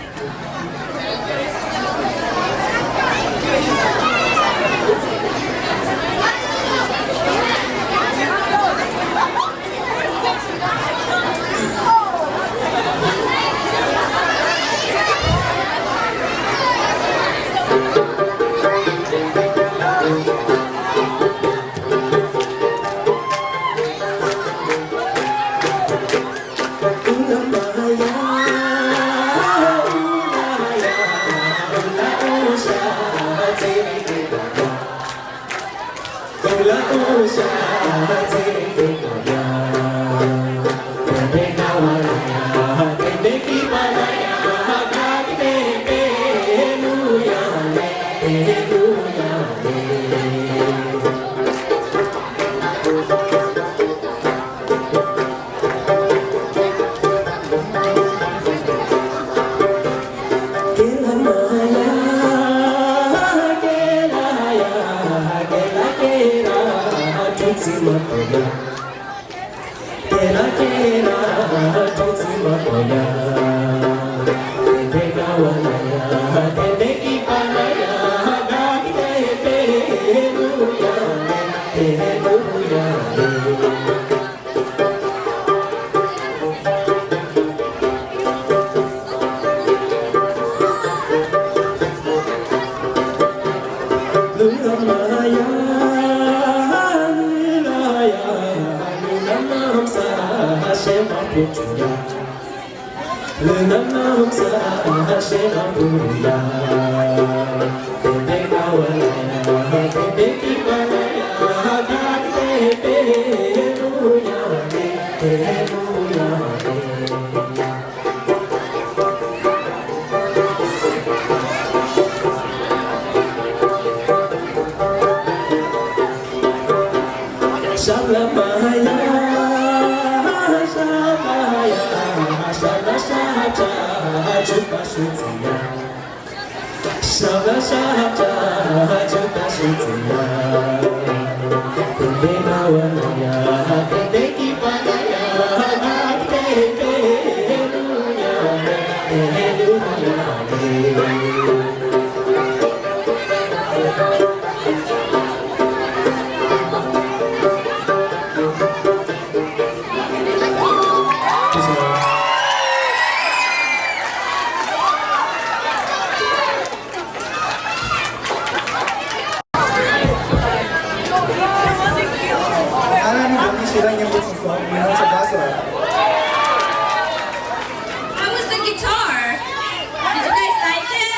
How was the guitar? Did you guys like it?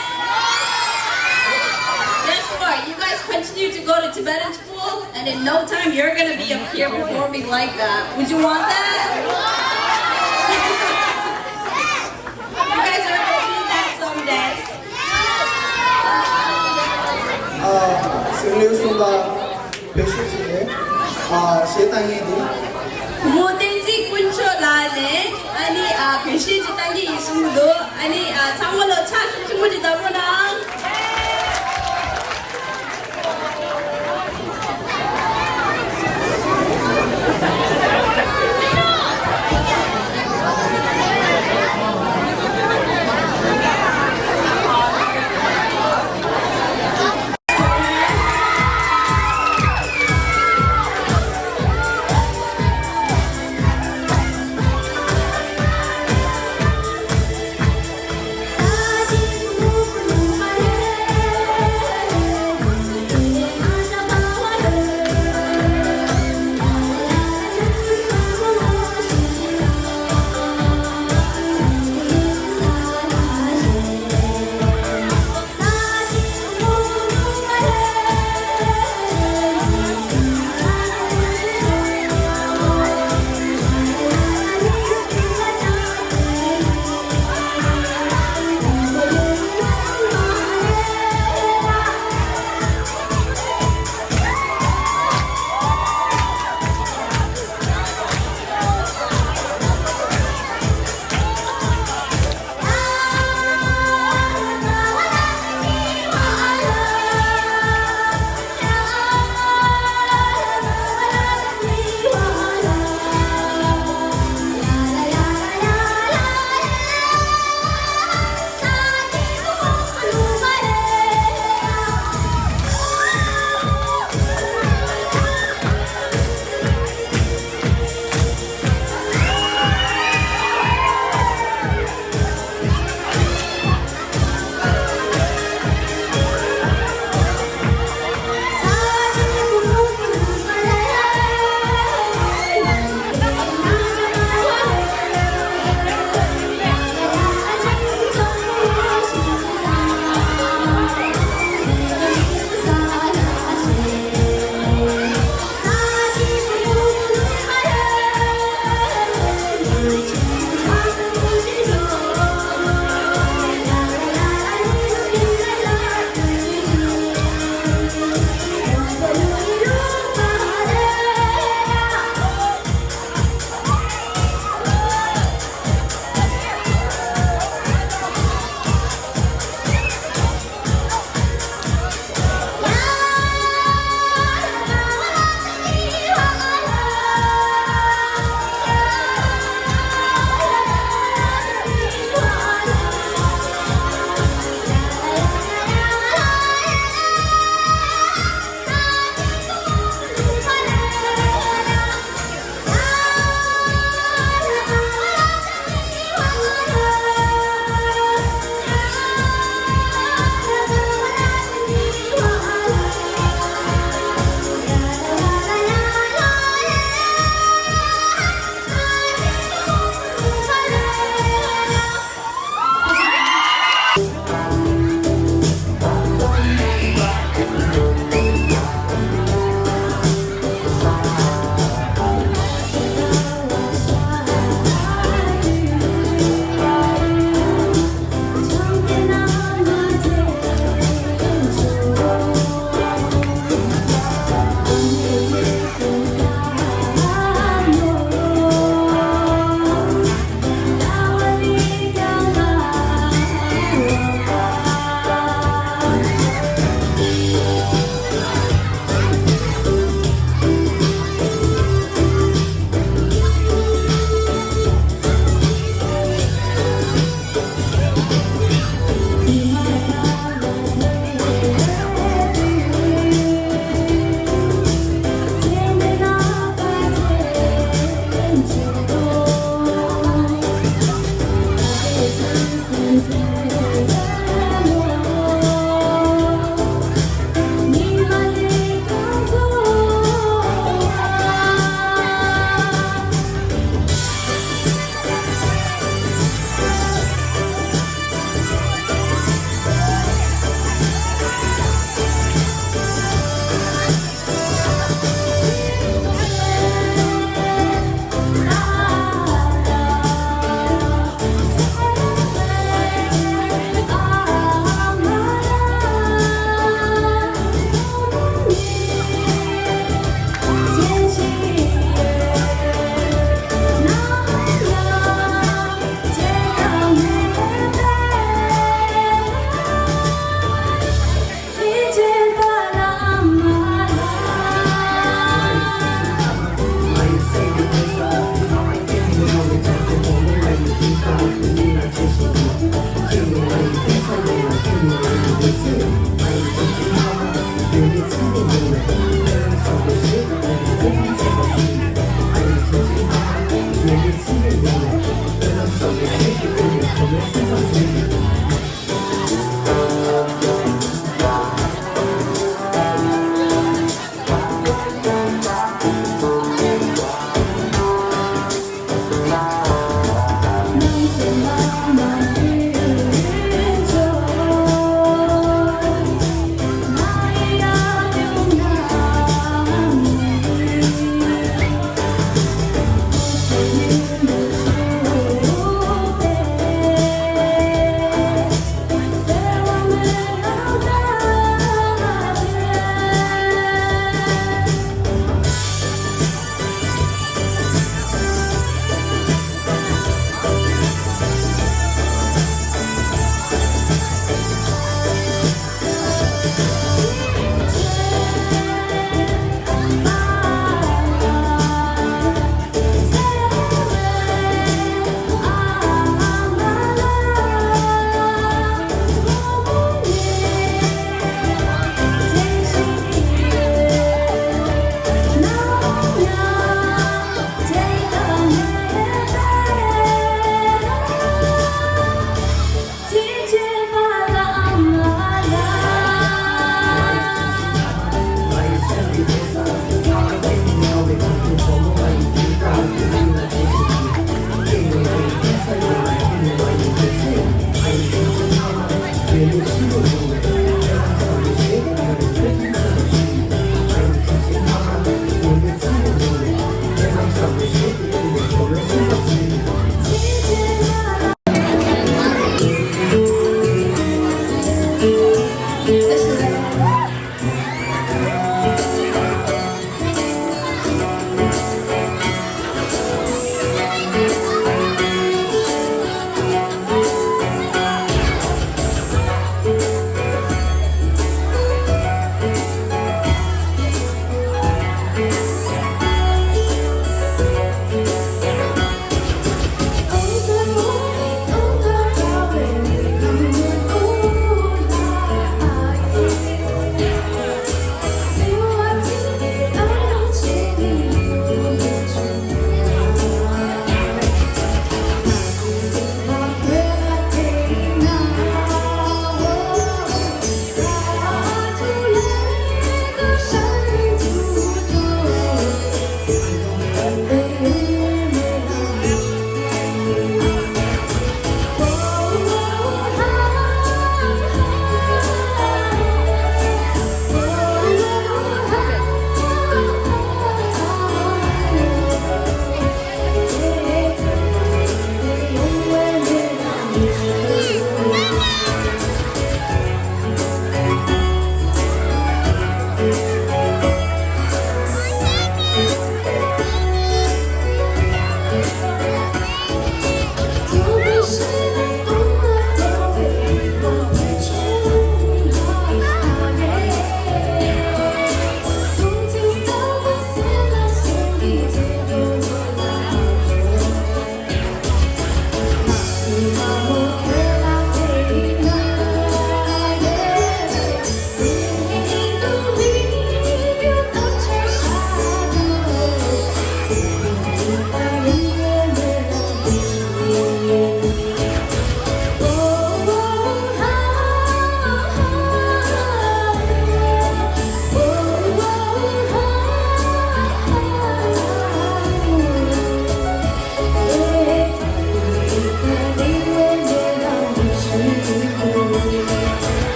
Guess what? You guys continue to go to Tibetan school, and in no time you're gonna be up here performing like that. Would you want that? You guys are gonna do that someday. ཨ། སེམས་ནུས་གསུམ་པ་བེད་སྤྱོད་བྱས་ནས། ཨ། གཞས་བཏང་མཁན་དེ། བུ་མོ་བསྟན་འཛིན་དཀོན་མཆོག་ལགས་ནས་ཨ་ནི། ཨ། བེད་སྤྱོད་ཅིག་བཏང་གི་ཡིན་གསུངས་འདུག་ཨ་ནི། ཨ། ཚང་མ་ལོ་ཕྱག་ཤུགས་ཆེན་པོ་ཅིག་བརྡབ་རོགས་གནང་།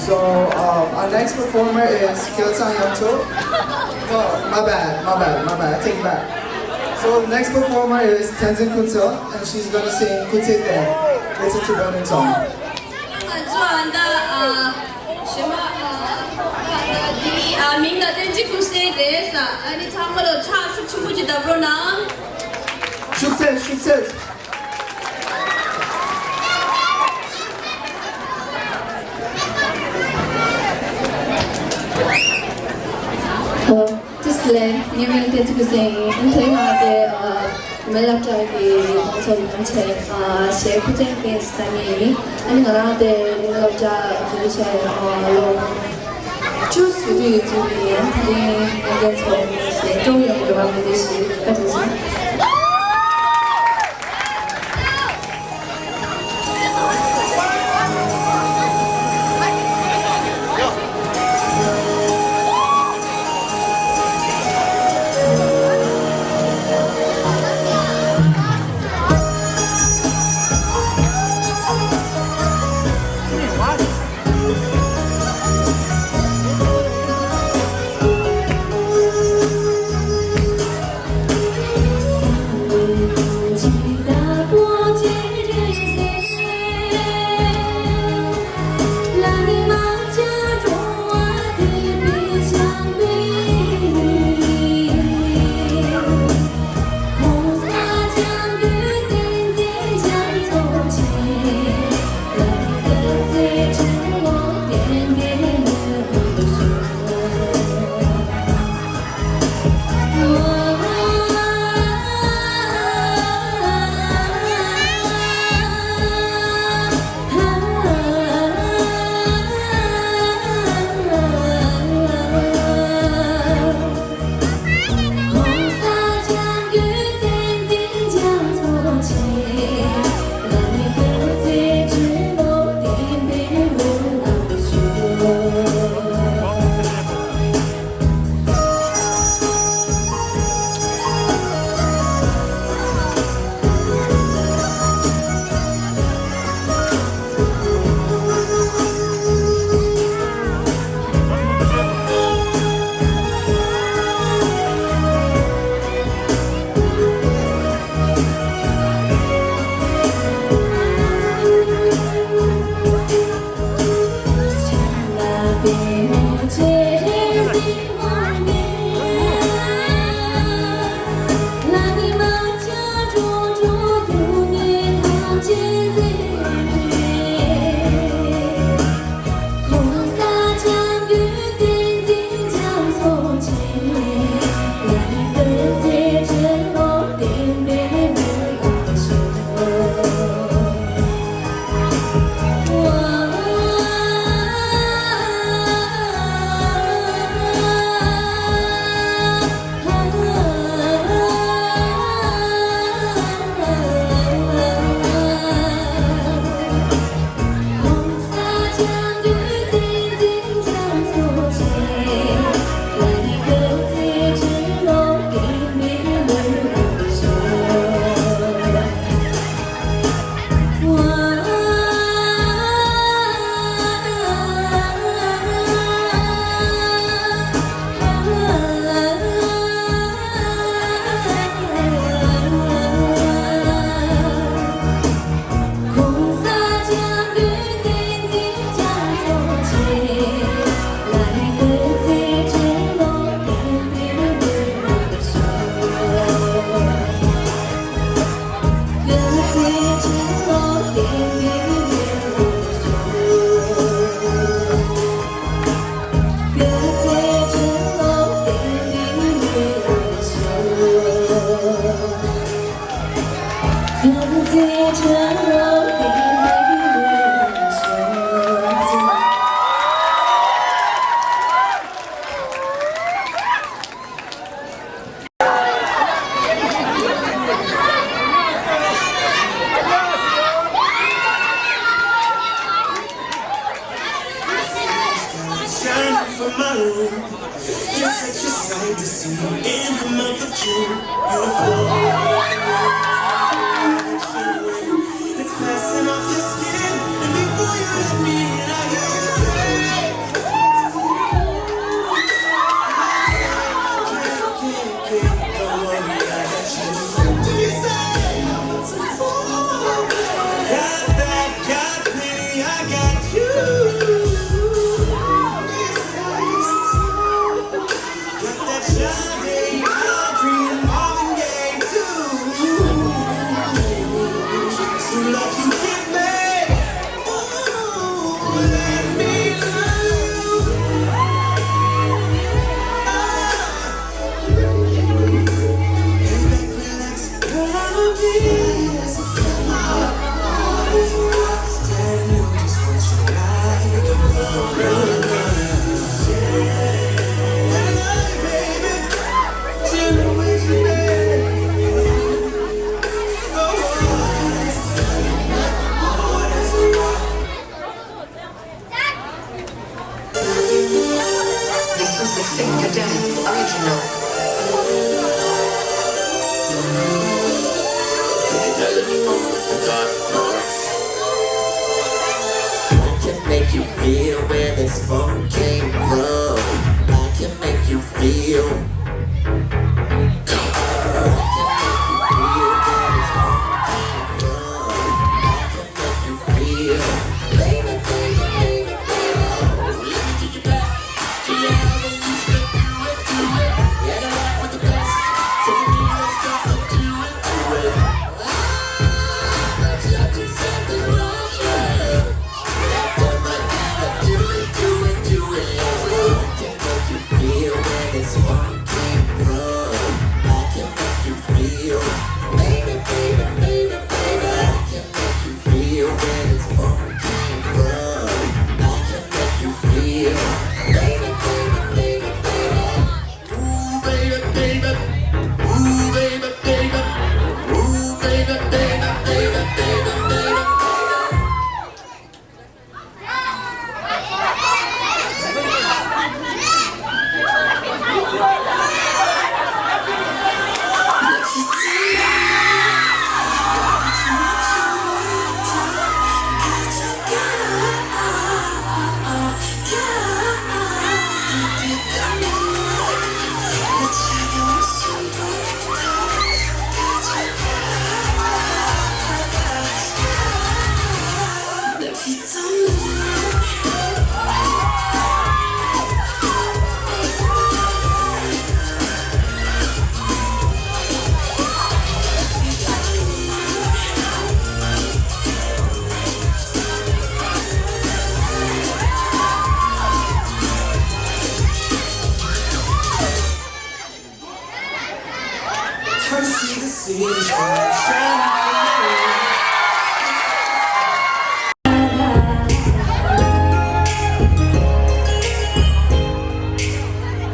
So, um, our next performer is Kyochang Yamcho. Oh, my bad, my bad, my bad. I take it back. So, next performer is Tenzin Kunseo, and she's gonna sing Kutete. It's a Tibetan song. ང་ཚོ་ཨ་ད་ཨ་ཞེ་མ་ཨ་ཨ་འདི་ཨ་མིང་ལ་བསྟན་འཛིན་ཀུན་གསལ་རེད་ས། ཨ་ནི་ཚང་མ་ལ་ཕྱག་ཤུགས་ཆེན་པོ་ཅིག་བརྡབ་རོགས་གནང་། ཤུགས་ཆེ་ཤུགས་ཆེ། Hello, just to let you know, it's a good thing. I'm playing out there, uh, མི་སློབ་གྲྭ་གི་ལང་ཚོ་ལམ་ཆེད་ཞེས་ཁུ་ཅན་ཏེ་ས་ནི་ཨ་ནི་ང་རང་དེ་མི་སློབ་གྲྭ་ཟུར་ཆེད་ལོ་བཅུ་ཟུར་དུ་ཡོད་ཚུལ་ཡིན། དེ་རིང་ཡོང་མཁན་ཚོ་ཞེས་སྐྱོང་ཡོང་དགོས་པ་མི་འདུག་ཞེས་བཀའ་དྲིན་ཆེ། Shining for my room. You're such a sight to see in the month of June. Beautiful. It's passing off your skin. And before you let me in, I hear you say, I can make you feel where this funk came from. I can make you feel. I can make you feel where this funk came from. I can make you feel. Baby, baby, baby, baby. Let me take you back to your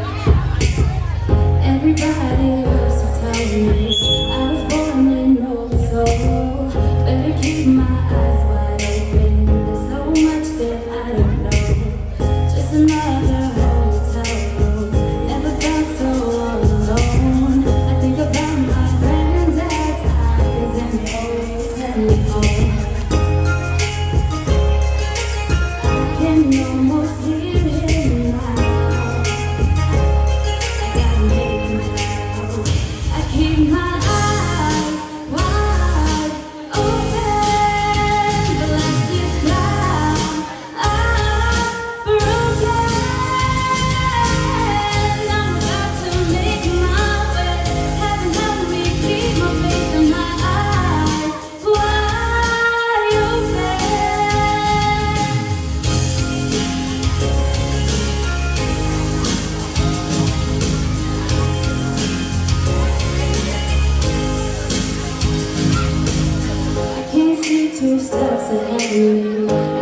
Everybody loves to tell me I was born in old soul. Better keep my eyes wide open. There's so much that I don't know. Just another hotel room. Never felt so all alone. I think about my granddad's eyes and the old telephone. I can almost hear him now. I gotta make him proud. I keep my eyes wide open, but like this now, I'm broken. I'm about to make my way. Heaven help me keep my faith and my eyes wide open. I can't see two steps ahead of me.